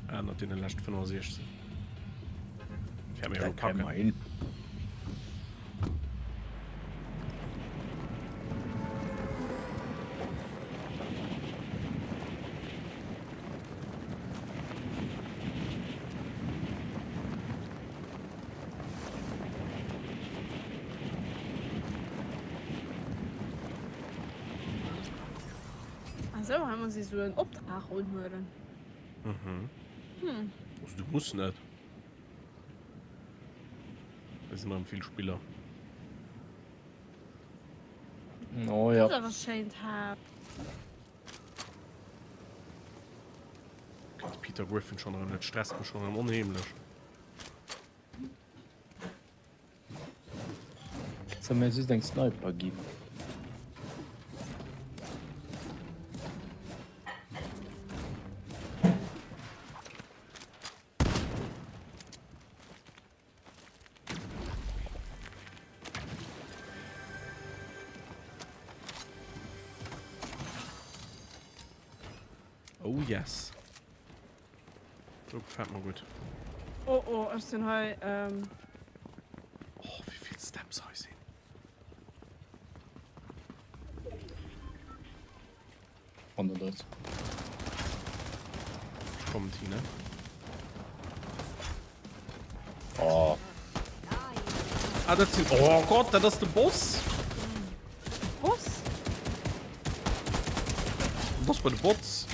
Ah, nach den leschten 65. Fähr mir packen. Ah sou, hei muss ee sou en Optrag unhuelen. Mhm. Hm. Also du muss net. Hei sinn erëm vill Spiller. Oh ja. Dat ass awer schéint Haus. Gott, Peter Griffin schon erëm, dat stresst mech schon erëm onheemlech. Soll mir just eng Sniper ginn? Oh yes. Do gefällt mir gut. Oh oh, ech sinn hei. Ähm. Oh, wéi vill Steps hei sinn. Hannert eis. Ech kommen, Tine. Oh. Ah, dat sinn. Oh Gott, dat ass de Boss! Boss? De Boss bei de Bots.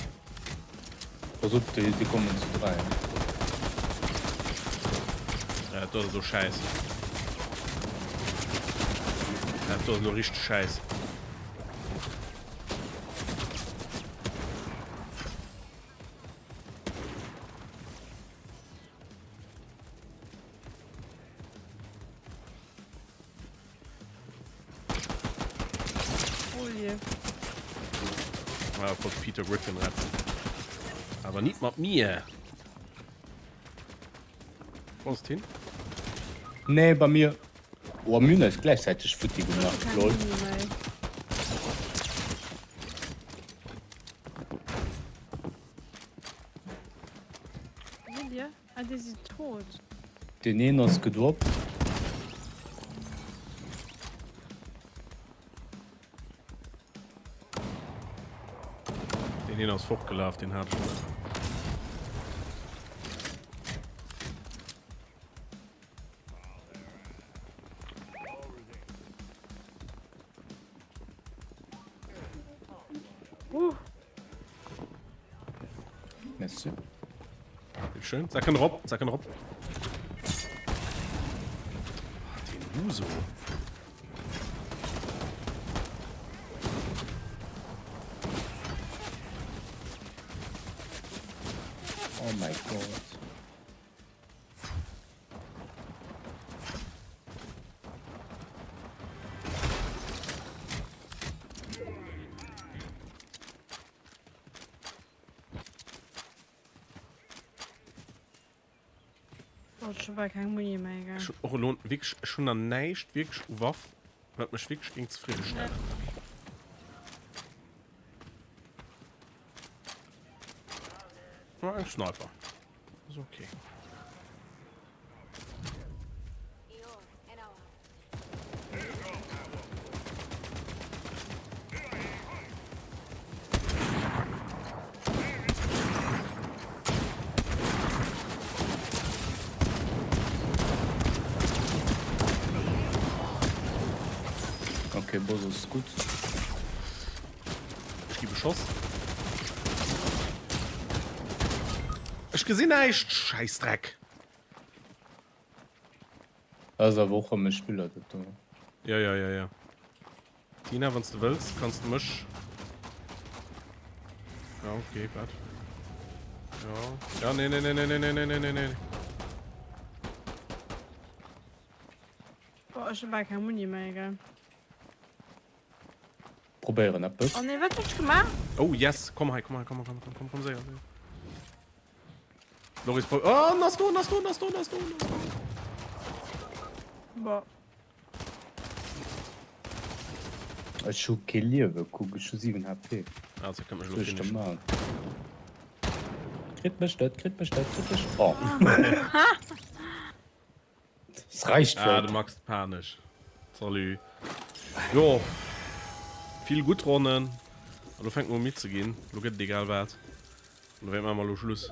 Pass op, déi, déi kommen zu 3. Ja, dat ass elo schäiss. Dat ass elo richteg schäiss. Oh je. Ah, wollt Peter Griffin retten. Aber nicht mat mir. Wo ass hin? Nee, bei mir. Oh, mir hunn eis gläichzäiteg futti gemaach, Keng lol. Muni méi. Wo sidd Dir? Ah, dir sidd tot. Deen een ass gedroppt. Deen een ass fortgelaf, deen hat ech net. Uh. Merci. Schön. Zack erop, zack erop. Ah, den Huso. Oh mäi Gott. Ech hu bal keng Muni méi, gell? Ech hunn och elo wierklech, ech hunn nach näischt wierklech u Waff, wat mech wierklech géing zefridde stellen. Eng Sniper. Ass okay. Okay, Boss ass gutt. Ech gi beschoss. Ech gesinn näischt! Schäissdreck! Ass awer och rëm e Spiller dat do. Ja, ja, ja, ja. Tina, wann s de wëlls, kanns de mech. Ja, okay, wat? Ja, ja, nee, nee, nee, nee, nee, nee, nee, nee, nee. Boah, ech hu bal keng Muni méi, gell. Probéieren eppes. Oh nee, wat hunn ech gemaach? Oh yes, komm hei, komm hei, komm, komm, komm, komm, komm, séier, séier. Loris, oh, en ass do, en ass do, en ass do, en ass do, en ass do. Boah. Ech hu kee Liewe, kuck, ech hu 7 HP. Also, kënnt mech elo finishen. Kritt mech net, kritt mech net, kritt mech. Oh. Es reicht Ah, de Max panesch. Salut. Jo. Vill gutt Ronnen. An lo fänkt en u midd ze ginn. Lo gëtt et egal wat. An dofir maache mer elo Schluss.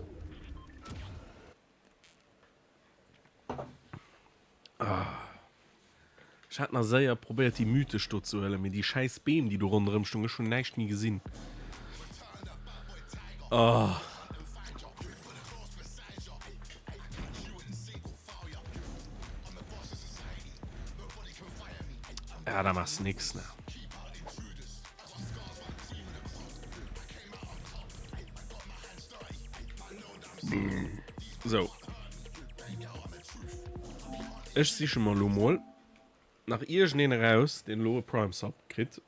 Ah. Ech hat nach séier probéiert déi mythesch do ze huelen, mee déi schäiss Beem déi do ronderëm stoungen, ech hunn näischt méi gesinn. Ah. Ja, da machst nix, ne? So. Ech siche mer lo mol nach iergendeen eraus, deen elo e Prime Sub kritt.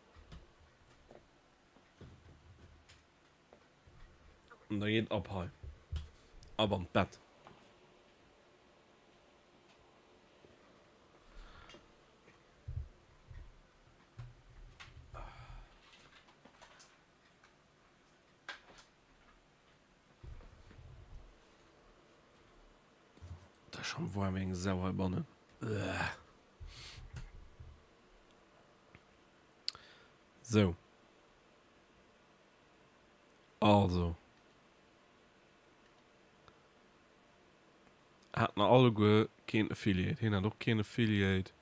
An da geet ab hei. Ab an d'Bett. Dat ass schon waarm wéi eng Sau heibannen. Sou. Also. Haten alleguer keen Affiliate. Hien hat och keen Affiliate.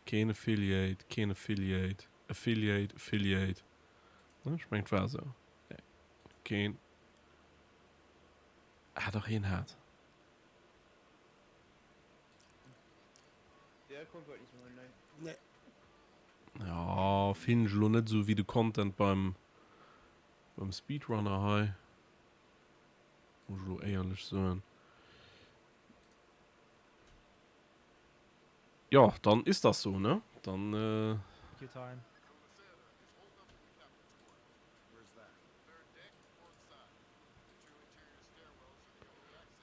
Keen Affiliate, keen Affiliate, Affiliate, Affiliate. Ech mengen et war esou. Nee. Keen. Ah dach, hien hat. Ja, finn ech elo net esou wéi de Content beim beim Speedrunner hei. Muss ech elo éierlech soen. Ja, dann ist das so, ne? Dann äh.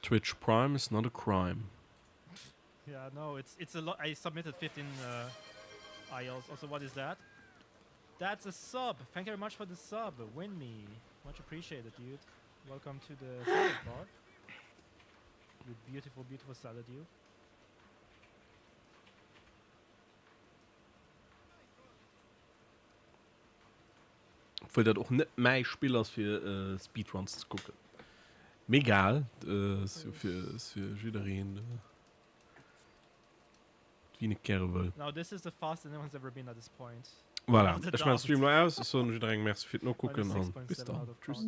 Twitch Prime is not a crime. Yeah, no, it's it's a lot. I submitted 15 uh, IELTS. Also, what is that? That's a sub. Thank you very much for the sub. Win me. Much appreciated, dude. Welcome to the salad bar. You beautiful, beautiful salad, you. Obwuel dat och net mäi Spill ass fir Speedruns ze kucken. Mee egal, ass jo fir ass fir jiddereen wien et gäre wëll. Now this is the fastest anyone's ever been at this point. Voilà, ech maan den Stream lo aus. Ech soen jidderengem Merci fir d'Nokucken an bis dann. Tschüss.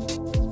Ciao.